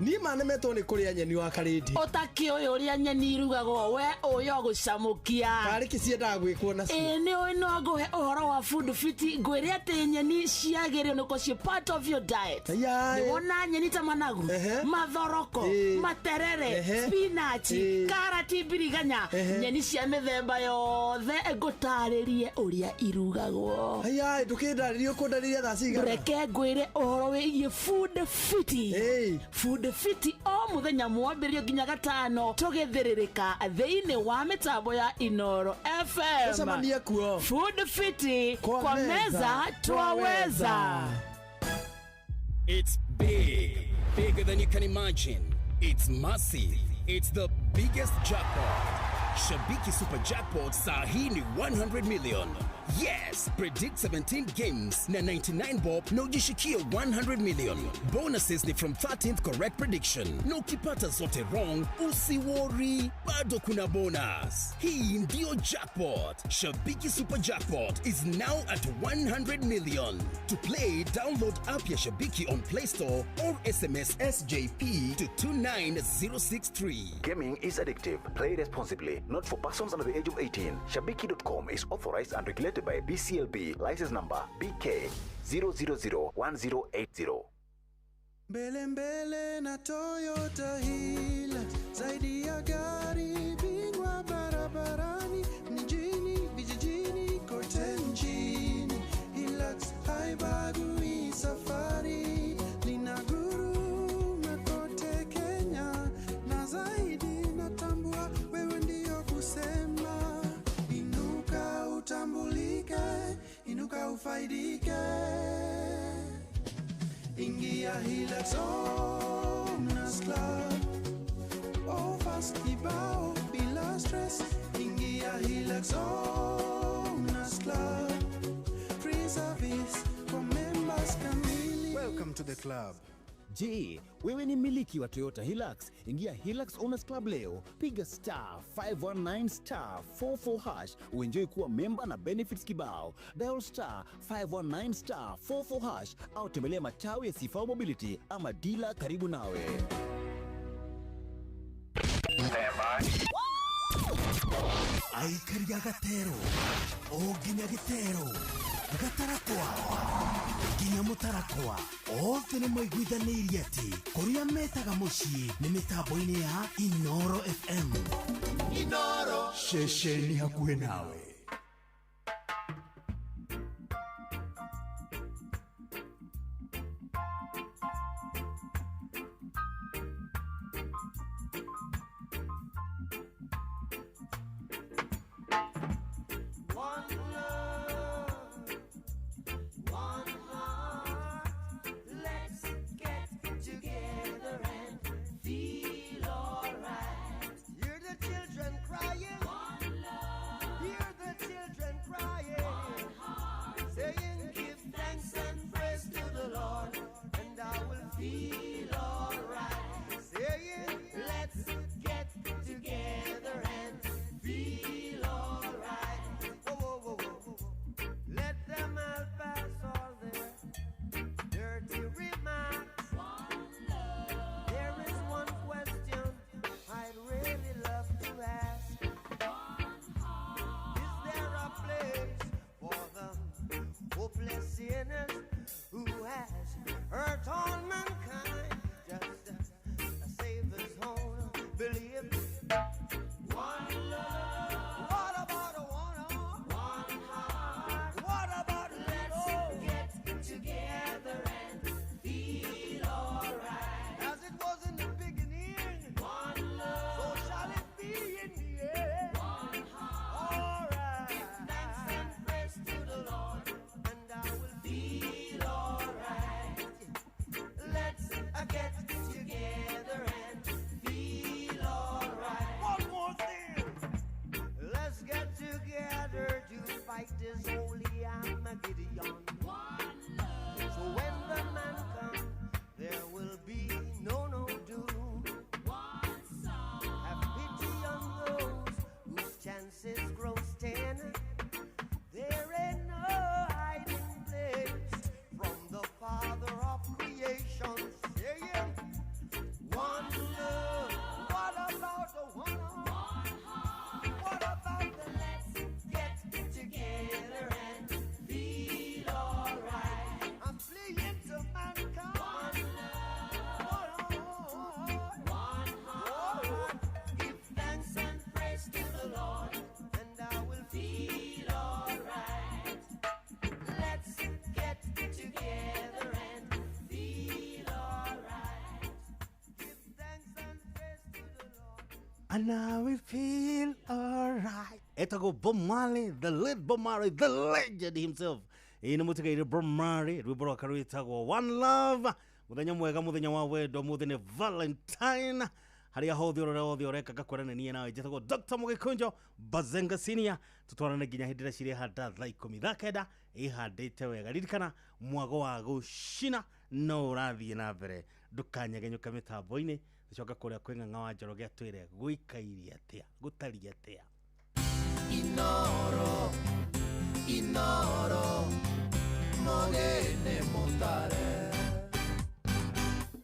Niĩ ma nemetwo nĩ kũrĩa nyeni wa karĩndi. Ũtakĩũĩ ũrĩa nyeni irugagwo we ũyũ gũcamũkia. Karĩ kĩ ciendaga gwĩkwo nacio? Ĩĩ nĩ ũĩ no ngũhe ũhoro wa food fit ngwĩre atĩ nyeni ciagĩrĩirwo nĩ gũkorwo ciĩ part of your diet. Nĩ wona nyeni ta managu, mathoroko, materere, spinach, karati, mbiriganya, nyeni cia mĩthemba yothe ngũtarĩrie ũrĩa irugagwo. Aya ndũkĩndarĩrie ũkũndarĩria thaa cigana? Reke ngwĩre ũhoro wĩgiĩ food fit. Food fit o mũthenya mwambĩrĩrio nginya gatano tũgĩthĩrĩrĩka thĩinĩ wa mĩtambo ya Inoro FM. Tũcemanie kuo. Food fit kwa meza twaweza. It's big, bigger than you can imagine. It's massive. It's the biggest jackpot. Shabiki Super Jackpot saa hii ni 100 million. Yes, predict 17 games na 99 bob na ujishikie 100 million. Bonuses ni from 13th correct prediction. Na ukipata zote wrong, usiworry, bado kuna bonus. Hii ndio jackpot. Shabiki Super Jackpot is now at 100 million. To play, download app ya Shabiki on Play Store or SMS SJP to 29063. Gaming is addictive. Play responsibly. Not for persons under the age of 18. Shabiki.com is authorized and regulated by BCLB. License number BK 0001080. Mbele mbele na Toyota Hilux, zaidi ya gari bingwa barabarani, mjini, vijijini, kote nchini. Hilux haibagui safari, linaguruma kote Kenya na zaidi. Natambua wewe ndio kusema, inuka utambulike, inuka ufaidike. Ingia Hilux Owners Club. Offers kibao bila stress. Ingia Hilux Owners Club. Free service for members kamili. Welcome to the club. Je, wewe ni mmiliki wa Toyota Hilux? Ingia Hilux Owners Club leo, piga star 519 star 44 hash uenjoy kuwa memba na benefits kibao. Dial star 519 star 44 hash au tembelea matawi ya Sifao Mobility ama dealer karibu nawe. Aikaria gatero o nginya gĩtero gatarakwa nginya mũtarakwa othe nĩ maiguithanĩirie atĩ kũrĩa metaga mũciĩ nĩ mĩtambo-inĩ ya Inoro FM. Inoro ceceni hakuhĩ nawe. And I will feel alright. Etagwo Bob Marley, the late Bob Marley, the legend himself. Ĩĩ nĩ mũtigaire Bob Marley, rwĩmbo rwake rwĩtagwo One Love. Mũthenya mwega, mũthenya wa wendo, mũthĩ nĩ Valentine. Harĩa hothe ũrĩa wothe ũreka ngakwĩra nĩ niĩ nawe njĩtagwo Dr. Mũgĩkũnjo Bazenga Senior. Tũtwarane nginya hĩndĩ ĩrĩa cirĩhanda thaa 10 thaa 9 ĩhandĩte wega. Ririkana mwago wa gũcina no ũrathiĩ na mbere, ndũkanyegenyũke mĩtambo-inĩ. Tũcoke kũrĩa kwĩ Ng'ang'a wa Njoroge atwĩre gũikaire atĩa, gũtariĩ atĩa. Inoro, Inoro, mogene mutare.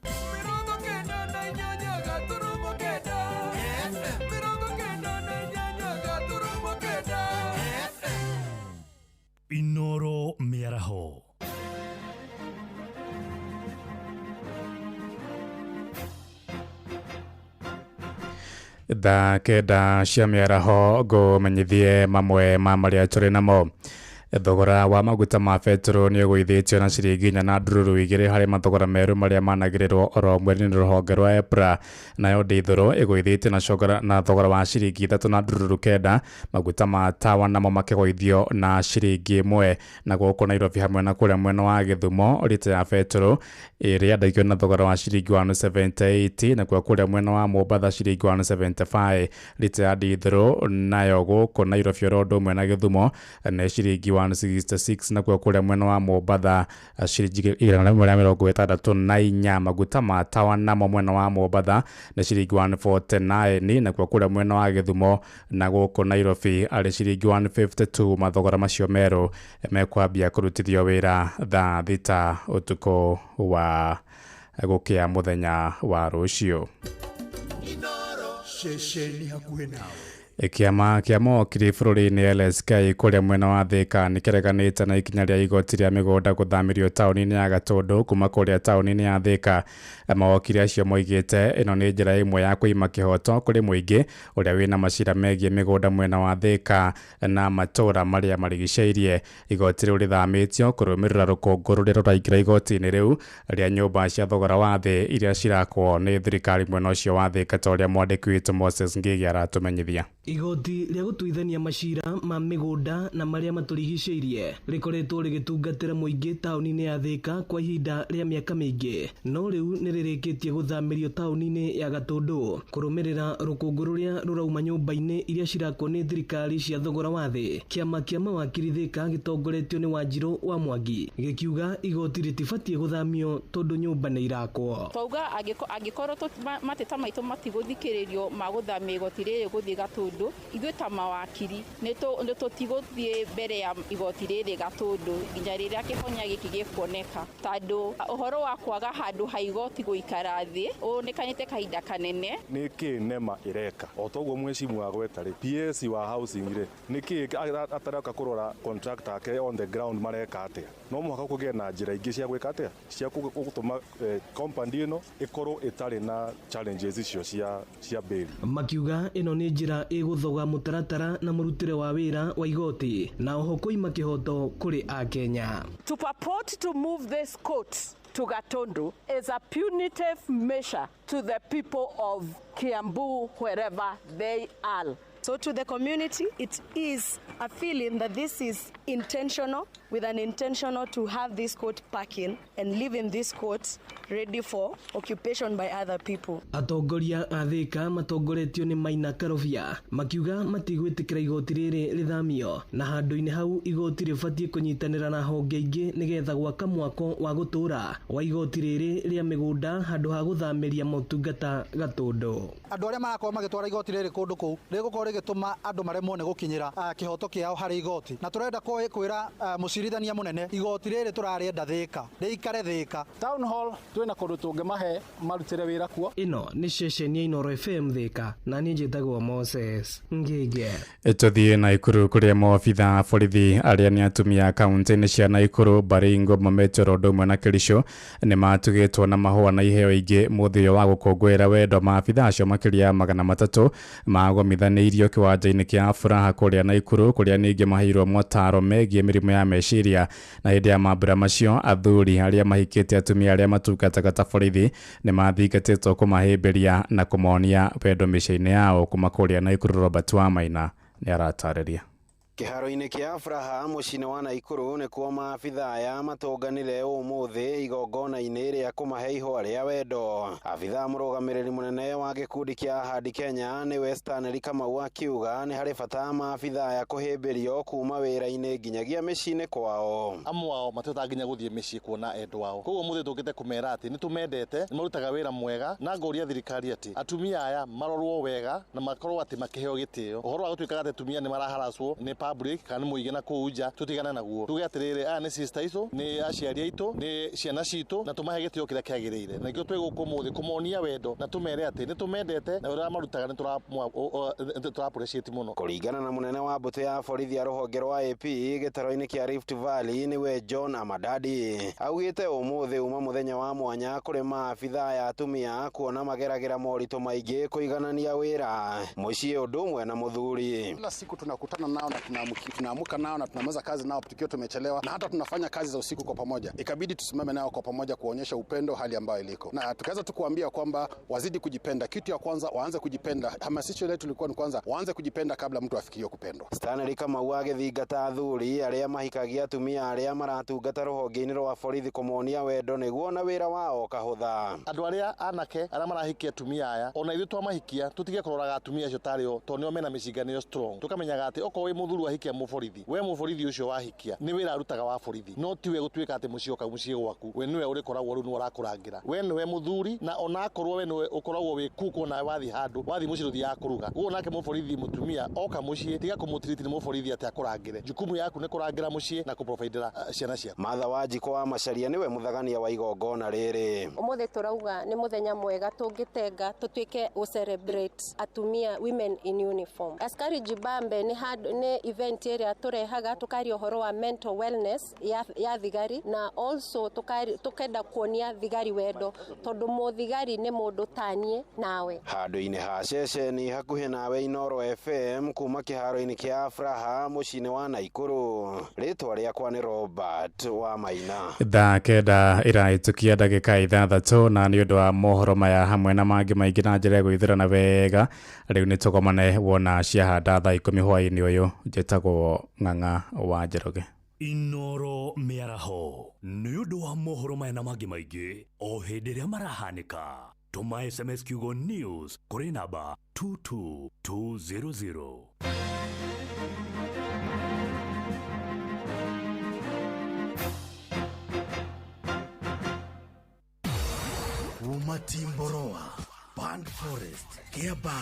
98.9 FM. 99.9 FM. Inoro mĩaraho. Thaa 9 cia mĩaraho ngũmenyithie mamwe ma marĩa tũrĩ namo. Thogora wa maguta ma betũrũ nĩ ũgũithĩtio na ciringi 4.2 harĩ mathogora merũ marĩa managĩrĩrwo oro mweri nĩ rũhonge rwa EPRA. Nayo ndithũrũ ĩgũithĩtio na thogora wa ciringi 3.9, maguta ma tawa namo makĩgũithio na ciringi 1. Na gũkũ Nairobi hamwe na kũrĩa mwena wa Gĩthumo rita ya betũrũ ĩrĩendagio na thogora wa ciringi 178, nakuo kũrĩa mwena wa Mombatha ciringi 175. Rita ya ndithũrũ nayo gũkũ Nairobi oro ũndũ ũmwe na Gĩthumo nĩ ciringi 166, nakuo kũrĩa mwena wa Mombatha ciringi 164. Maguta ma tawa namo mwena wa Mombatha nĩ ciringi 149, nakuo kũrĩa mwena wa Gĩthumo na gũkũ Nairobi arĩ ciringi 152. Mathogora macio merũ mekwambia kũrutithio wĩra thaa 6 ũtukũ wa gũkĩa mũthenya wa rũciũ. Ceceni hakuhĩ nawe. Kĩama kĩa mawakiri bũrũri-inĩ LSK kũrĩa mwena wa Thika nĩ kĩreganĩte na ikinya rĩa igoti rĩa mĩgũnda gũthamĩrio taũni-inĩ ya Gatũndũ kuma kũrĩa taũni-inĩ ya Thika. Mawakiri acio moigĩte ĩno nĩ njĩra ĩmwe ya kũima kĩhoto kũrĩ mũingĩ ũrĩa wĩna macira megiĩ mĩgũnda mwena wa Thika na matũũra marĩa marigicĩirie. Igoti rĩu rĩthamĩtio kũrũmĩrĩra rũkũngũ rũrĩa rũraingĩra igoti-inĩ rĩu rĩa nyũmba cia thogora wa thĩ iria cirakwo nĩ thirikari mwena ũcio wa Thika, ta ũrĩa mwandĩki witũ Moses Ngigi aratũmenyithia. Igoti rĩa gũtuithania macira ma mĩgũnda na marĩa matũrigicĩirie rĩkoretwo rĩgĩtungatĩra mũingĩ taũni-inĩ ya Thika kwa ihinda rĩa mĩaka mĩingĩ, no rĩu nĩ rĩrĩkĩtie gũthamĩrio taũni-inĩ ya Gatũndũ kũrũmĩrĩra rũkũngũ rũrĩa rũrauma nyũmba-inĩ iria cirakwo nĩ thirikari cia thogora wa thĩ. Kĩama kĩa mawakiri Thika gĩtongoretio nĩ Wanjirũ wa Mwangi gĩkiuga igoti rĩtibatiĩ gũthamio tondũ nyũmba nĩ irakwo. Twauga angĩkorwo mateta maitũ matigũthikĩrĩrio magũthamia igoti rĩrĩ gũthiĩ Gatũndũ, ithuĩ ta mawakiri nĩ tũtigũthiĩ mbere ya igoti rĩrĩ Gatũndũ nginya rĩrĩa kĩhonia gĩkĩ gĩkuoneka, tondũ ũhoro wa kwaga handũ ha igoti gũikara thĩ ũnekanĩte kahinda kanene. Nĩ kĩ NEMA ĩreka o toguo mheshimiwa agweta rĩ, PS wa housing rĩ, nĩ kĩ atareka kũrora contractor ake on the ground mareka atĩa? No mũhaka kũgĩe na njĩra ingĩ cia gwĩka atĩa cia gũtũma compound ĩno ĩkorwo ĩtarĩ na challenges icio cia bail. Makiuga ĩno nĩ njĩra ĩgũthoga mũtaratara na mũrutĩre wa wĩra wa igoti na oho kũima kĩhoto kũrĩ Akenya. To purport to move this court to Gatundu is a punitive measure to the people of Kiambu wherever they are. So to the community, it is a feeling that this is intentional, with an intentional to have this court packing and leaving this court ready for occupation by other people. Atongoria a Thika matongoretio nĩ Maina Karobia makiuga matigwĩtĩkĩra igoti rĩrĩ rĩthamio, na handũ-inĩ hau igoti rĩbatiĩ kũnyitanĩra na honge ingĩ nĩgetha gwaka mwako wa gũtũũra wa igoti rĩrĩ rĩa mĩgũnda handũ ha gũthamĩria motungata Gatũndũ. Andũ arĩa marakorwo magĩtwara igoti rĩrĩ kũndũ kũu rĩgũkorwo rĩgĩtũma andũ maremwo nĩ gũkinyĩra kĩhoto kĩao harĩ igoti, na tũrenda kwĩra mũcirithania mũnene igoti rĩrĩ tũrarĩenda Thika rĩikare Thika. Town hall twĩna kũndũ tũngĩmahe marutĩre wĩra kuo. Ĩno nĩ ceceni ya Inooro FM Thika, na niĩ njĩtagwo Moses Ngige. Tũthiĩ Naikuru kũrĩa maobitha a borithi arĩa nĩ atumia kaunti-inĩ cia Naikuru, Baringo, Bomet oro ũndũ ũmwe na Kericho nĩ matugĩtwo na mahũa na iheo ingĩ mũthĩ ũyũ wa gũkũngũĩra wendo. Maabitha acio makĩria ya 300 magomithanĩirio mathomithio kĩwanja-inĩ kĩa Furaha kũrĩa Naikuru kũrĩa ningĩ maheirwo motaro megiĩ mĩrimũ ya meciria. Na hĩndĩ ya mambura macio athuri arĩa mahikĩte atumia arĩa matungataga ta borithi nĩ mathingatĩtwo kũmahĩmbĩria na kũmonia wendo mĩciĩ-inĩ yao. Kuma kũrĩa Naikuru Robert Wamaina nĩ aratarĩria. Kĩharo-inĩ kĩa Furaha mũciĩ-inĩ wa Naikuru nĩkuo maabithaa aya matũnganire ũmũthĩ igongona-inĩ rĩa kũmahe ihũa rĩa wendo. Abithaa mũrũgamĩrĩri mũnene wa gĩkundi kĩa Ahadi Kenya nĩwe Stanley Kamau akiuga nĩ harĩ bata maabithaa aya kũhĩmbĩrio kuma wĩra-inĩ nginyagia mĩciĩ-inĩ kwao. Amwe ao matihotaga nginya gũthiĩ mĩciĩ kuona endwa ao, koguo ũmũthĩ tũkĩte kũmera atĩ nĩ tũmendete, nĩ marutaga wĩra mwega, na ngoria thirikari atĩ atumia aya marorwo wega na makorwo atĩ makĩheo gĩtĩo. Ũhoro wa gũtuĩkaga atĩ atumia nĩ maraharacwo nĩ public kana mũingĩ na kũu nja, tũtigane naguo. Tuge atĩrĩrĩ, aya nĩ sister aitũ, nĩ aciari aitũ, nĩ ciana citũ, na tũmahe gĩtĩo kĩrĩa kĩagĩrĩire. Na nĩkĩo twĩ gũkũ ũmũthĩ kũmonia wendo na tũmere atĩ nĩ tũmendete na ũrĩa marutaga nĩ tũra appreciate mũno. Kũringana na mũnene wa mbũtũ ya borithi ya rũhonge rwa AP gĩtaro-inĩ kĩa Rift Valley nĩwe John Amadadi augĩte ũmũthĩ uma mũthenya wa mwanya kũrĩ maabithaa ya atumia kuona mageragĩra moritũ maingĩ kũiganania wĩra mũciĩ ũndũ ũmwe na mũthuri. Kila siku tunakutana nao na tunaamuka nao na tunamaliza kazi nao tukiwa tumechelewa, na hata tunafanya kazi za usiku kwa pamoja. Ikabidi tusimame nao kwa pamoja kuonyesha upendo hali ambayo iliko, na tukaweza tu kuambia kwamba wazidi kujipenda. Kitu ya kwanza waanze kujipenda. Hamasisho letu lilikuwa ni kwanza waanze kujipenda kabla mtu afikirie kupendwa. Stanley Kamau agĩthingata athuri arĩa mahikagia atumia arĩa maratungata rũhonge-inĩ rwa borithi kũmonia wendo nĩguo na wĩra wao ũkahũtha. Andũ arĩa anake arĩa marahikia atumia aya, ona ithuĩ twamahikia tũtige kũroraga atumia acio tarĩ o tondũ nĩo mena mĩcinga nĩo strong. Tũkamenyaga atĩ okorwo wĩ mũthuri wahikia mũborithi, we mũborithi ũcio wahikia nĩ wĩra arutaga wa borithi, no tiwe gũtuĩka atĩ mũciĩ oka mũciĩ gwaku we nĩwe ũrĩkoragwo rĩu nĩwe ũrakũrangĩra, we nĩwe mũthuri, na onakorwo we nĩwe ũkoragwo wĩ kuko nawe wathiĩ handũ wathiĩ mũciĩ ndũthiaga kũruga. Ũguo nake mũborithi mũtumia oka mũciĩ tiga kũmũtiriti nĩ mũborithi atĩ akũrangĩre. Jukumu yaku nĩ kũrangĩra mũciĩ na kũprovidera ciana ciaku. Martha Wanjikũ wa Macharia nĩwe mũthagania wa igongona rĩrĩ. Ũmũthĩ tũrauga nĩ mũthenya mwega tũngĩtenga tũtuĩke gũ celebrate atumia women in uniform. Askari Jibambe nĩ event ĩrĩa tũrehaga tũkaria ũhoro wa mental wellness ya thigari, na also tukenda kuonia thigari wendo tondũ mũthigari nĩ mũndũ tanie nawe. Handũ-inĩ ha ceceni hakuhĩ nawe Inooro FM kuma kĩharo-inĩ kĩa Furaha mũciĩ-inĩ wa Naikuru, rĩtwa rĩakwa nĩ Robert wa Maina. Thaa 9 ĩrahĩtũkia ndagĩka 6 na nĩ ũndũ wa mohoro maya hamwe na mangĩ maingĩ na njĩra ya gwĩthurana wega rĩu nĩ tũgomane wona ciahanda thaa 10 hwaĩ-inĩ ũyũ. Njĩtagwo Ng'ang'a wa Njoroge. Inooro mĩaraho nĩ ũndũ wa mohoro maya na mangĩ maingĩ o hĩndĩ ĩrĩa marahanĩka. Tũma SMS kiugo news kũrĩ namba 22200. Kuma Timboroa, Band Forest, Kiaba,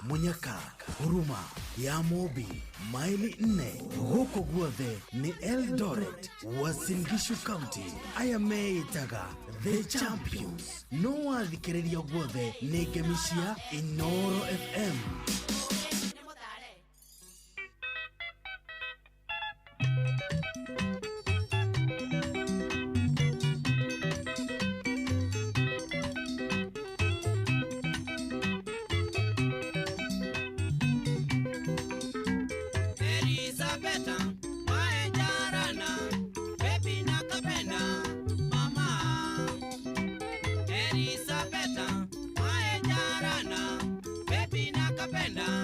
Munyaka, Huruma, ya Mobi, maili 4 gũkũ guothe nĩ Eldoret, Uasin Gishu County. Aya meĩtaga The Champions. No wathikĩrĩria guothe nĩ ngemi cia Inooro FM. Elisabetta, mae jarana, baby nakapenda.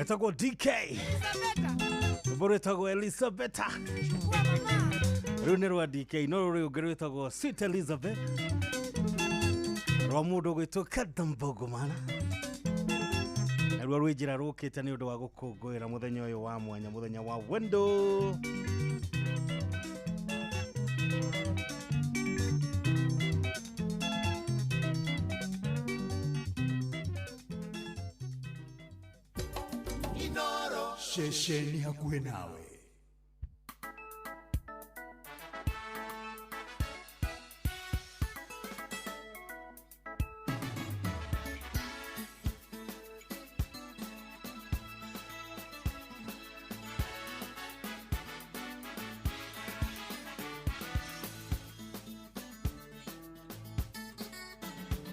Etagwo DK, rwĩmbo rwĩtagwo Elizabeta. Rũu nĩ rwa DK, no rũrĩ ũngĩ rwĩtagwo Sweet Elizabeth rwa mũndũ ũgwĩtwo Kadambogo mana, naruo rwĩ njĩra rũkĩte nĩ ũndũ wa gũkũngũĩra mũthenya ũyũ wa mwanya, mũthenya wa wendo. Ceceni hakuhĩ nawe.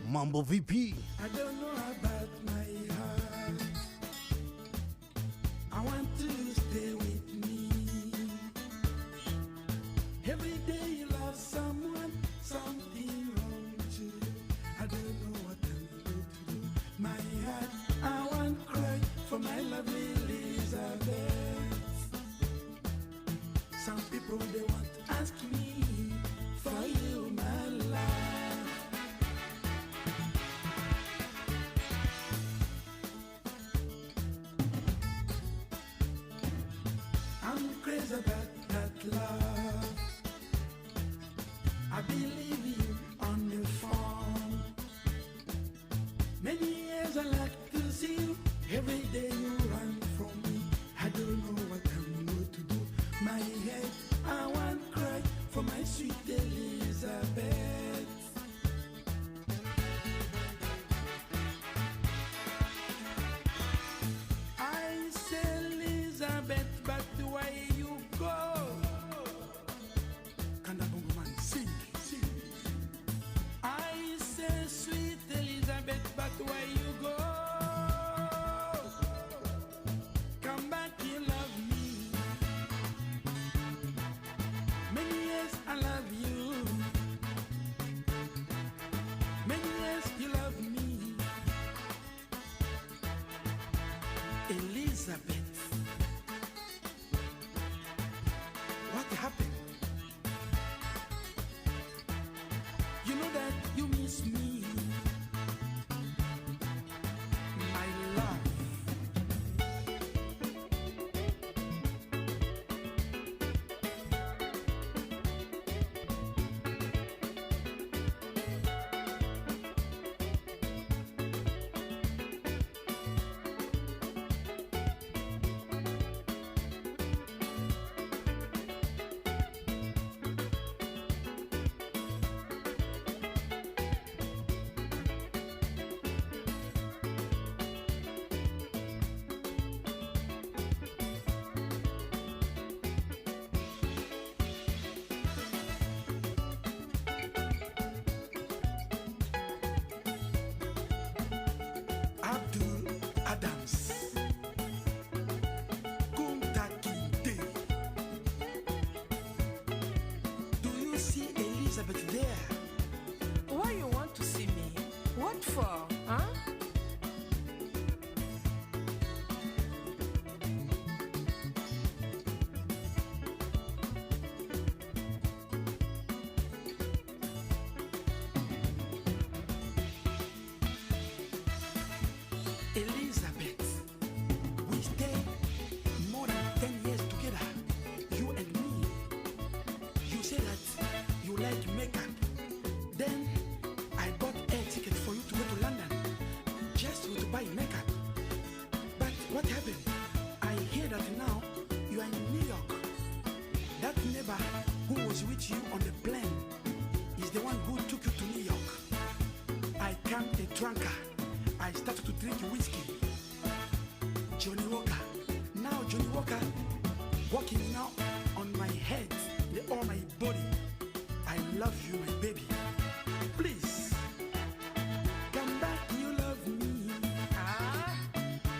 Mambo vipi? I don't know about my heart. I want to stay with me. Every day you love someone, something wrong too. I don't know what I'm going to do. My heart, I want cry for my lovely Elizabeth. Some people they want to ask me for you, my love. I'm crazy about that love. I believe you on the phone. Many years I like to see you. Every day you run from me. I don't know what I'm going to do. My head, I want cry for my sweet Elizabeth. I say Elizabeth, but why you go? Kanda Bongo Man, sing, sing. I say sweet Elizabeth, but why you go? Come back, you love me. Many years I love you. Many years you love me. Elizabeth, what happened? You know that you miss me, my love. Abdul Adams, Kunta Kinte. Do you see Elizabeth there? Why you want to see me? What for, huh? Elizabeth, we stay more than 10 years together, you and me. You say that you like makeup. Then I bought air ticket for you to go to London just to buy makeup. But what happened? I hear that now you are in New York. That neighbor who was with you on the plane is the one who took you to New York. I come a drunkard. I started to drink whiskey. Johnny Walker. Now Johnny Walker walking now on my head, all my body. I love you, my baby. Please, come back, you love me. Ah,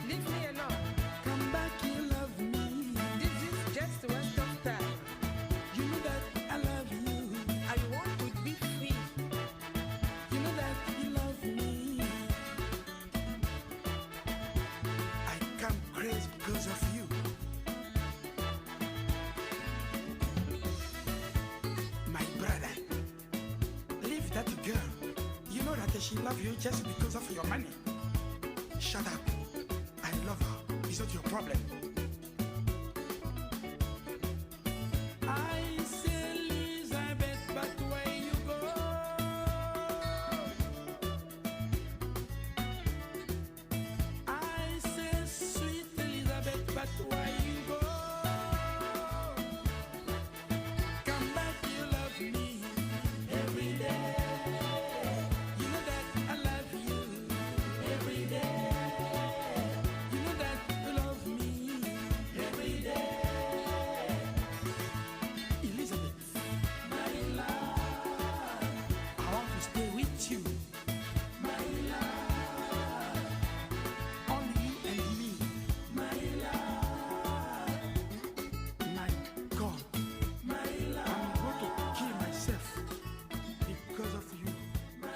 leave me alone. Come back, you love me. This is just a waste of time. You know that I love you. I want to be free. You know that you love me. I come crazy She love you just because of your money. Shut up. I love her. It's not your problem. I say Elizabeth, but where you go? I say sweet Elizabeth, but where you go? Come back, you love me every day. You know that I love you every day. You know that you love me every day. Elizabeth, My love, I want to stay with you. My love, Only you and me. My love, My God, my love, I'm going to kill myself because of you. My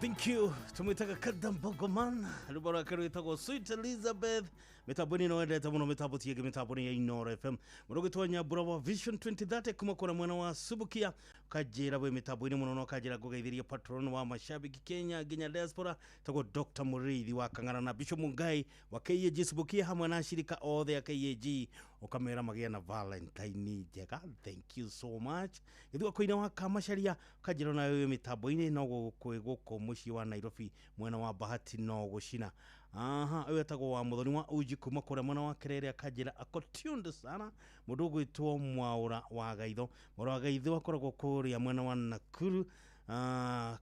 Thank you. Tumwitaga Kadambogoman rwimbo rwake rwitagwo Sweet Elizabeth mitambo-inĩ ĩno wendete mũno mĩtambo tiĩngĩ mĩtambo-inĩ ya Inoro FM mũndũ ũgĩtwo Nyambura wa Vision 2030 kuma kũrĩa mwena wa Subukia ũkanjĩra wĩ mĩtambo-inĩ mũno na ũkanjĩra ngũgeithĩria patron wa mashabiki Kenya nginya diaspora tagwo Dr. Mũrĩithi wa Kang'ara na Bishop Mungai wa KAG Subukia hamwe na ashirika othe a KAG ũkamera magĩe na Valentine njega. Thank you so much. Gĩthua kũina wa Kamacharia ũkanjĩra nawe wĩ mĩtambo-inĩ no gũkũ gũkũ mũciĩ wa Nairobi mwena wa Bahati no gũcina. Aha, ũyũ etagwo wa Mũthoni wa Uji kuma kũrĩa mwena wa Kerere akanjĩra ako tuned sana. Mũndũ ũgwĩtwo Mwaũra wa Gaitho, Mwaũra wa Gaitho akoragwo kũrĩa mwena wa Nakuru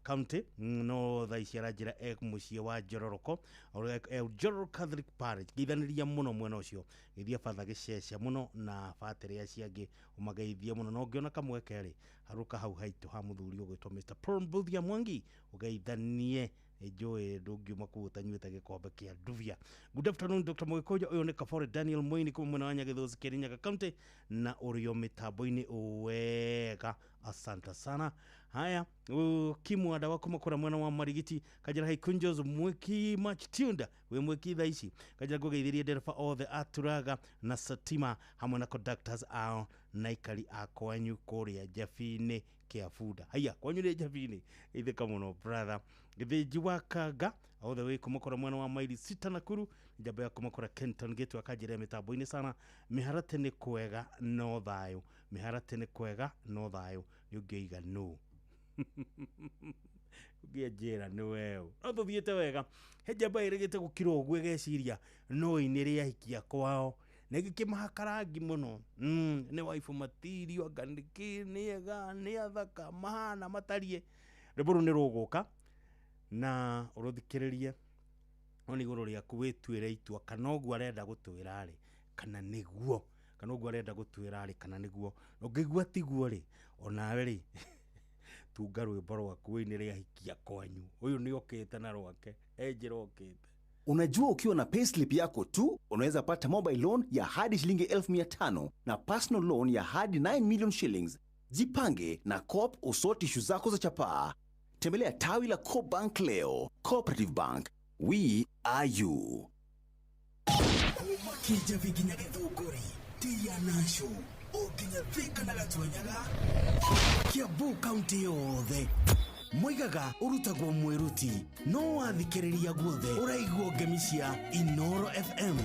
county, no thaa ici aranjĩra e mũciĩ wa Njororoko, Njororo Catholic Parish. Geithanĩria mũno mwena ũcio, geithia batha gĩceca mũno na batĩrĩ acio angĩ ũmageithie mũno, na ũngĩona kamweke rĩ harũka hau haitũ ha mũthuri ũgwĩtwo Mr. Paul Mbuthia Mwangi ũgeithanie. Njũĩ ndũngiuma kũu ũtanyuĩte gĩkombe kĩa nduvia. Good afternoon Dr. Mũgĩkũnjo, ũyũ nĩ Kabore Daniel Moini kuma mwena wa Nyagĩthũci Kĩrĩnyaga County na ũrĩo mĩtambo-inĩ wega, asante sana. Haya, kimwanda wa kuma kũrĩa mwena wa Marigiti kanjĩra hi Kunjos mwiki much tuned wĩ mwiki thaa ici kanjĩra ngũgeithĩrie ndereba othe a Turaga na Satima hamwe na conductors ao na aikari a kwanyu kũrĩa Njabi-inĩ kĩa bunda. Haya, kwanyu nĩ Njabi-inĩ, ithĩka mũno brother. Gĩthĩnji wa Kanga all the way kuma kũrĩa mwena wa maili 6 Nakuru, njamba ya kuma kũrĩa Kenton Gate akanjĩra mĩtambo-inĩ sana. Mĩharate nĩ kwega no thayũ, mĩharate nĩ kwega no thayũ, nĩ ũngĩiga no ũngĩanjĩra nĩ weũ no tũthiĩte wega. He njamba ĩrĩgĩte gũkira ũguo ĩgeciria no inĩrĩ ahikia kwao na ĩgĩkĩmahaka rangi mũno, nĩ waifu matirio anga nĩkĩ nĩ ega nĩ athaka mahana matariĩ. Rwĩmbo rũu nĩ rũgũka na ũrũthikĩrĩrie no nĩ igũrũ rĩaku wĩtuĩre itua kana ũguo arenda gũtwĩra rĩ kana nĩguo, kana ũguo arenda gũtwĩra rĩ kana nĩguo. Na ũngĩigua tiguo rĩ onawe rĩ tunga rwĩmbo rwaku wĩinĩre ahikia kwanyu. Ũyũ nĩ okĩte na rwake, e njĩra okĩte. Unajua, ukiwa na payslip yako tu unaweza pata mobile loan ya hadi shilingi 1500 na personal loan ya hadi 9 million shillings. Jipange na Coop usoti ishu zako za chapaa. Tembelea tawi la Coop Bank leo. Cooperative Bank, we are you. Kuma Kĩnjabi nginya Gĩthũngũri, Tia Nasho, o nginya Thika na Gatwenyaga, Kiambu kaunti yothe. Moigaga ũrutagwo mwĩruti, no wathikĩrĩria guothe ũraigua ngemi cia Inoro FM.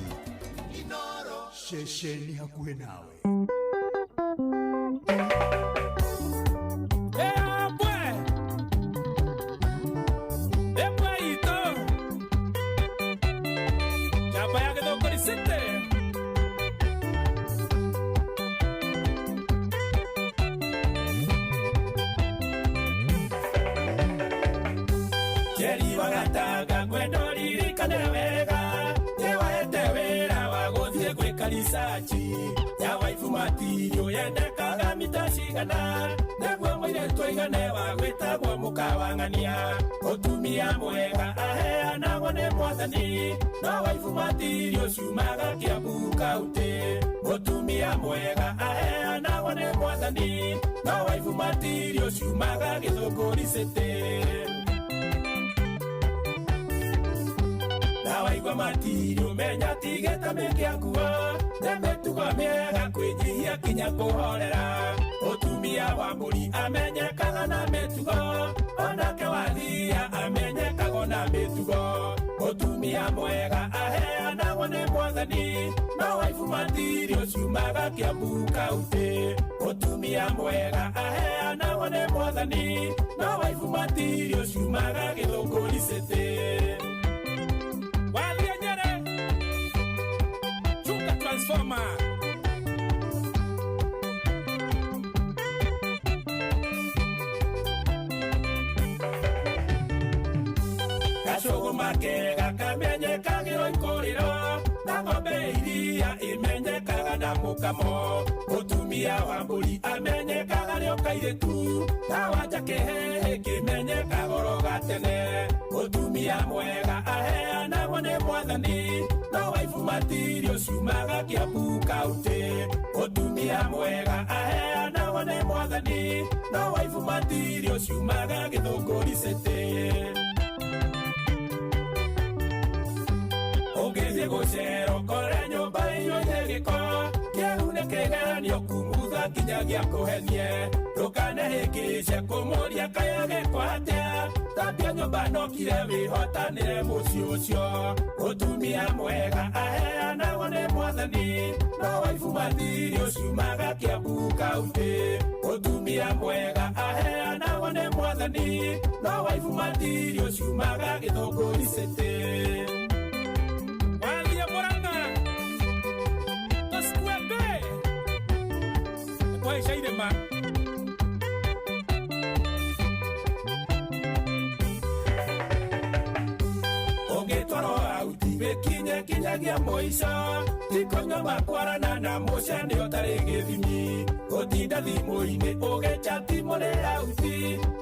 Inoro. Ceceni hakuhĩ nawe. Research ya waifu matirio yendekaga mita cigana nĩguo mũirĩtu aigane wa gwĩtagwo mũkawang'ania mũtumia mwega aheanagwo nĩ mwathani no waifu matirio ciumaga Kiambu kaunti mũtumia mwega aheanagwo nĩ mwathani no waifu matirio ciumaga Gĩthũngũri City. Na waigua matirio menya tigĩtame kĩakuo nĩ mĩtugo mĩega kwĩnyihia kinya kũhorera mũtumia wa mbũri amenyekaga na mĩtugo onake wathia amenyekaga na mĩtugo mũtumia mwega aheanagwo nĩ mwathani no waibu matirio ciumaga Kiambu kaunti mũtumia mwega aheanagwo nĩ mwathani no waibu matirio ciumaga Gĩthũngũri City. Wathiĩ Nyerĩ Chuka transformer. Gacũgũma kega kamenyekagĩrwo ikũrĩro na ng'ombe iria imenyekaga na mũkamo mũtumia wa mbũri amenyekaga rĩo kairĩtu na wanja kĩhehe kĩmenyekaga oro gatene mũtumia mwega aheanagwo nĩ mwathani no waibu matirio ciumaga Kiambu kaunti mũtumia mwega aheanagwo nĩ mwathani no waibu matirio ciumaga Gĩthũngũri City. Ũngĩthiĩ gũcera ũkore nyũmba iyũire gĩko kĩu nĩ kĩgeranio kumutha nginyagia kũhenie ndũkanehĩngĩce kũmũria kaya gĩko atĩa thambia nyũmba nokire wĩhotanĩre mũciĩ ũcio mũtumia mwega aheanagwo nĩ mwathani no waibu matirio ciumaga Kiambu kaunti mũtumia mwega aheanagwo nĩ mwathani no waibu matirio ciumaga Gĩthũngũri City. Wathiĩ Mũrang'a tũcikuembe nĩkwahaica irĩma. Ũngĩtwarwo auti wĩkinye kinyagia mũico ti kũnyua makwarana na mũcene ũtarĩ gĩthimi gũtinda thimũ-inĩ ũgĩchati mũrĩ auti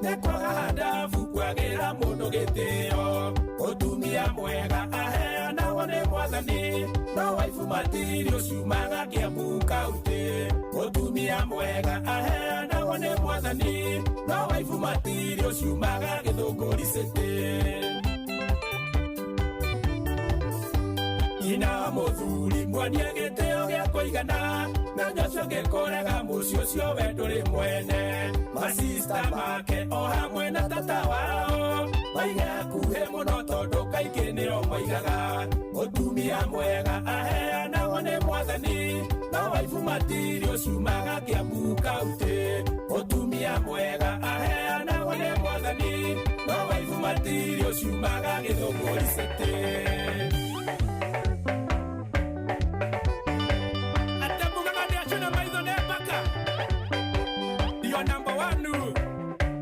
nĩ kwaga handabu kwagĩra mũndũ gĩtĩo mũtumia mwega aheanagwo nĩ mwathani no waibu matirio ciumaga Kiambu kaunti mũtumia mwega aheanagwo nĩ mwathani no waibu matirio ciumaga Gĩthũngũri City. Nyina wa mũthuri muonie gĩtĩo gĩa kũigana na nyocio gĩkũrega mũciĩ ũcio we ndũrĩ mwene masista make o hamwe na tata wao maige hakuhĩ mũno tondũ kaingĩ nĩo moigaga mũtumia mwega aheanagwo nĩ mwathani no waibu matirio ciumaga Kiambu kaunti mũtumia mwega aheanagwo nĩ mwathani no waibu matirio ciumaga Gĩthũngũri City.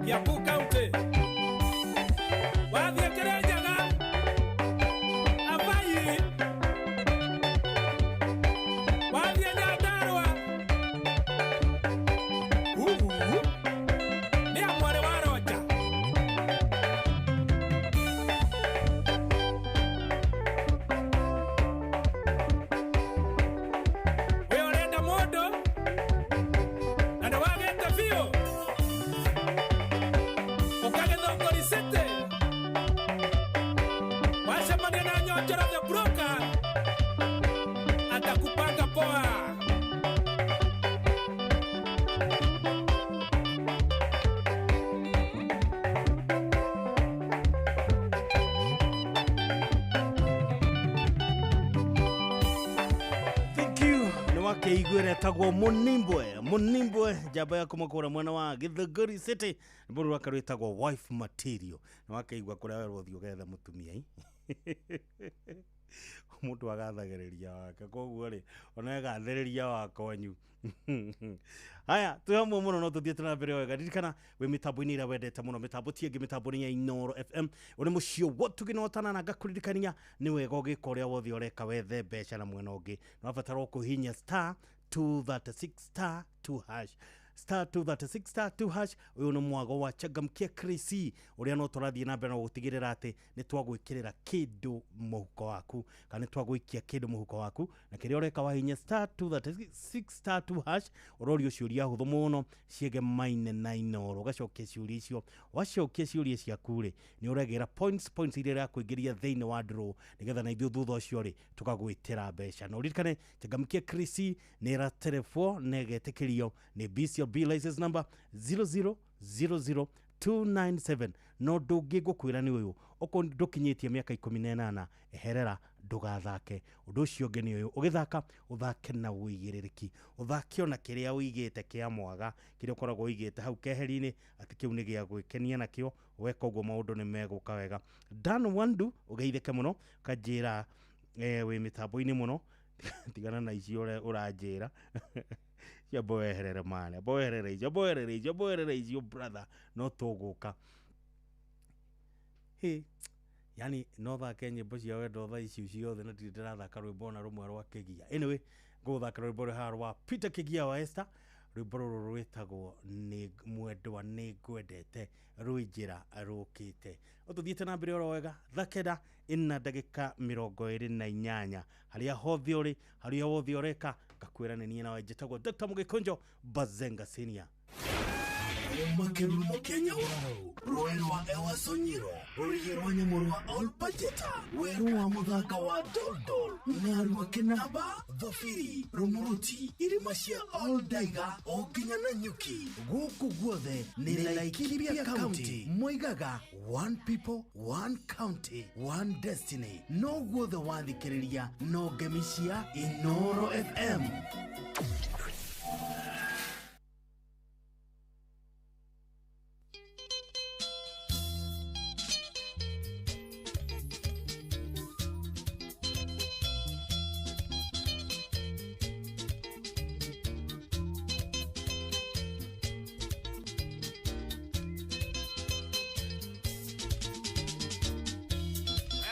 Kiambu County. Wathiĩ Kĩrĩnyaga Abai wathiĩ Nyandarũa nĩ a mwarĩ wa Roja. We ũrenda mũndũ na nĩwagĩte biũ Gĩthũngũri City wacemania na Nyonjoro the broker atakupanga poa. Thank you. Nĩ wakeiguĩra etagwo Mũnimbwe njamba ya kuma kũrĩa mwena wa Gĩthũngũri City rwĩmbo rwake rwĩtagwo wife material. Nĩ wakeigua kũrĩa werwo ũthiĩ ũgethe mũtumia i mũndũ agathagĩrĩria wake koguo rĩ ona gathĩrĩria wakwanyu. Haya twĩ hamwe mũno no tũthiĩte na mbere wega ririkana wĩ mĩtambo-inĩ ĩrĩa wendete mũno mĩtambo ti ĩngĩ mĩtambo nĩ ya Inooro FM ũrĩ mũciĩ wotugi na ũtana na ngakũririkania nĩ wega ũgĩka ũrĩa wothe ũreka wethe mbeca na mwena ũngĩ nĩ wabatara kũhihinya star 236 star 2 hash star 236 star 2 hash. Ũyũ nĩ mwago wa changamkia Chris ũrĩa no tũrathiĩ na mbere na gũtigĩrĩra atĩ nĩ twagwĩkĩrĩra kĩndũ mũhuko waku kana nĩ twagũikia kĩndũ mũhuko waku, na kĩrĩa ũreka wahinya star 236 star 2 hash ũrorio ciũria hũthũ mũno ciegemaine na Inooro. Ũgacokia ciũria icio, wacokia ciũria ciaku rĩ nĩ ũregera points iria ĩrakũingĩria thĩinĩ wa draw nĩgetha na ithuĩ thutha ũcio rĩ tũkagwĩtĩra mbeca. Na ũririkane changamkia Chris nĩ ĩraterebwo na ĩgetĩkĩrio nĩ BCLB license number 0000297. No ndũngĩ ngũkwĩra nĩ ũyũ, okorwo ndũkinyĩtie mĩaka 18 eherera ndũgathake. Ũndũ ũcio ũngĩ nĩ ũyũ, ũgĩthaka ũthake na ũigĩrĩrĩki, ũthake ona kĩrĩa ũigĩte kĩa mwaga, kĩrĩa ũkoragwo ũigĩte hau keheri-inĩ atĩ kĩu nĩ gĩa gwĩkenia nakĩo. Weka ũguo maũndũ nĩ megũka wega. Dan Wandu ũgeithĩke mũno, ũkanjĩra wĩ mĩtambo-inĩ mũno tigana na icio ũranjĩra amba weherere mane, amba weherere icio, amba weherere icio, amba weherere icio brother, no tũgũka. Hĩ, yani no thake nyĩmbo cia wendo thaa ici ciothe na ndirĩ ndĩrathaka rwĩmbo ona rũmwe rwa Kĩgia. Anyway, ngũgũthakĩra rwĩmbo rwĩ haha rwa Peter Kĩgia wa Esther, rwĩmbo rũrũ rwĩtagwo nĩ mwendwa nĩ ngwendete, rwĩ njĩra rũkĩte. Ũtũthiĩte na mbere oro wega thaa 9 ĩna ndagĩka 28 harĩa hothe ũrĩ, harĩa wothe ũreka, ngakwĩra nĩ niĩ nawe njĩtagwo Dr. Mũgĩkũnjo Bazenga Senior. Makerumo Kenya wao rũĩ rwa Ewasonyiro, rũrĩgĩ rwa nyamũ rwa Olpajeta, werũ wa mũthanga wa Doldol, Narua Kĩnamba, Thobiri, Rũmũrũti, irĩma cia Oldaiga o nginya Nanyuki. Gũkũ guothe nĩ Laikipia County. Moigaga one people, one county, one destiny. No guothe wathikĩrĩria no ngemi cia Inooro FM.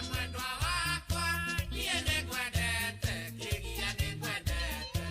Mwendwa wakwa, niĩ nĩngwendete, kĩgia nĩngwendete.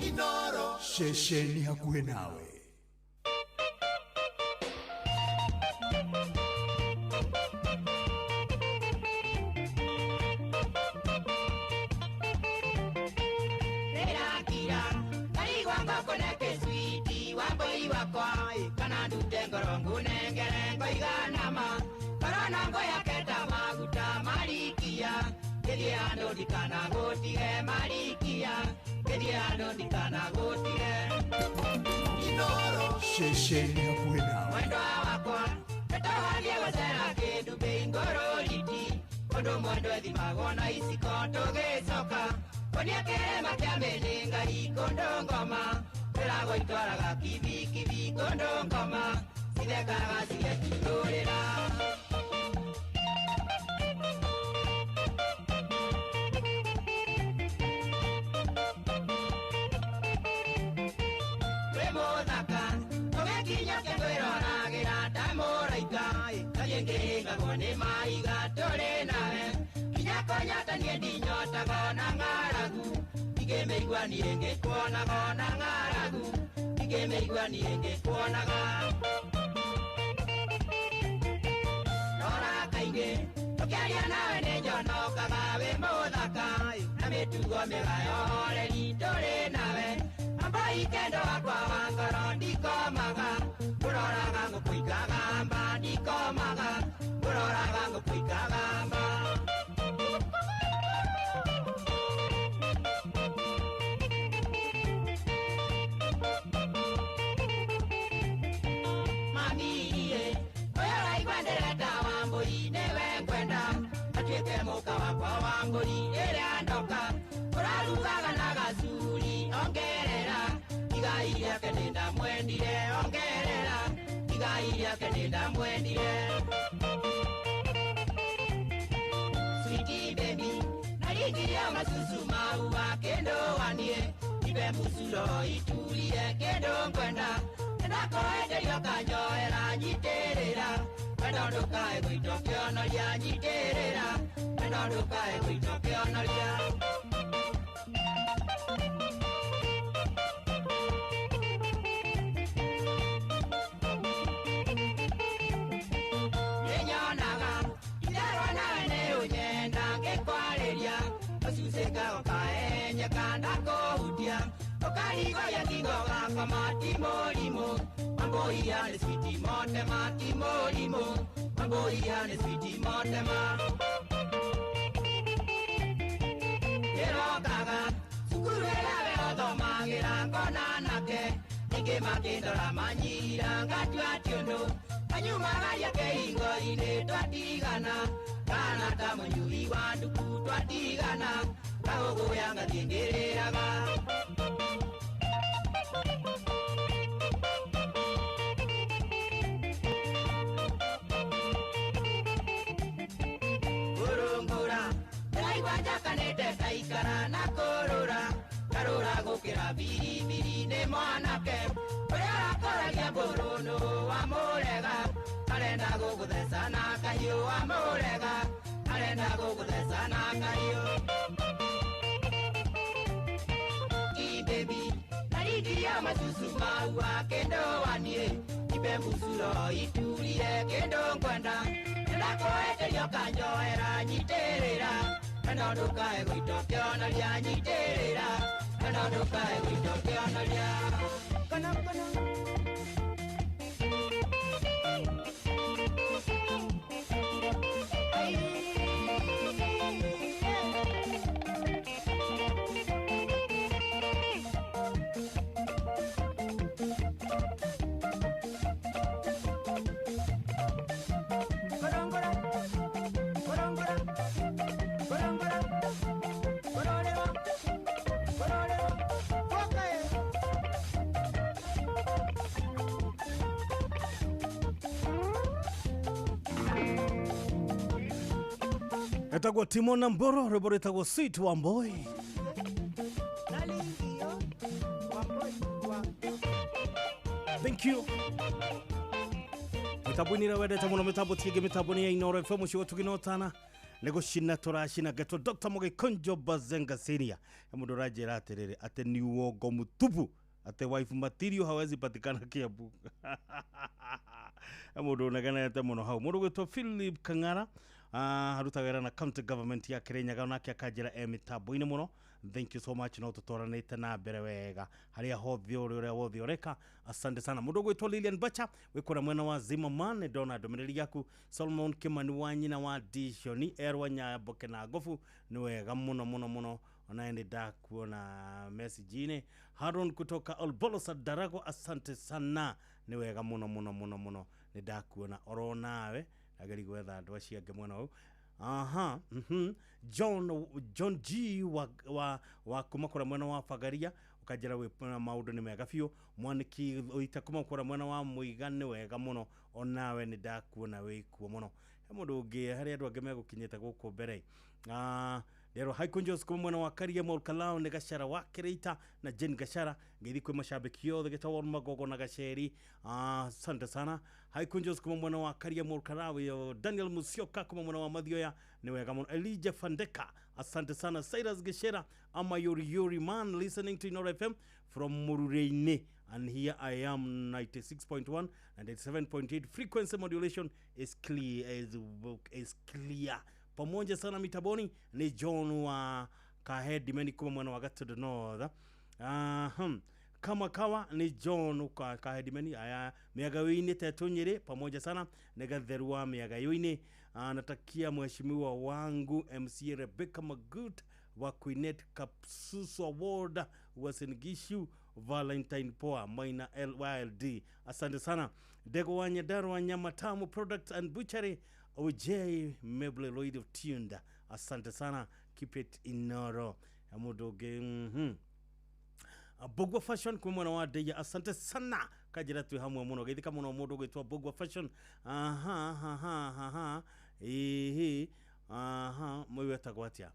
Inoro ceceni hakuhĩ nawe. Ndĩrakira ngarigwa ngoko neke switi wa mbũi wakwa kana ndute ngoro ngũnengere ngoiganama korona ngoyake ta maguta marikia ngĩthiĩ handũ ndikanagũtige marikia ngĩthiĩ handũ ndikanagũtige. Inoro ceceni hakuhĩ nawe. Mwendwa wakwa nĩtũgathiĩ gũcera kĩndũ mbĩ ngororiti ũndũ mwendwa ethimagwo na iciko tũgĩcoka onia kĩrĩma kĩa mĩnĩngai kũndũ ngoma ndĩragwo itwaraga kibikibi kũndũ ngoma cithekaga cigetindũrĩra. Wĩ mũthaka ũgĩkinya kĩngwĩroragĩra ta mũraika kathiĩ ngĩhĩngagwo nĩ maiga tũrĩ nawe nginya kũnyota niĩ ndinyotaga na ng'aragu ndingĩmĩigua niĩ ngĩkuonaga na ng'aragu ndingĩmĩigua niĩ ngĩkuonaga. Rora kaingĩ tũkĩaria nawe nĩnjonokaga wĩ mũthaka na mĩtugo mĩega ya ũhoreri tũrĩ nawe ambai kendo wakwa wa ngoro ndikomaga ngũroraga ngũkũ ikagamba ndikomaga ngũroraga ngũkũ ikagamba. Mami-ĩ ũyũ ũraigua ndĩrenda wa mbũri nĩwe ngwenda atuĩke mũka wakwa wa mbũri ĩrĩa ndoka ũrarugaga na gacuri ongerera igai rĩake nĩndamwendire ongerera igai rĩake nĩndamwendire. Sweetie baby naringiria macucu mau wa kĩndũ wanie ibe mucuro iturie kĩndũ ngwenda nĩndakwenderio kanyoera nyitĩrĩra wendo ndũkae gũitwo kĩonoria nyitĩrĩra wendo ndũkae gũitwo kĩonoria. Nĩnyonaga itherwa nawe nĩũnyenda ngĩkwarĩria ũcucĩka ũkaenyeka ndakũhutia ũkarigoya ngingo gakoma ti mũrimũ wambũiya nĩ switi motema ti mũrimũ wambũiya nĩ switi motema. Ndĩrokaga cukuru ĩrĩa we ũthomagĩra ngona nake ningĩ makĩndora manyira ngatua ti ũndũ kanyumagaria kĩhingo-inĩ twatigana kana ta mũnyui wa nduku twatigana kahũgũya ngathiĩ ngĩrĩraga. Ngũrũngũra ndĩraigua njakanĩte ngaikara na kũrũra ngarũra gũkĩra biribiri nĩ mwanake ũrĩa ũrakoragia mbũrũnũ wamũrega arenda gũgũtheca na kahiũ wamũrega arenda gũgũtheca na kahiũ. Baby naringiria macucu mau wa kĩndũ wanie ibe mucuro iturie kĩndũ ngwenda nĩndakwenderio kanjoera nyitĩrĩra wendo ndũkae gũitwo kĩonoria nyitĩrĩra wendo ndũkae gũitwo kĩonoria. Kono kono Etagwo Timon na Mboro, rwĩmbo rwĩtagwo Sweet Wamboi. Thank you. Mitambo-inĩ ĩrĩa wendete mũno, mĩtambo ti ĩngĩ, mĩtambo nĩ ya Inooro FM, mũciĩ wa Ũtugi na Ũtana. Nĩ gũcina tũracina ngetwo Dr. Mũgĩkũnjo Bazenga Senior. He mũndũ ũranjĩra atĩrĩrĩ atĩ ni uongo mtupu, atĩ wife material hawezi patikana Kiambu. He mũndũ ũnegenete mũno hau, mũndũ gwĩtwo Philip Kang'ara, arutaga wĩra na county government ya Kirinyaga, onake akanjĩra e mĩtambo-inĩ mũno. Thank you so much, no tũtwaranĩte na mbere wega harĩa hothe ũrĩ, ũrĩa wothe ũreka, asante sana. Mũndũ ũgwĩtwo Lilian Bacha wĩkũra mwena wa Zimmerman, nĩ ndona ndũmĩrĩri yaku. Solomon Kimani wa nyina wa Dishoni erwa Nyamboke na Ngobu, nĩ wega mũno mũno mũno, onaye nĩ ndakuona message-inĩ. Haron kutoka Olbolosa Darago, asante sana, nĩ wega mũno mũno mũno mũno, nĩ ndakuona oro nawe ageri gwetha andũ acio angĩ mwena ũyũ. Aha, John G wa kuma kũrĩa mwena wa Bagaria ũkanjĩra wĩ maũndũ nĩ mega biũ. Mwaniki ũita kuma kũrĩa mwena wa Mũiga, nĩ wega mũno, onawe nĩ ndakuona wĩ kuo mũno. He mũndũ ũngĩ, harĩ andũ angĩ megũkinyĩte gũkũ mbere. Rero Haikunjos kuma mwena wa Karia Molkalao nĩ Gachara wa Kĩrĩita na Jane Gachara, ngeithi kwĩ mashabiki othe gĩtagwo Magogo na Gaceri, asante sana. Haikunjos kuma mwena wa Karia Molkalao, yo Daniel Musyoka kuma mwena wa Mathioya, nĩ wega mũno. Elijah Fandeka, asante sana. Cyrus Geshera ama Yori Yori man listening to Inoro FM from Murureine, and here I am 96.1 and 87.8 frequency modulation is clear, is clear. Pamoja sana mitaboni ni John wa Kahedi kuma mwana wa Gatundu North. Kama kawa ni John kwa Kahedimeni aya miagayo-inĩ tetũ Nyĩrĩ, pamoja sana nĩ gatheru wa miagayo-inĩ. Natakia mheshimiwa wangu MCA Rebecca Magut wa Quinet Kapsusu Award wa Gishu Valentine Poa Maina LYLD, asante sana. Dego wa Nyandarua Nyama Tamu Products and Butchery OJ Meble Lloyd of Tunda, asante sana, keep it Inoro. Amudoge Bogwa Fashion kuma mwana wa Deya, asante sana, kajira tu hamwe muno geithika muno mundu gwitwa Bogwa Fashion. Aha aha aha ehe aha, moyo etagwo atia,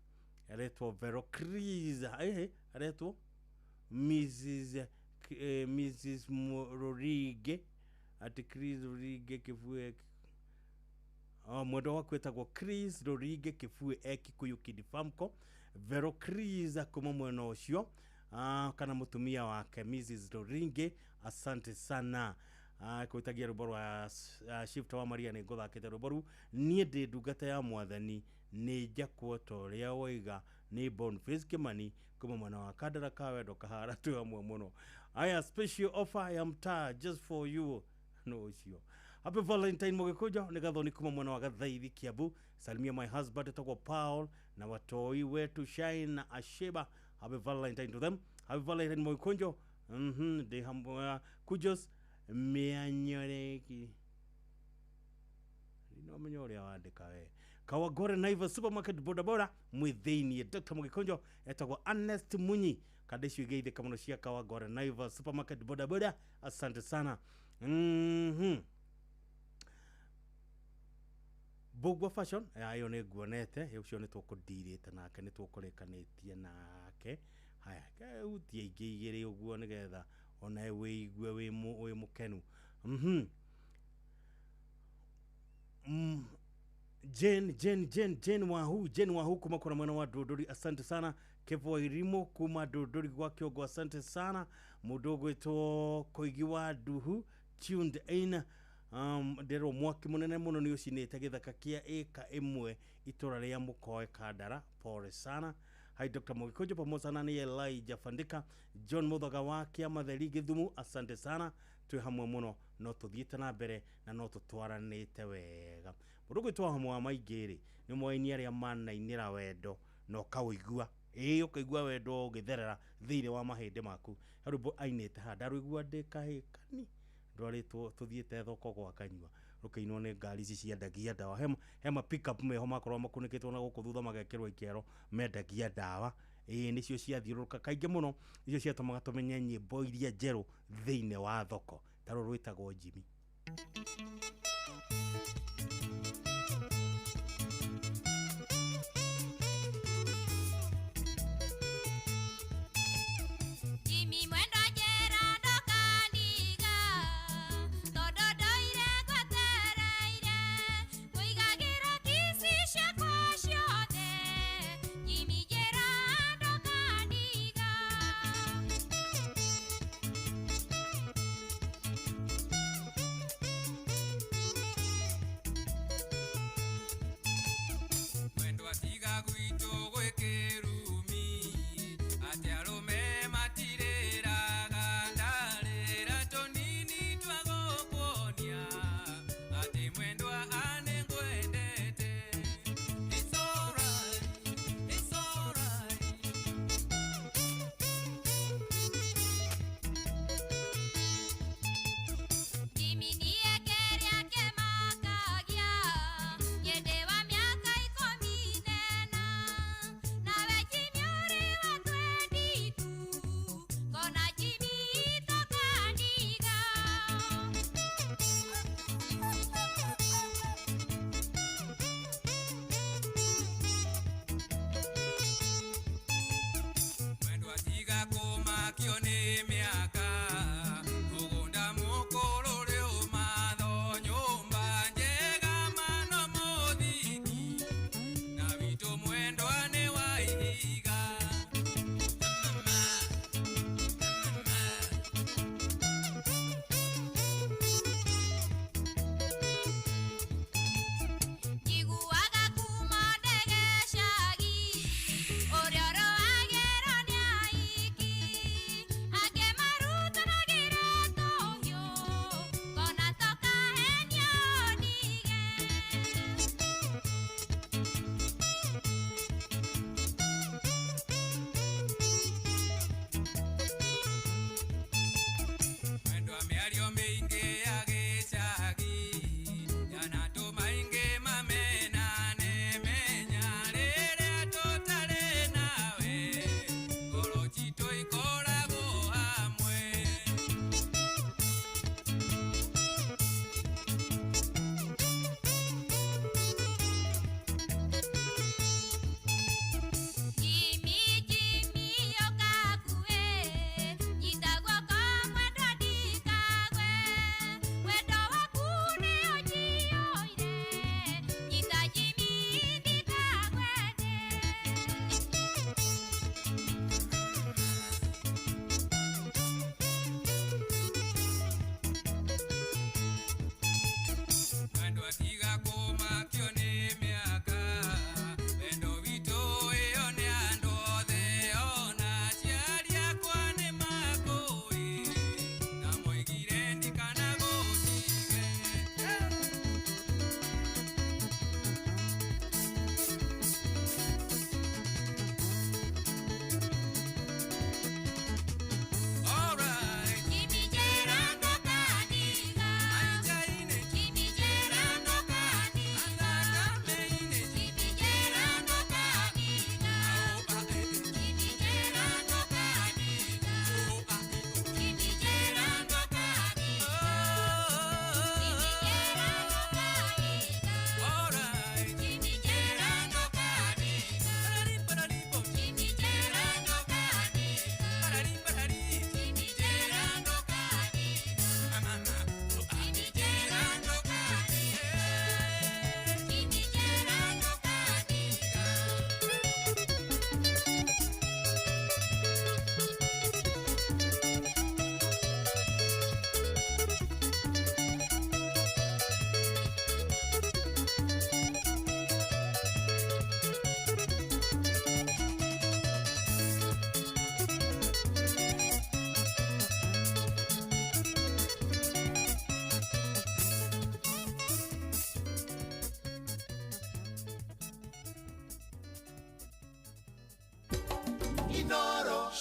aretwo Vero Chris, ehe aretwo Mrs Rorige, ati Chris Rorige Kifue. Oh, mwendo waku etagwo Chris Rorige Kifue e Kikuyu Kidifamco. Vero Chris kuma mwena ũcio, kana mutumia wake Mrs Roringe, asante sana. Kwĩtagia rwĩmbo rwa Shift wa Maria, nĩ ngũthakĩte rwĩmbo rũu. Niĩ ndĩ ndungata ya mwathani, nĩ njakwo ta ũrĩa woiga. Nĩ Boniface Kimani kuma mwena wa Kandara Kawendo Kahara, twĩ hamwe mũno. Aya, special offer ya mtaa just for you, no ũcio. Happy Valentine Mũgĩkũnjo nĩ Gathoni kuma mwena wa Gathaithi Kiambu. Salimia my husband etagwo Paul na watoi wetu Shine na Asheba. Happy Valentine to them. Happy Valentine Mũgĩkũnjo. Ndĩ hamwe kujos mĩanyoreki no menya ũrĩa wandĩka we. Kawagore Naivas Supermarket bodaboda mwĩ thĩiniĩ. Dr. Mũgĩkũnjo etagwo Ernest Munyi, kada icio igeithĩka mũno cia Kawagore Naivas Supermarket bodaboda, asante sana. Bogwa Fashion ayo nĩ nguonete, ũcio nĩ tũkũndirĩte nake, nĩ tũkũrĩkanĩtie nake. Haya, utie ingĩ igĩrĩ ũguo nĩgetha onawe wĩigue wĩ mũkenu. Jane Wahu, Jane Wahu kuma kuna mwana wa Dodori, asante sana. Kevo Irimo kuma Dodori gwa Kiogo, asante sana. Mudogo ito Koigi wa Duhu tuned in. Ndero mwaki munene muno ni ucinite githaka kia eka imwe itura ria Mukoe Kandara, pole sana. Hi Dr. Mũgĩkũnjo pamoja na ni Elijah Fandika, John Muthoga wa Kĩama Theri Gĩthumu, asante sana, twĩ hamwe mũno, no tũthiĩte na mbere na no tũtwaranĩte wega. Mũndũ gwĩtwo hamwe wa maingĩ rĩ, nĩ mwaini arĩa manainĩra wendo na ũkaũigua, ĩĩ ũkaigua wendo ũgĩtherera thĩinĩ wa mahĩndĩ maku. He rwĩmbo ainĩte haha ndarũigua ndĩ kahĩkani, ndwarĩtwo tũthiĩte thoko gwa kanyua, rũkĩinwo nĩ ngari ici ciendagia ndawa. Hema pick up meho makorwo makunĩkĩtwo na gũkũ thutha magekĩrwo ikero, mendagia ndawa. Ĩĩ nĩcio ciathiũrũrũka kaingĩ mũno, icio ciatũmaga tũmenye nyĩmbo iria njerũ thĩinĩ wa thoko, ta rũrũ rwĩtagwo Jimmy. Jimmy mwendo njera ndũkandiga, tondũ ndoire ngwetereire, kũigagĩra kici ciakwa cio. kũmakio nĩ mĩaka mũgũnda mũkũrũ rĩ ũmatho nyũmba njega mano mũthingi na witũ mwendwa nĩ wa ihiga. Njiguaga kuma ndege cagi ũrĩa ũroagĩrwo nĩ aiki angĩ marutanagĩra tũhiũ kona tũkahenio ndige. Mwendwa mĩario mĩingĩ ya gĩcagi yanatũma ingĩ mamenane menya rĩrĩa tũtarĩ nawe ngoro citũ ikoragwo hamwe. Jimmy, Jimmy, ũkakue nyita guoko mwendwa ndikagwe wendo waku nĩ ũnjiyũire nyita Jimmy ndikagwe thĩ. Mwendwa tiga kũmakio nĩ mĩaka wendo witũ ĩyo nĩ andũ othe ona aciari akwa nĩ makũĩ na moigire ndikanagũtige. Alright. Jimmy njĩra ndũkandiga Jimmy njĩra ndũkandiga Jimmy njĩra ndũkandiga Jimmy njĩra ndũkandiga Jimmy njĩra ndũkandiga Jimmy njĩra ndũkandiga Jimmy njĩra ndũkandiga Jimmy njĩra ndũkandiga Jimmy njĩra ndũkandiga Jimmy njĩra ndũkandiga.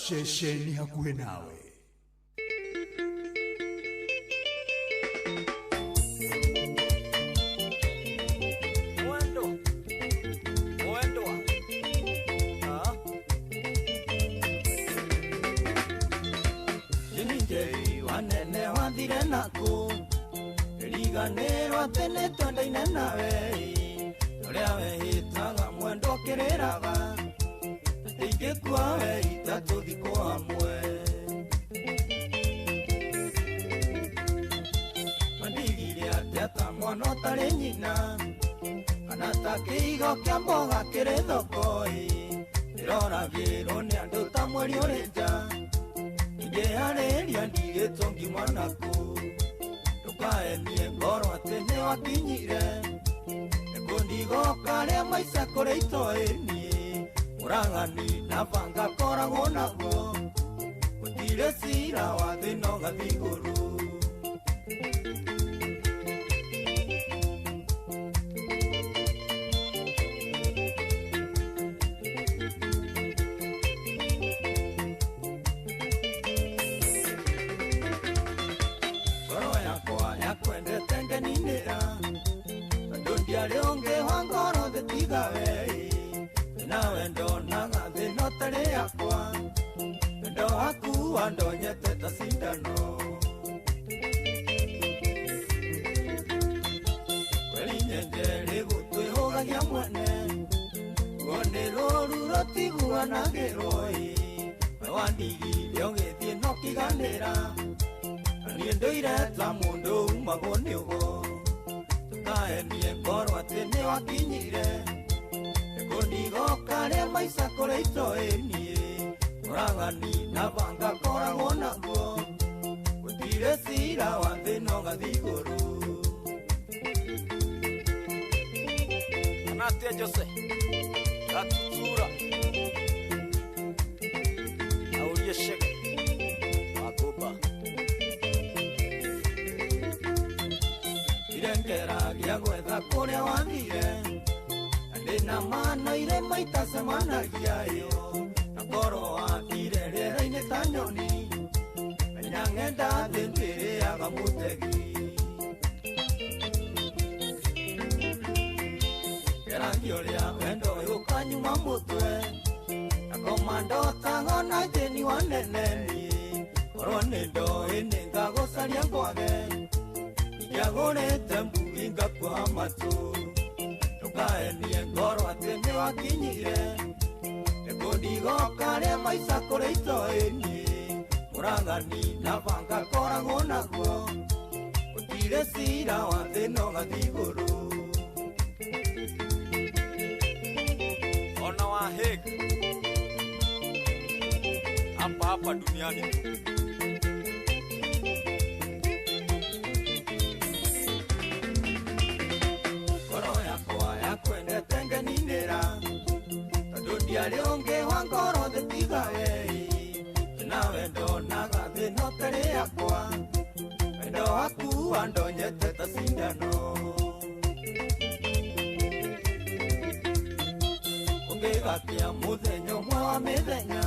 Ceceni hakuhĩ nawe. Mwendo mwendwa Jimmy wanene wathire naku riganĩrwo atĩ nĩ twendaine nawe ũrĩa wehĩtaga mwendo kĩrĩraga atĩ ingĩkua we itatũthikwo hamwe. Wandigire atĩa ta mwana ũtarĩ nyina kana ta kĩigo kĩa mboga kĩrĩ thoko-ĩ ndĩroragĩrwo nĩ andũ ta mweri ũrĩ nja ingĩharĩria ndigĩtwo ngima naku ndũkaenie ngoro atĩ nĩ wakinyire nĩkũndigoka rĩa maica kũrĩ itoĩ niĩ mũragani na banga koragwo naguo gũtirĩ cira wa thĩna ũgathiĩ igũrũ. Ngoro yakwa yakwendete ngeninĩra tondũ ndiarĩ ũngĩ wa ngoro thĩ tiga we thĩna wendonaga thĩna ũtarĩ yakwa wendo waku wandonyete ta cindano. Kweli nyenje rĩgũtwĩhũgagia mwene ruo nĩ rũru rũtiguanagĩrwo ĩ we wandigire ũgĩthiĩ gũtiganĩra na niĩ ndũire ta mũndũ umagwo nĩ ũgo ndũkaenie ngoro atĩ nĩ wakinyire nĩkũndigoka rĩa maica kũrĩa itoĩ niĩ mũragani na banga koragwo naguo gũtirĩ cira wa thĩ no gathi igũrũ. Anatia Jose Gatutura Aurie Shege Wakoba Irengeragia gwetha kũrĩa wathire na ndĩna mano irĩ maitacemanagia ĩyo na korwo wathire rĩera-inĩ ta nyoni menya ng'enda thĩ ndĩrĩaga mũtegi. Kerangio rĩa wendo ũyũ ũkanyuma mũtwe na komando tagona jeni wa nene niĩ korwo nĩ ndoĩ nĩngagũcaria ngwage ingĩagũrĩte mbugi ngakua matũ ndũkaenie ngoro atĩ nĩ wakinyire nĩkũndigoka rĩa maica kũrĩa itoĩ niĩ mũragani na banga koragwo naguo gũtirĩ cira wa thĩ no gathi igũrũ. Ona wa Hague hapa hapa duniani. Ngoro yakwa yakwendete ngeninĩra tondũ ndiarĩ ũngĩ wa ngoro thĩ tiga we nawe ndonaga thĩ no tarĩ yakwa wendo waku wandonyete ta cindano. Ũngĩgakia mũthenya ũmwe wa mĩthenya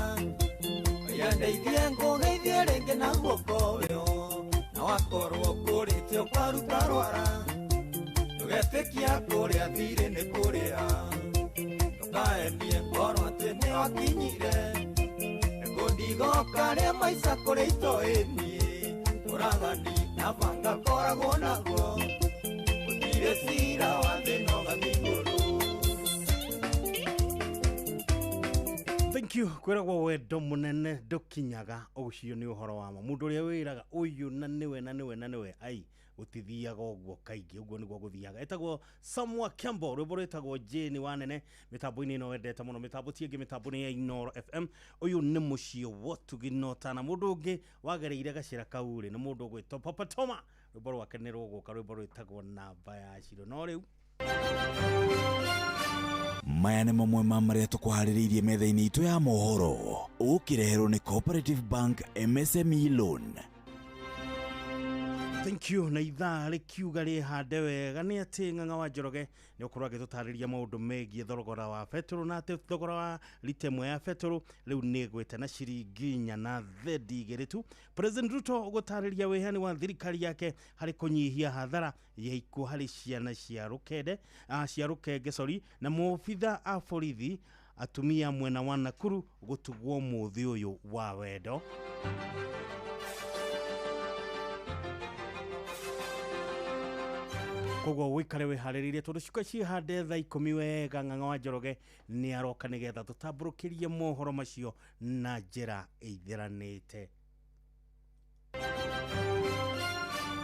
yandeithie ngũgeithie rĩngĩ na guoko ũyũ na wakorwo ũkũrĩte ũkaruta rwara ndũgetĩkia kũrĩa thirĩ nĩ kũrĩa ndũkaenie ngoro atĩ nĩ wakinyire nĩkũndigoka rĩa maica kũrĩa itoĩ niĩ mũragani na banga koragwo naguo gũtirĩ cira wa thĩ no gathi igũrũ. Thank you. Kwĩragwo wendo mũnene ndũkinyaga ũcio nĩ ũhoro wa ma mũndũ ũrĩa wĩraga ũyũ na nĩwe na nĩwe na nĩwe ai gũtithiaga ũguo kaingĩ ũguo nĩguo gũthiaga. Etagwo Samuel Kembo rwĩmbo rwĩtagwo Jane wa nene mĩtambo-inĩ ĩno wendete mũno mĩtambo ti ĩngĩ mĩtambo nĩ ya Inooro FM. Ũyũ nĩ mũciĩ wotugi notana mũndũ ũngĩ wagereire gacĩra kau rĩ nĩ mũndũ ũgwĩtwo Papa Toma rwĩmbo rwake nĩ rũgũka rwĩmbo rwĩtagwo namba ya ciro no rĩu maya nĩ mamwe ma marĩa tũkũharĩrĩirie metha-inĩ itũ ya mohoro ũkĩreherwo nĩ Cooperative Bank MSME Loan. Thank you. Na ithaa rĩkiuga rĩhande wega nĩ atĩ Ng'ang'a wa Njoroge nĩ ũkorwo agĩtũtarĩria maũndũ megiĩ thogora wa betũrũ na atĩ thogora wa rita ĩmwe ya betũrũ rĩu nĩ ĩgwĩte na ciringi 4.2 tu. President Ruto gũtarĩria wĩheani wa thirikari yake harĩ kũnyihia hathara ya ikuũ harĩ ciana cia rũkende cia rũkenge sorry, na maobitha a borithi atumia mwena wa Nakuru gũtugwo mũthĩ ũyũ wa wendo. Koguo wikare wĩharĩrĩirie tondũ cuka ciĩhande thaa 10 wega Ng'ang'a wa Njoroge nĩ aroka nĩgetha tũtambũrũkĩrie mohoro macio na njĩra ĩitheranĩte.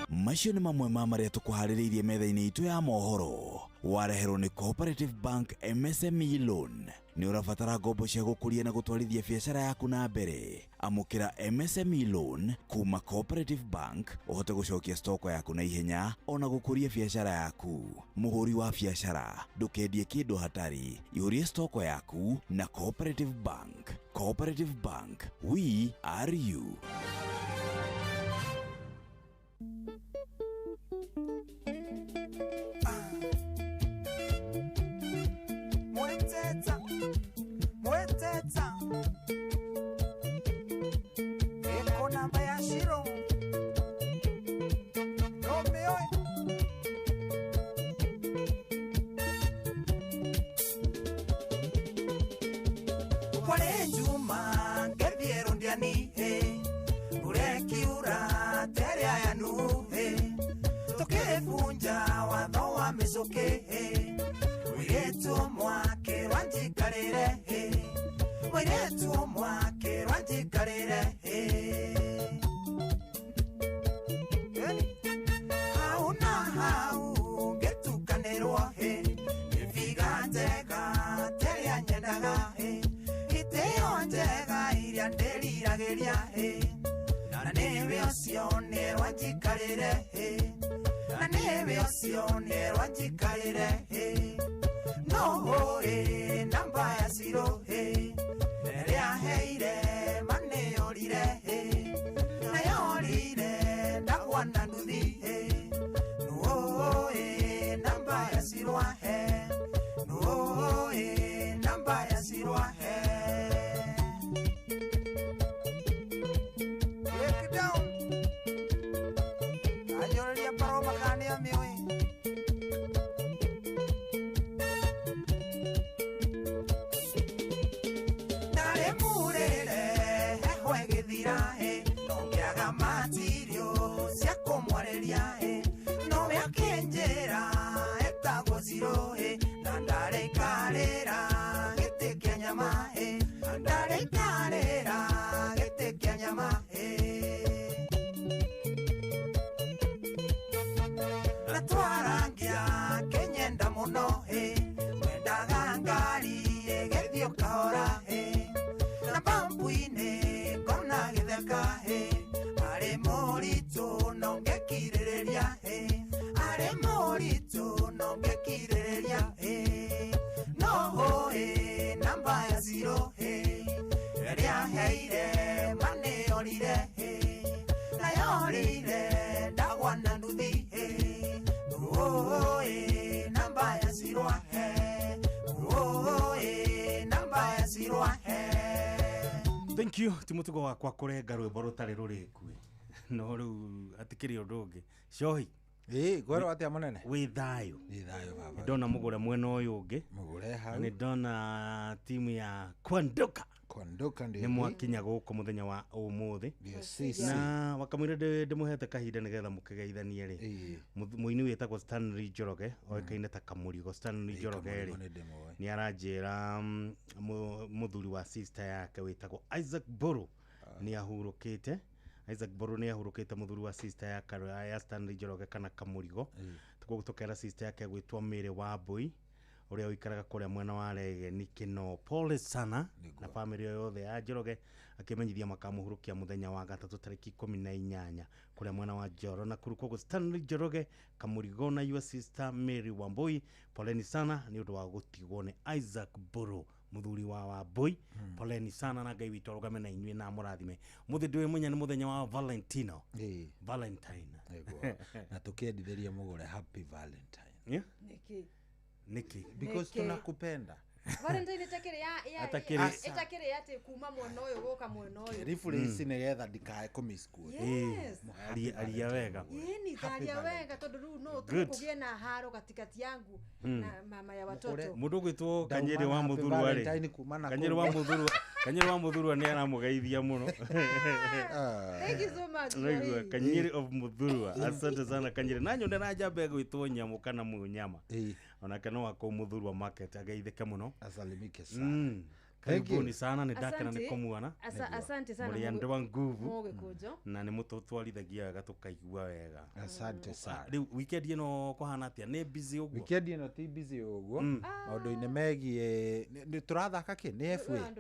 Macio nĩ mamwe ma marĩa tũkũharĩrĩirie metha-inĩ itũ ya mohoro wareherwo nĩ Cooperative Bank MSME Loan. Nĩ ũrabatara ngombo cia gũkũria na gũtwarithia biacara yaku na mbere. Amũkĩra MSME Loan kuma Cooperative Bank ũhote gũcokia stoko yaku na ihenya ona gũkũria biacara yaku. Mũhũri wa biacara ndũkendie kĩndũ hatarĩ, ihũrie stoko yaku na Cooperative Bank. Cooperative Bank, we are you. Mweteta, mweteta eko namba ya shiro nomeo kwale njuma ngethiero ndiani urekiura tere ayanu tukibunja watho wa micuki mwiretu mwake rwanjikarire mwiretu mwake rwanjikarire. njikarĩre na nĩwe ũcio nĩerwo njikarĩre no ũĩ namba ya ciro ĩrĩa heire manĩyũrire nayorire ndagwa na nduthi nũĩ namba ya ciro ahe nũĩ namba ya ciro ahe. Break it down. Anyoreria paroma kani ya miwe. Ndare murere heho ĩgĩthira no ngĩaga matirio cia kũmwarĩria nowe akĩnjĩra etagwo Ciro na ndarĩikarĩra gĩtĩ kĩa nyama na ndarĩikarĩra gĩtĩ kĩa nyama. Na twarangia kĩnyenda mũno mwendaga ngari ĩgĩthiĩ kahora na pampu-inĩ ngona gĩtheka arĩ mũritũ no ngĩkirĩrĩria arĩ mũritũ no ngĩkirĩrĩria no ũĩ namba ya Ciro ĩrĩa heire manĩyorire nayorire ndagwa na nduthi nũĩ namba ya Ciro ahe nũĩ namba ya Ciro ahe. Thank you ti mutugo wakwa kurenga rwimbo rutari rurikue no riu atikiri undu ungi cohi ngwerwo atia munene wi thayo wi thayo baba ndona mugure mwena uyu ungi mugure hau ni ndona timu ya Kwandoka Kwandoka nĩ mwakinya gũkũ mũthenya wa ũmũthĩ na wakamwĩra ndĩmũhete kahinda nĩgetha mũkĩgeithanie rĩ mũini wĩtagwo Stanley Njoroge oĩkaine ta Kamũrigo Stanley Njoroge rĩ nĩ aranjĩra mũthuri wa sister yake wĩtagwo Isaac Boro nĩ ahurũkĩte. Isaac Boro nĩ ahurũkĩte mũthuri wa sister yake ya Stanley Njoroge kana Kamũrigo koguo tũkera sister yake gwĩtwo Mary Wambui ũrĩa ũikaraga kũrĩa mwena wa Regeni Kino. Pole sana na family yothe ya Njoroge akĩmenyithia makamũhurũkia mũthenya wa gatatũ tarĩki 18 kũrĩa mwena wa Njoro na kuru. Koguo Stanley Njoroge Kamũrigo na your sister Mary Wambui, poleni sana nĩ ũndũ wa gũtigwo nĩ Isaac Boro mũthuri wa Wambui. Poleni sana na Ngai witũ arũgame na inyuĩ na amũrathime. Mũthĩ ndũĩ mũnya nĩ mũthenya wa Valentino. Valentine na tũkĩendithĩria mũgũre happy Valentine. Nĩkĩ? Niki because tunakupenda. Valentine itakiri ya itakiri ati kuma mwena uyu guka mwena uyu rifuri ici nigetha ndikae kũmisquote. Yes. Aria wega yeni aria wega tondu riu no tukugie na haro katikati yangu na mama ya watoto. Mundu gwitwo Kanyeri wa Muthurwa ri Kanyeri wa Muthurwa Kanyeri wa Muthurwa ni aramugeithia muno. Thank you so much. Kanyeri of Muthurwa, asante sana Kanyeri. Nanyo ndĩranjambe gwitwo nyamu kana munyama onake no akå Muthurwa market ageithĩke mũno asalimike sana. Karibuni sana nĩ ndakena nĩ kũmuona. Asante sana mũrĩ andũ a nguvu mũgĩkũnjo na nĩ mũtũtwarithagia wega tũkaigua wega. Asante sana. Rĩu weekend ĩno kũhana atĩa? Nĩ busy ũguo? Weekend ĩno ti busy ũguo maũndũ-inĩ megiĩ nĩ tũrathaka kĩ nĩ FA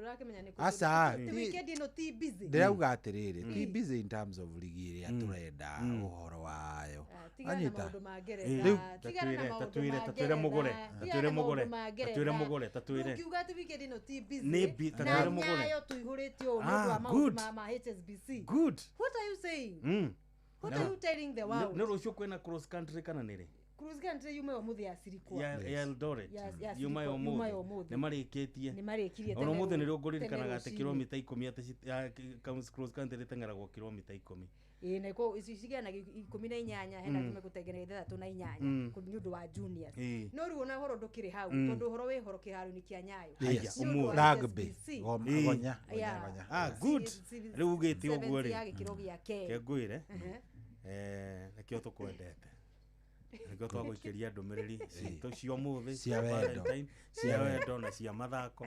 aca weekend ĩno ti busy ndĩrauga atĩrĩrĩ ti busy in terms of ligi ĩrĩa tũrenda ũhoro wayo. Anyita rĩu tigana na maũndũ ma tatwĩre mũgũre tatwĩre mũgũre tatwĩre mũgũre tatwĩre ũkiuga atĩ weekend ĩno ti busy nĩ na nyayo tuihũrĩtio nĩ ũndũ wa maũndũ ma HSBC. Good. What are you saying? What are you telling the world? Nĩ rũciũ kwĩna cross country kana nĩ rĩ? Cross country yuma ũmũthĩ ya Sirikwa. Ya Eldoret. Yuma ũmũthĩ. Nĩ marĩkĩtie. Nĩ marĩkirie. Ona ũmũthĩ nĩrĩo ngũririkanaga atĩ kilomita 10 atĩ cross country rĩteng'eragwo kilomita 10. Ĩĩ na ko ici cigana 18 hena tume gũteng'era 68 nĩ ũndũ wa juniors. No rĩu ona ũhoro ndũkĩrĩ hau tondũ ũhoro wĩ horo kĩharo-inĩ kĩa Nyayo. Rugby gonya gonya. Ah good. Rĩu ugĩte ũguo rĩ. Ya gĩkĩro gĩa kerĩ. Kengwĩre. Nĩkĩo tũkwendete. Nĩkĩo twagũikĩria ndũmĩrĩri citũ cia ũmũthĩ cia wendo cia wendo na cia mathako.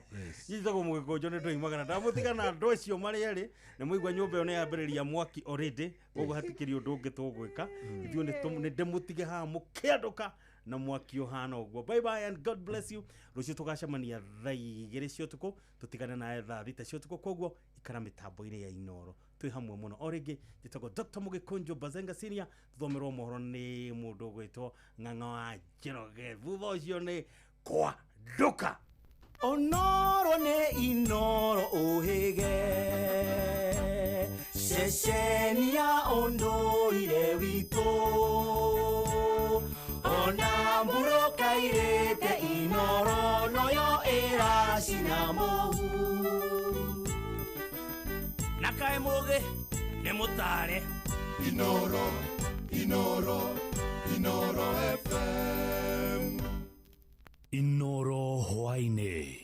Njĩtagwo Mũgĩkũnjũ nĩ ndoimagara ndamũtiga na andũ acio marĩ erĩ nĩ mũigua nyũmba ĩyo nĩ yambĩrĩria mwaki already koguo hatikĩrĩ ũndũ ũngĩ tũgwĩka ithuĩ nĩ ndĩmũtige haha mũkĩandũka na mwaki ũhana ũguo. Bye bye and God bless you. Rũciũ tũgacemania thaa 2 cia ũtukũ tũtigane nawe thaa 6 cia ũtukũ koguo ikara mĩtambo-inĩ ya Inooro. Twĩ hamwe mũno. O rĩngĩ njĩtagwo Dr. Mũgĩkũnjũ Bazenga Senior, tũthomerwo mohoro nĩ mũndũ ũgwĩtwo Ng'ang'a wa Njoroge. Thutha ũcio nĩ kwa nduka. Onoro nĩ Inoro ũhĩge, ceceni ya ũndũire witũ, ona mbura kairĩte Inoro noyo ĩracina mũhu. Na kaĩ mũgĩ nĩ mũtare. Inoro, Inoro, Inoro FM. Inoro hwaĩ-inĩ.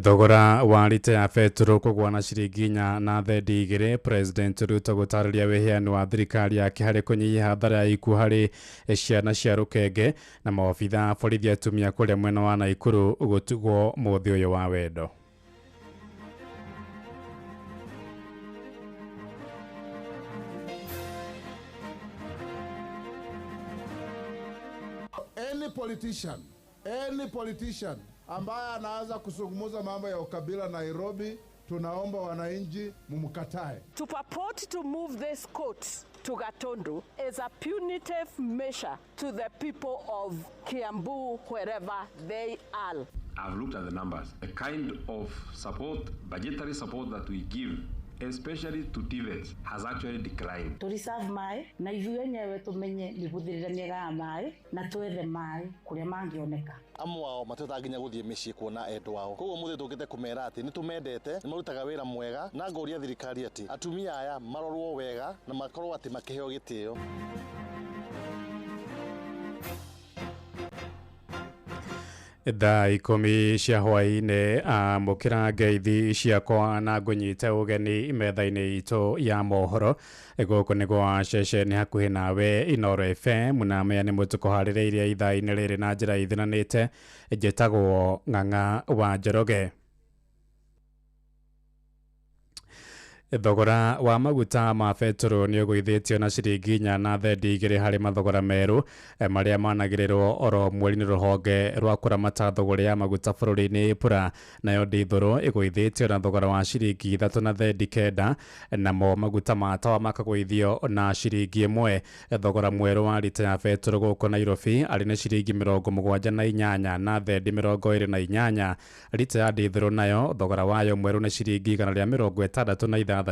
Thogora wa rita ya betũrũ kũgũa na ciringi 4.2. President Ruto gũtarĩria wĩheani wa thirikari yake harĩ kũnyihia hathara ya ikuũ harĩ ciana cia rũkenge, na maobitha a borithi atumia kũrĩa mwena wa Naikuru gũtugwo mũthĩ ũyũ wa wendo. Any politician ambaye anaanza kuzungumza mambo ya ukabila Nairobi, tunaomba wananchi mumkatae. To purport to move this court to Gatundu is a punitive measure to the people of Kiambu wherever they are. I've looked at the numbers. The kind of support, budgetary support that we give, especially to TVETs, has actually declined. To reserve maĩ na ithuĩ enyewe tumenye mĩhũthĩrĩre mĩega ya maĩ na twethe maĩ kũrĩa mangĩoneka. Amwe ao matihotaga nginya gũthiĩ mĩciĩ kuona endwa ao. Koguo mũthĩ tũkĩte kũmera atĩ nĩ tũmendete, nĩ marutaga wĩra mwega, na ngũria thirikari atĩ atumia aya marorwo wega na makorwo atĩ makĩheo gĩtĩo. Thaa 10 cia hwaĩ-inĩ, amũkĩra ngeithi ciakwa na ngũnyite ũgeni metha-inĩ itũ ya mohoro. Gũkũ nĩ gwa ceceni hakuhĩ nawe Inoro FM, na maya nĩ mũtũkũharĩrĩirie ithaa-inĩ rĩrĩ na njĩra ithinanĩte. Njĩtagwo Ng'ang'a wa Njoroge. Thogora wa maguta ma betũrũ nĩ ũgũithĩtio na ciringi 4.2 harĩ mathogora merũ marĩa managĩrĩrwo oro mweri-inĩ rũhonge rwa kũramata thogora ya maguta bũrũri-inĩ EPRA. Nayo ndithũrũ ĩgũithĩtio na thogora wa ciringi 3.9, namo maguta ma tawa makagũithio na ciringi 1. Thogora mwerũ wa rita ya betũrũ gũkũ Nairobi arĩ nĩ ciringi 78.28. Rita ya ndithũrũ nayo thogora wayo mwerũ nĩ ciringi 166.54.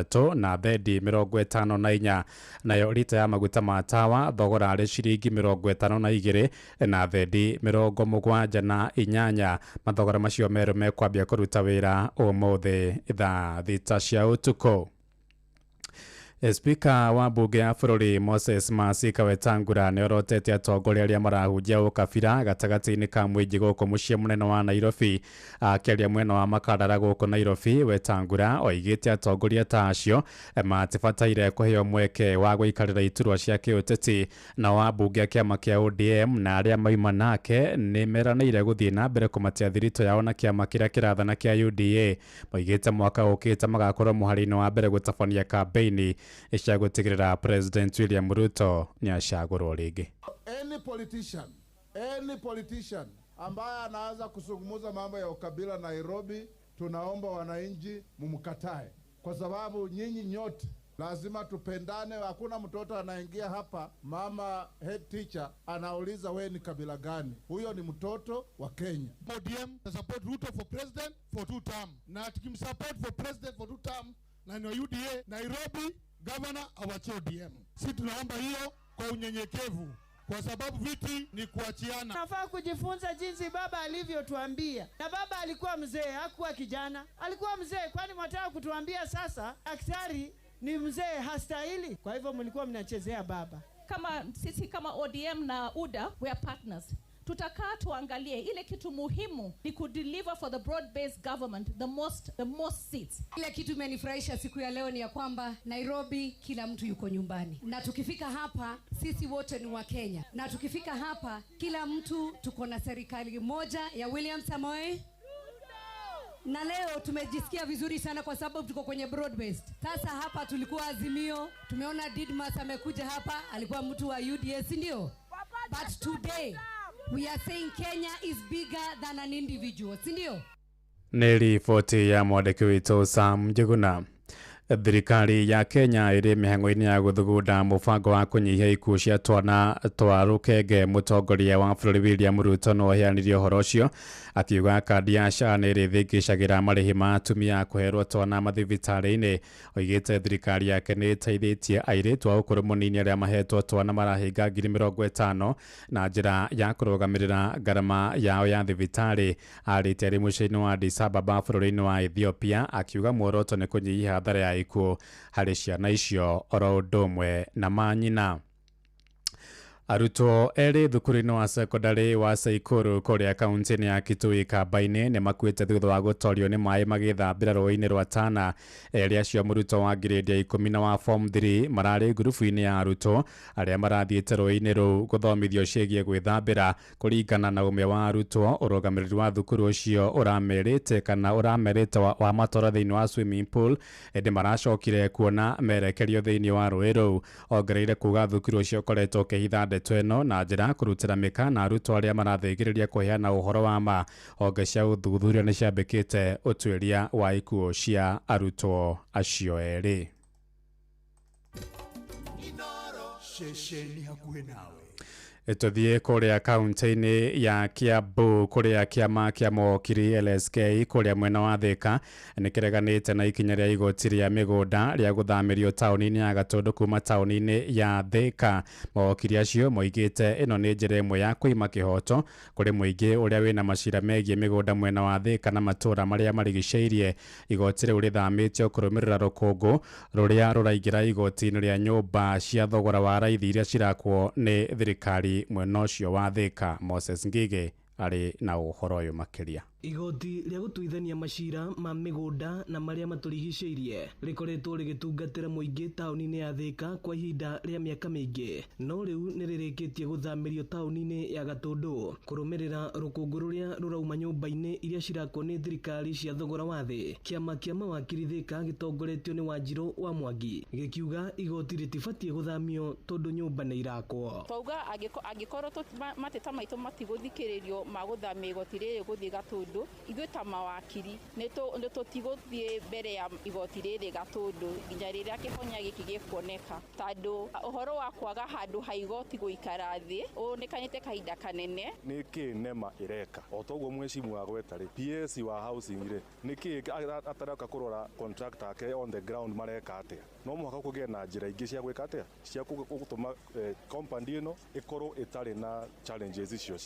Nayo rita ya maguta ma tawa thogora arĩ ciringi 52.78. Mathogora macio merũ mekwambia kũruta wĩra ũmũthĩ thaa 6 cia ũtukũ. Spika wa bunge ya bũrũri Moses Masika Wetangula nĩ orotete atongoria arĩa marahunjia ũkabira gatagatĩ-inĩ ka mũingĩ gũkũ mũciĩ mũnene wa Nairobi. Akĩaria mwena wa Makandara gũkũ Nairobi, Wetangula oigĩte atongoria ta acio matibataire kũheo mweke wa gũikarĩra iturwa cia kĩũteti. Nao ambunge a kĩama kĩa ODM na arĩa mauma nake nĩ meranĩire gũthiĩ na mbere kũmatia thiritũ yao na kĩama kĩrĩa kĩrathana kĩa UDA. Moigĩte mwaka ũkĩte magakorwo mũhari-inĩ wa mbere gũtabania kambeini cia gũtigĩrĩra President William Ruto nĩ acagũrwo rĩngĩ. Any politician ambaye anaanza kuzungumza mambo ya ukabila Nairobi, tunaomba wananchi mumkatae, kwa sababu nyinyi nyote lazima tupendane. Hakuna mtoto anaingia hapa, mama head teacher anauliza we ni kabila gani. Huyo ni mtoto wa Kenya. ODM support Ruto for president for 2 term, na tukimsupport for president for 2 term na ni UDA Nairobi governor awachie ODM. Si tunaomba hiyo kwa unyenyekevu, kwa sababu viti ni kuachiana. Nafaa kujifunza jinsi baba alivyotuambia. Na baba alikuwa mzee, hakuwa kijana. Alikuwa mzee, kwani mwataka kutuambia sasa daktari ni mzee hastahili? Kwa hivyo mlikuwa mnachezea baba. Kama sisi kama ODM na UDA, we are partners. Tutakaa tuangalie ile kitu muhimu ni kudeliver for the broad-based government the most seats. Ile kitu imenifurahisha siku ya leo ni ya kwamba Nairobi kila mtu yuko nyumbani. Na tukifika hapa sisi wote ni wa Kenya. Na tukifika hapa kila mtu tuko na serikali moja ya William Samoei. Na leo tumejisikia vizuri sana kwa sababu tuko kwenye broad based. Sasa hapa tulikuwa Azimio, tumeona Didmas amekuja hapa, alikuwa mtu wa UDA, si ndio? But today we are saying Kenya is bigger than an individual, si ndio? Nĩ riboti ya mwandĩki witũ Sam Njuguna. Thirikari ya Kenya ĩrĩ mĩhang'o-inĩ ya gũthugunda mũbango wa kũnyihia ikuũ cia twana twa rũkenge. Mũtongoria wa bũrũri William Ruto no aheanire ũhoro ũcio akiuga kandi ya SHA nĩ ĩrĩthĩngĩcagĩra marĩhi ma atumia a kũherwo twana mathibitarĩ-inĩ. Oigĩte thirikari yake nĩ ĩteithĩtie airĩtu a ũkũrũ mũnini arĩa mahetwo twana marahinga 50,000 na njĩra ya kũrũgamĩrĩra ngarama yao ya thibitarĩ. Arĩtie arĩ mũciĩ-inĩ wa Addis Ababa bũrũri-inĩ wa Ethiopia akiuga muoroto nĩ kũnyihia hathara ya ikuũ harĩ ciana icio oro ũndũ ũmwe na manyina. Arutwo erĩ thukuru-inĩ wa sekondarĩ wa Seikuru kũrĩa kaunti-inĩ ya Kitui Kamba-inĩ nĩ makuĩte thutha wa gũtorio nĩ maĩ magĩthambĩra rũĩ-inĩ rwa Tana. Erĩ acio mũrutwo wa grade ya 10 na wa form 3 mararĩ ngurubu-inĩ ya arutwo arĩa marathiĩte rũĩ-inĩ rũu gũthomithio ciĩgiĩ gwĩthambĩra. Kũringana na ũmwe wa arutwo, ũrũgamĩrĩri wa thukuru ũcio ũramerĩte kana ũramerĩte wa matwara thĩinĩ wa swimming pool, ĩndĩ maracokire kuona merekerio thĩinĩ wa rũĩ rũu. Ongereire kuga thukuru ũcio ũkoretwo ũkĩhitha ndeto ĩno na njĩra ya kũrutĩra mĩkana arutwo arĩa marathĩgĩrĩria kũheana ũhoro wa ma. Honge cia ũthuthuria nĩ ciambĩkĩte ũtuĩria wa ikuũ cia arutwo acio erĩ. Ceceni hakuhĩ nawe. Tũthiĩ kũrĩa kaunti-inĩ ya Kiambu kũrĩa kĩama kĩa mawakiri LSK kũrĩa mwena wa Thika nĩ kĩreganĩte na ikinya rĩa igoti rĩa mĩgũnda rĩa gũthamĩrio taũni-inĩ ya Gatũndũ kuma taũni-inĩ ya Thika. Mawakiri acio moigĩte ĩno nĩ njĩra ĩmwe ya kũima kĩhoto kũrĩ mũingĩ ũrĩa wĩna macira megiĩ mĩgũnda mwena wa Thika na matũũra marĩa marigicĩirie. Igoti rĩu rĩthamĩtio kũrũmĩrĩra rũkũngũ rũrĩa rũraingĩra igoti-inĩ rĩa nyũmba cia thogora wa raithi iria cirakwo nĩ thirikari mwena ũcio wa Thika. Moses Ngige arĩ na ũhoro ũyũ makĩria. Igoti rĩa gũtuithania macira ma mĩgũnda na marĩa matũrigicĩirie rĩkoretwo rĩgĩtungatĩra mũingĩ taũni-inĩ ya Thika kwa ihinda rĩa mĩaka mĩingĩ, no rĩu nĩ rĩrĩkĩtie gũthamĩrio taũni-inĩ ya Gatũndũ kũrũmĩrĩra rũkũngũ rũrĩa rũrauma nyũmba-inĩ iria cirakwo nĩ thirikari cia thogora wa thĩ. Kĩama kĩa mawakiri Thika gĩtongoretio nĩ Wanjirũ wa Mwangi gĩkiuga igoti rĩtibatiĩ gũthamio tondũ nyũmba nĩ irakwo. Twauga angĩkorwo mateta maitũ matigũthikĩrĩrio ma gũthamia igoti rĩrĩ gũthiĩ Gatũndũ, ithuĩ ta mawakiri nĩ tũtigũthiĩ mbere ya igoti rĩrĩ Gatũndũ nginya rĩrĩa kĩhonia gĩkĩ gĩkuoneka, tondũ ũhoro wa kwaga handũ ha igoti gũikara thĩ ũnekanĩte kahinda kanene. Nĩ kĩ NEMA ĩreka o toguo mwecimu wa gweta rĩ, PS wa housing rĩ, nĩ kĩ atareka kũrora contractor ake on the ground mareka atĩa? No mũhaka kũgĩe na njĩra ingĩ cia gwĩka atĩa cia gũtũma compound ĩno ĩkorwo ĩtarĩ na challenges icio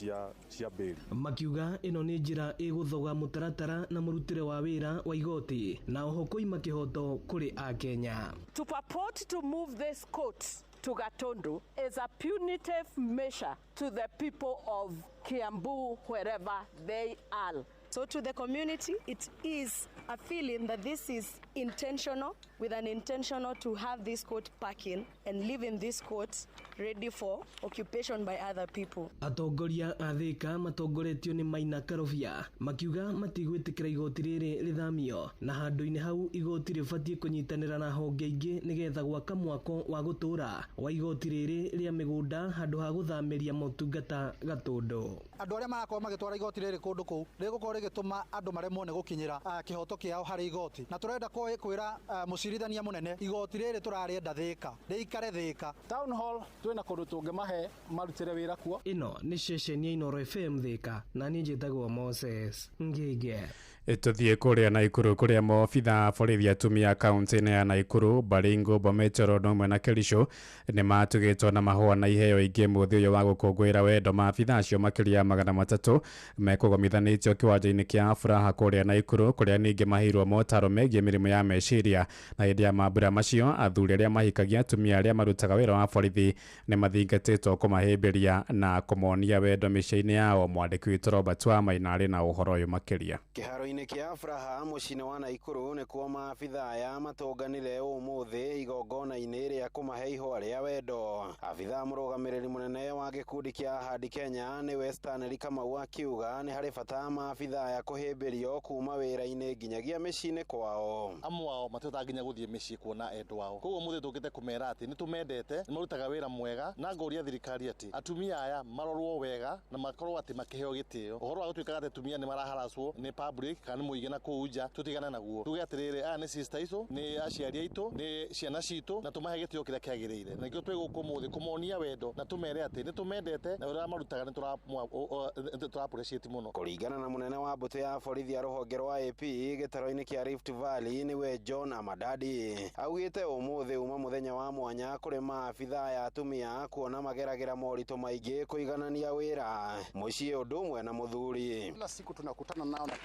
cia bail. Makiuga ĩno nĩ njĩra ĩgũthoga mũtaratara na mũrutĩre wa wĩra wa igoti na oho kũima kĩhoto kũrĩ Akenya. To purport to move this court to Gatundu is a punitive measure to the people of Kiambu wherever they are. So to the community, it is a feeling that this is intentional, with an intentional to have this court packing and leaving this court ready for occupation by other people. Atongoria a Thika matongoretio nĩ Maina Karobia makiuga matigwĩtĩkĩra igoti rĩrĩ rĩthamio na handũ-inĩ hau igoti rĩbatiĩ kũnyitanĩra na honge ingĩ nĩgetha gwaka mwako wa gũtũũra wa igoti rĩrĩ rĩa mĩgũnda handũ ha gũthamĩria motungata Gatũndũ. Andũ arĩa marakorwo magĩtwara igoti rĩrĩ kũndũ kũu rĩgũkorwo rĩgĩtũma andũ maremwo nĩ gũkinyĩra kĩhoto kĩao harĩ igoti, na tũrenda kwĩra mũcirithania mũnene igoti rĩrĩ tũrarĩenda Thika rĩikare Thika. Town hall twĩna kũndũ tũngĩmahe marutĩre wĩra kuo. Ĩno nĩ ceceni ya Inooro FM Thika na niĩ njĩtagwo Moses Ngige. Tũthiĩ kũrĩa Naikuru kũrĩa maobitha borithi atumia kaunti-inĩ ya Naikuru, Baringo, Bomet, Orono hamwe na Kericho nĩ matugĩtwo na mahũa na iheo ingĩ mũthĩ ũyũ wa gũkũngũĩra wendo. Maabitha acio makĩria 300 mekũgomithanĩtio kĩwanja-inĩ kĩa Furaha kũrĩa Naikuru kũrĩa ningĩ maheirwo motaro megiĩ mĩrimũ ya meciria. Na hĩndĩ ya mambura macio athuri arĩa mahikagia atumia arĩa marutaga wĩra wa borithi nĩ mathingatĩtwo kũmahĩmbĩria na kũmonia wendo mĩciĩ-inĩ yao. Mwandĩki witũ Robert Wamaina arĩ na ũhoro ũyũ makĩria. Kĩharo-inĩ kĩa Furaha mũciĩ-inĩ wa Naikuru nĩkuo maabitha aya matũnganire ũmũthĩ igongona-inĩ rĩa kũmahe ihũa rĩa wendo. Abitha mũrũgamĩrĩri mũnene wa gĩkundi kĩa Ahadi Kenya nĩwe Stanley Kamau akiuga nĩ harĩ bata maabitha aya kũhĩmbĩrio kuma wĩra-inĩ nginya nginyagia mĩciĩ-inĩ kwao. Amwe ao matihotaga nginya gũthiĩ mĩciĩ kuona endwa ao. Koguo mũthĩ tũkĩte kũmera atĩ nĩtũmendete, nĩmarutaga wĩra mwega, na ngoria thirikari atĩ atumia aya marorwo wega na makorwo atĩ makĩheo gĩtĩo. Ũhoro wa gũtuĩkaga atĩ atumia nĩmaraharacwo nĩ public kana nĩ mũingĩ na kũu nja, tũtigane naguo. Tuge atĩrĩrĩ, aya nĩ sister itũ, nĩ aciari aitũ, nĩ ciana citũ, na tũmahe gĩtĩo kĩrĩa kĩagĩrĩire. Na nĩkĩo twĩ gũkũ ũmũthĩ kũmonia wendo na tũmere atĩ nĩtũmendete na ũrĩa marutaga nĩtũra appreciate mũno. Kũringana na mũnene wa mbũtũ ya borithi ya rũhonge rwa AP gĩtaro-inĩ kĩa Rift Valley nĩwe John Amadadi, augĩte ũmũthĩ uma mũthenya wa mwanya kũrĩ maabithaa ya atumia kuona mageragĩra moritũ maingĩ kũiganania wĩra mũciĩ ũndũ ũmwe na mũthuri. Kila siku tunakutana nao na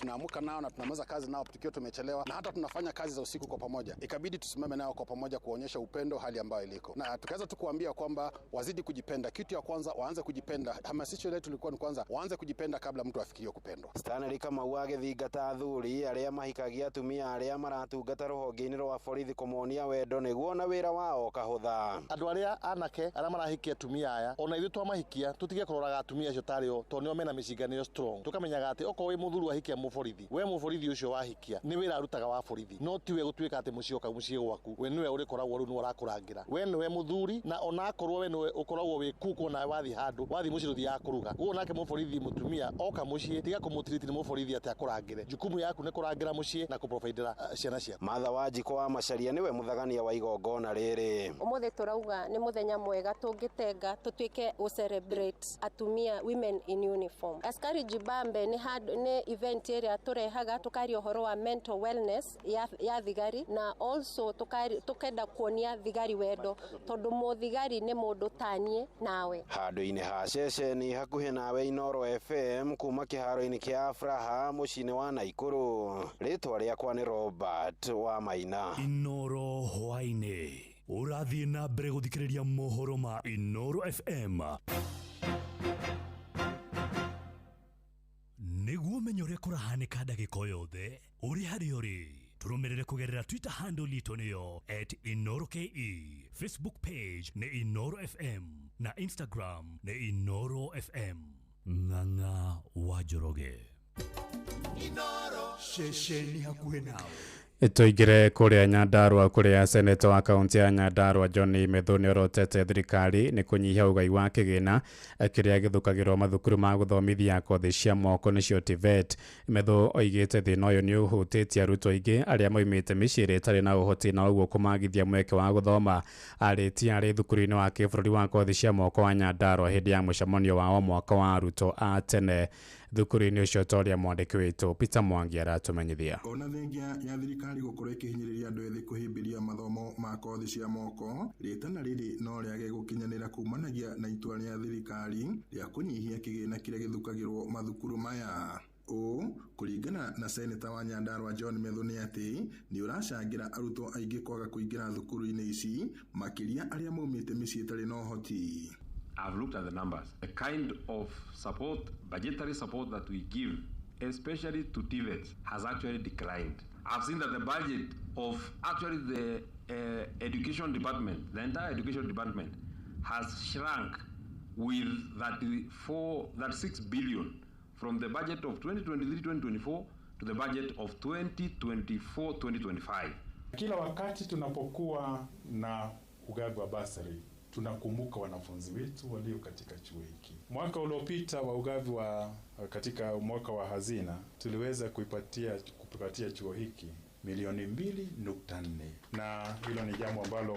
tunaamuka nao na tunamaliza kazi nao tukiwa tumechelewa, na hata tunafanya kazi za usiku kwa pamoja. Ikabidi tusimame nao kwa pamoja kuonyesha upendo hali ambayo iliko, na tukaweza tu kuambia kwamba wazidi kujipenda. Kitu ya kwanza waanze kujipenda. Hamasisho letu lilikuwa ni kwanza waanze kujipenda kabla mtu afikirie kupendwa. Stanley Kamau agĩthingata athuri arĩa mahikagia atumia arĩa maratungata rũhonge-inĩ rwa borithi kũmonia wendo nĩguo na wĩra wao ũkahũtha. Andũ arĩa anake arĩa marahikia atumia aya, ona ithuĩ twamahikia tũtige kũroraga atumia acio tarĩ o tondũ nĩo mena mĩcinga nĩo strong. Tũkamenyaga atĩ okorwo wĩ mũthuri wahikia mũborithi, we mũborithi ũcio wahikia nĩ wĩra arutaga wa borithi, no tiwe gũtuĩka atĩ mũciĩ oka mũciĩ gwaku we nĩwe ũrĩkoragwo rĩu nĩwe ũrakũrangĩra, we nĩwe mũthuri, na onakorwo we nĩwe ũkoragwo wĩ kuku nawe wathiĩ handũ wathiĩ mũciĩ ndũthiaga kũruga. Ũguo nake mũborithi mũtumia oka mũciĩ tiga kũmũtiriti nĩ mũborithi atĩ akũrangĩre. Jukumu yaku nĩ kũrangĩra mũciĩ na kũprovidera ciana ciaku. Martha Wanjikũ wa Macharia nĩwe mũthagania wa igongona rĩrĩ. Ũmũthĩ tũrauga nĩ mũthenya mwega tũngĩtenga tũtuĩke gũ celebrate atumia women in uniform. Askari Jibambe nĩ event ĩrĩa tũrehaga tũkaria ũhoro wa mental wellness ya thigari, na also tũkenda kuonia thigari wendo tondũ mũthigari nĩ mũndũ tanie nawe. Handũ-inĩ ha ceceni hakuhĩ nawe Inooro FM kuma kĩharo-inĩ kĩa Afraha mũciĩ-inĩ wa Naikuru, rĩtwa rĩakwa nĩ Robert wa Maina. Inooro hwaĩ-inĩ ũrathiĩ na mbere gũthikĩrĩria mohoro ma Inooro FM. Nĩguo ũmenye ũrĩa kũrahanĩka ndagĩka o yothe ũrĩ harĩa ũrĩ, tũrũmĩrĩre kũgerera Twitter handle itũ nĩyo @InooroKE, Facebook page nĩ Inooro FM na Instagram nĩ Inooro FM. Ng'ang'a wa Njoroge. Inooro ceceni hakuhĩ nawe. Tũingĩre kũrĩa Nyandarua kũrĩa seneta wa kaunti ya Nyandarua John Methu nĩorotete thirikari nĩ kũnyihia ũgai wa kĩgĩna kĩrĩa gĩthũkagĩrwo mathukuru ma gũthomithia kothi cia moko nĩcio TVET. Methu oigĩte thĩna ũyũ nĩ ũhutĩtie arutwo aingĩ arĩa moimĩte mĩciĩ ĩrĩa ĩtarĩ na ũhoti na ũguo kũmagithia mweke wa gũthoma. Arĩtie arĩ thukuru-inĩ wa kĩbũrũri wa kothi cia moko wa Nyandarua hĩndĩ ya mũcemanio wa o mwaka wa arutwo a tene thukuru-inĩ ũcio, ta ũrĩa mwandĩki witũ Peter Mwangi aratũmenyithia. Ona thengia ya thirikari gũkorwo ĩkĩhinyĩrĩria andũ ethĩ kũhĩmbĩria mathomo ma kothi cia moko, rĩtana rĩrĩ no rĩage gũkinyanĩra kumanagia na itua rĩa thirikari rĩa kũnyihia kĩgĩna kĩrĩa gĩthukagĩrwo mathukuru maya. Ũũ kũringana na seneta wa Nyandarua John Methu nĩ atĩ nĩ ũracangĩra arutwo aingĩ kwaga kũingĩra thukuru-inĩ ici, makĩria arĩa maumĩte mĩciĩ ĩtarĩ na ũhoti. I've looked at the numbers. The kind of support, budgetary support that we give, especially to TVETs, has actually declined. I've seen that the budget of actually the education department, the entire education department, has shrunk with 36 billion from the budget of 2023-2024 to the budget of 2024-2025. Kila wakati tunapokuwa na ugavi wa basari, tunakumbuka wanafunzi wetu walio katika chuo hiki. Mwaka uliopita wa ugavi wa katika mwaka wa hazina tuliweza kuipatia chuo hiki milioni 2.4, na hilo ni jambo ambalo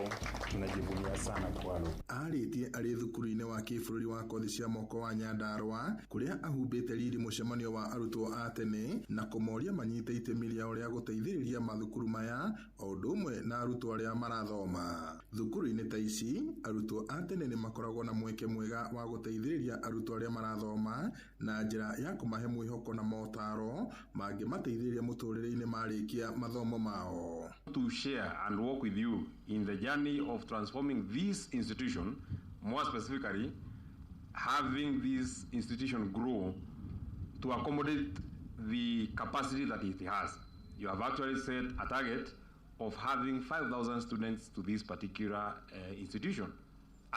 tunajivunia sana kwalo. Arĩtie arĩ thukuru-inĩ wa kĩbũrũri wa kothi cia moko wa Nyandarua kũrĩa ahumbĩte riri mũcemanio wa arutwo a tene na kũmoria manyite itemi rĩao rĩa gũteithĩrĩria mathukuru maya o ũndũ ũmwe na arutwo arĩa marathoma. Thukuru-inĩ ta ici arutwo a tene nĩ makoragwo na mweke mwega wa gũteithĩrĩria arutwo arĩa marathoma na njĩra ya kũmahe mwĩhoko na motaro mangĩmateithĩrĩria mũtũrĩre-inĩ marĩkia mathomo mao. To share and work with you in the journey of transforming this institution, more specifically having this institution grow to accommodate the capacity that it has. You have actually set a target of having 5,000 students to this particular institution.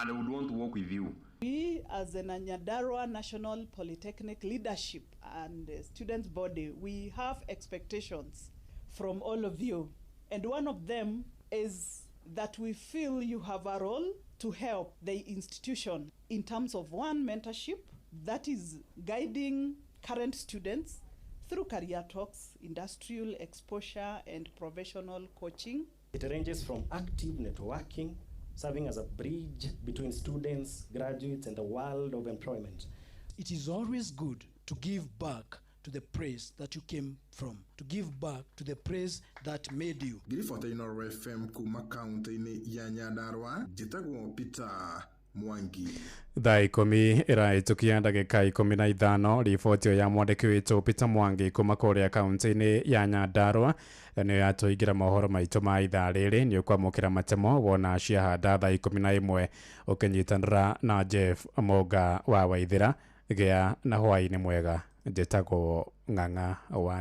And I would want to work with you. We, as the Nyandarua National Polytechnic leadership and students body, we have expectations from all of you. And one of them is that we feel you have a role to help the institution in terms of one, mentorship, that is guiding current students through career talks, industrial exposure, and professional coaching. It ranges from active networking, serving as a bridge between students, graduates, and the world of employment. It is always good to give back to the place that you came from, to give back to the place that made you. Ngiribota Inooro FM kuma kaunti-inĩ ya Nyandarua, njĩtagwo Peter Mwangi. Thaa 10 ĩrahĩtũkia ndagĩka 15. Riboti ĩyo ya mwandĩki witũ Peter Mwangi kuma kũrĩa kaunti-inĩ ya Nyandarua nĩyo yatũingĩra mohoro maitũ ma ithaa rĩrĩ. Nĩ ũkwamũkĩra matemo wona ciahanda thaa 11 ũkĩnyitanĩra na Jeff Monga wa Waithĩra. Gĩa na hwaĩ-inĩ mwega. Njĩtagwo Ng'ang'a wa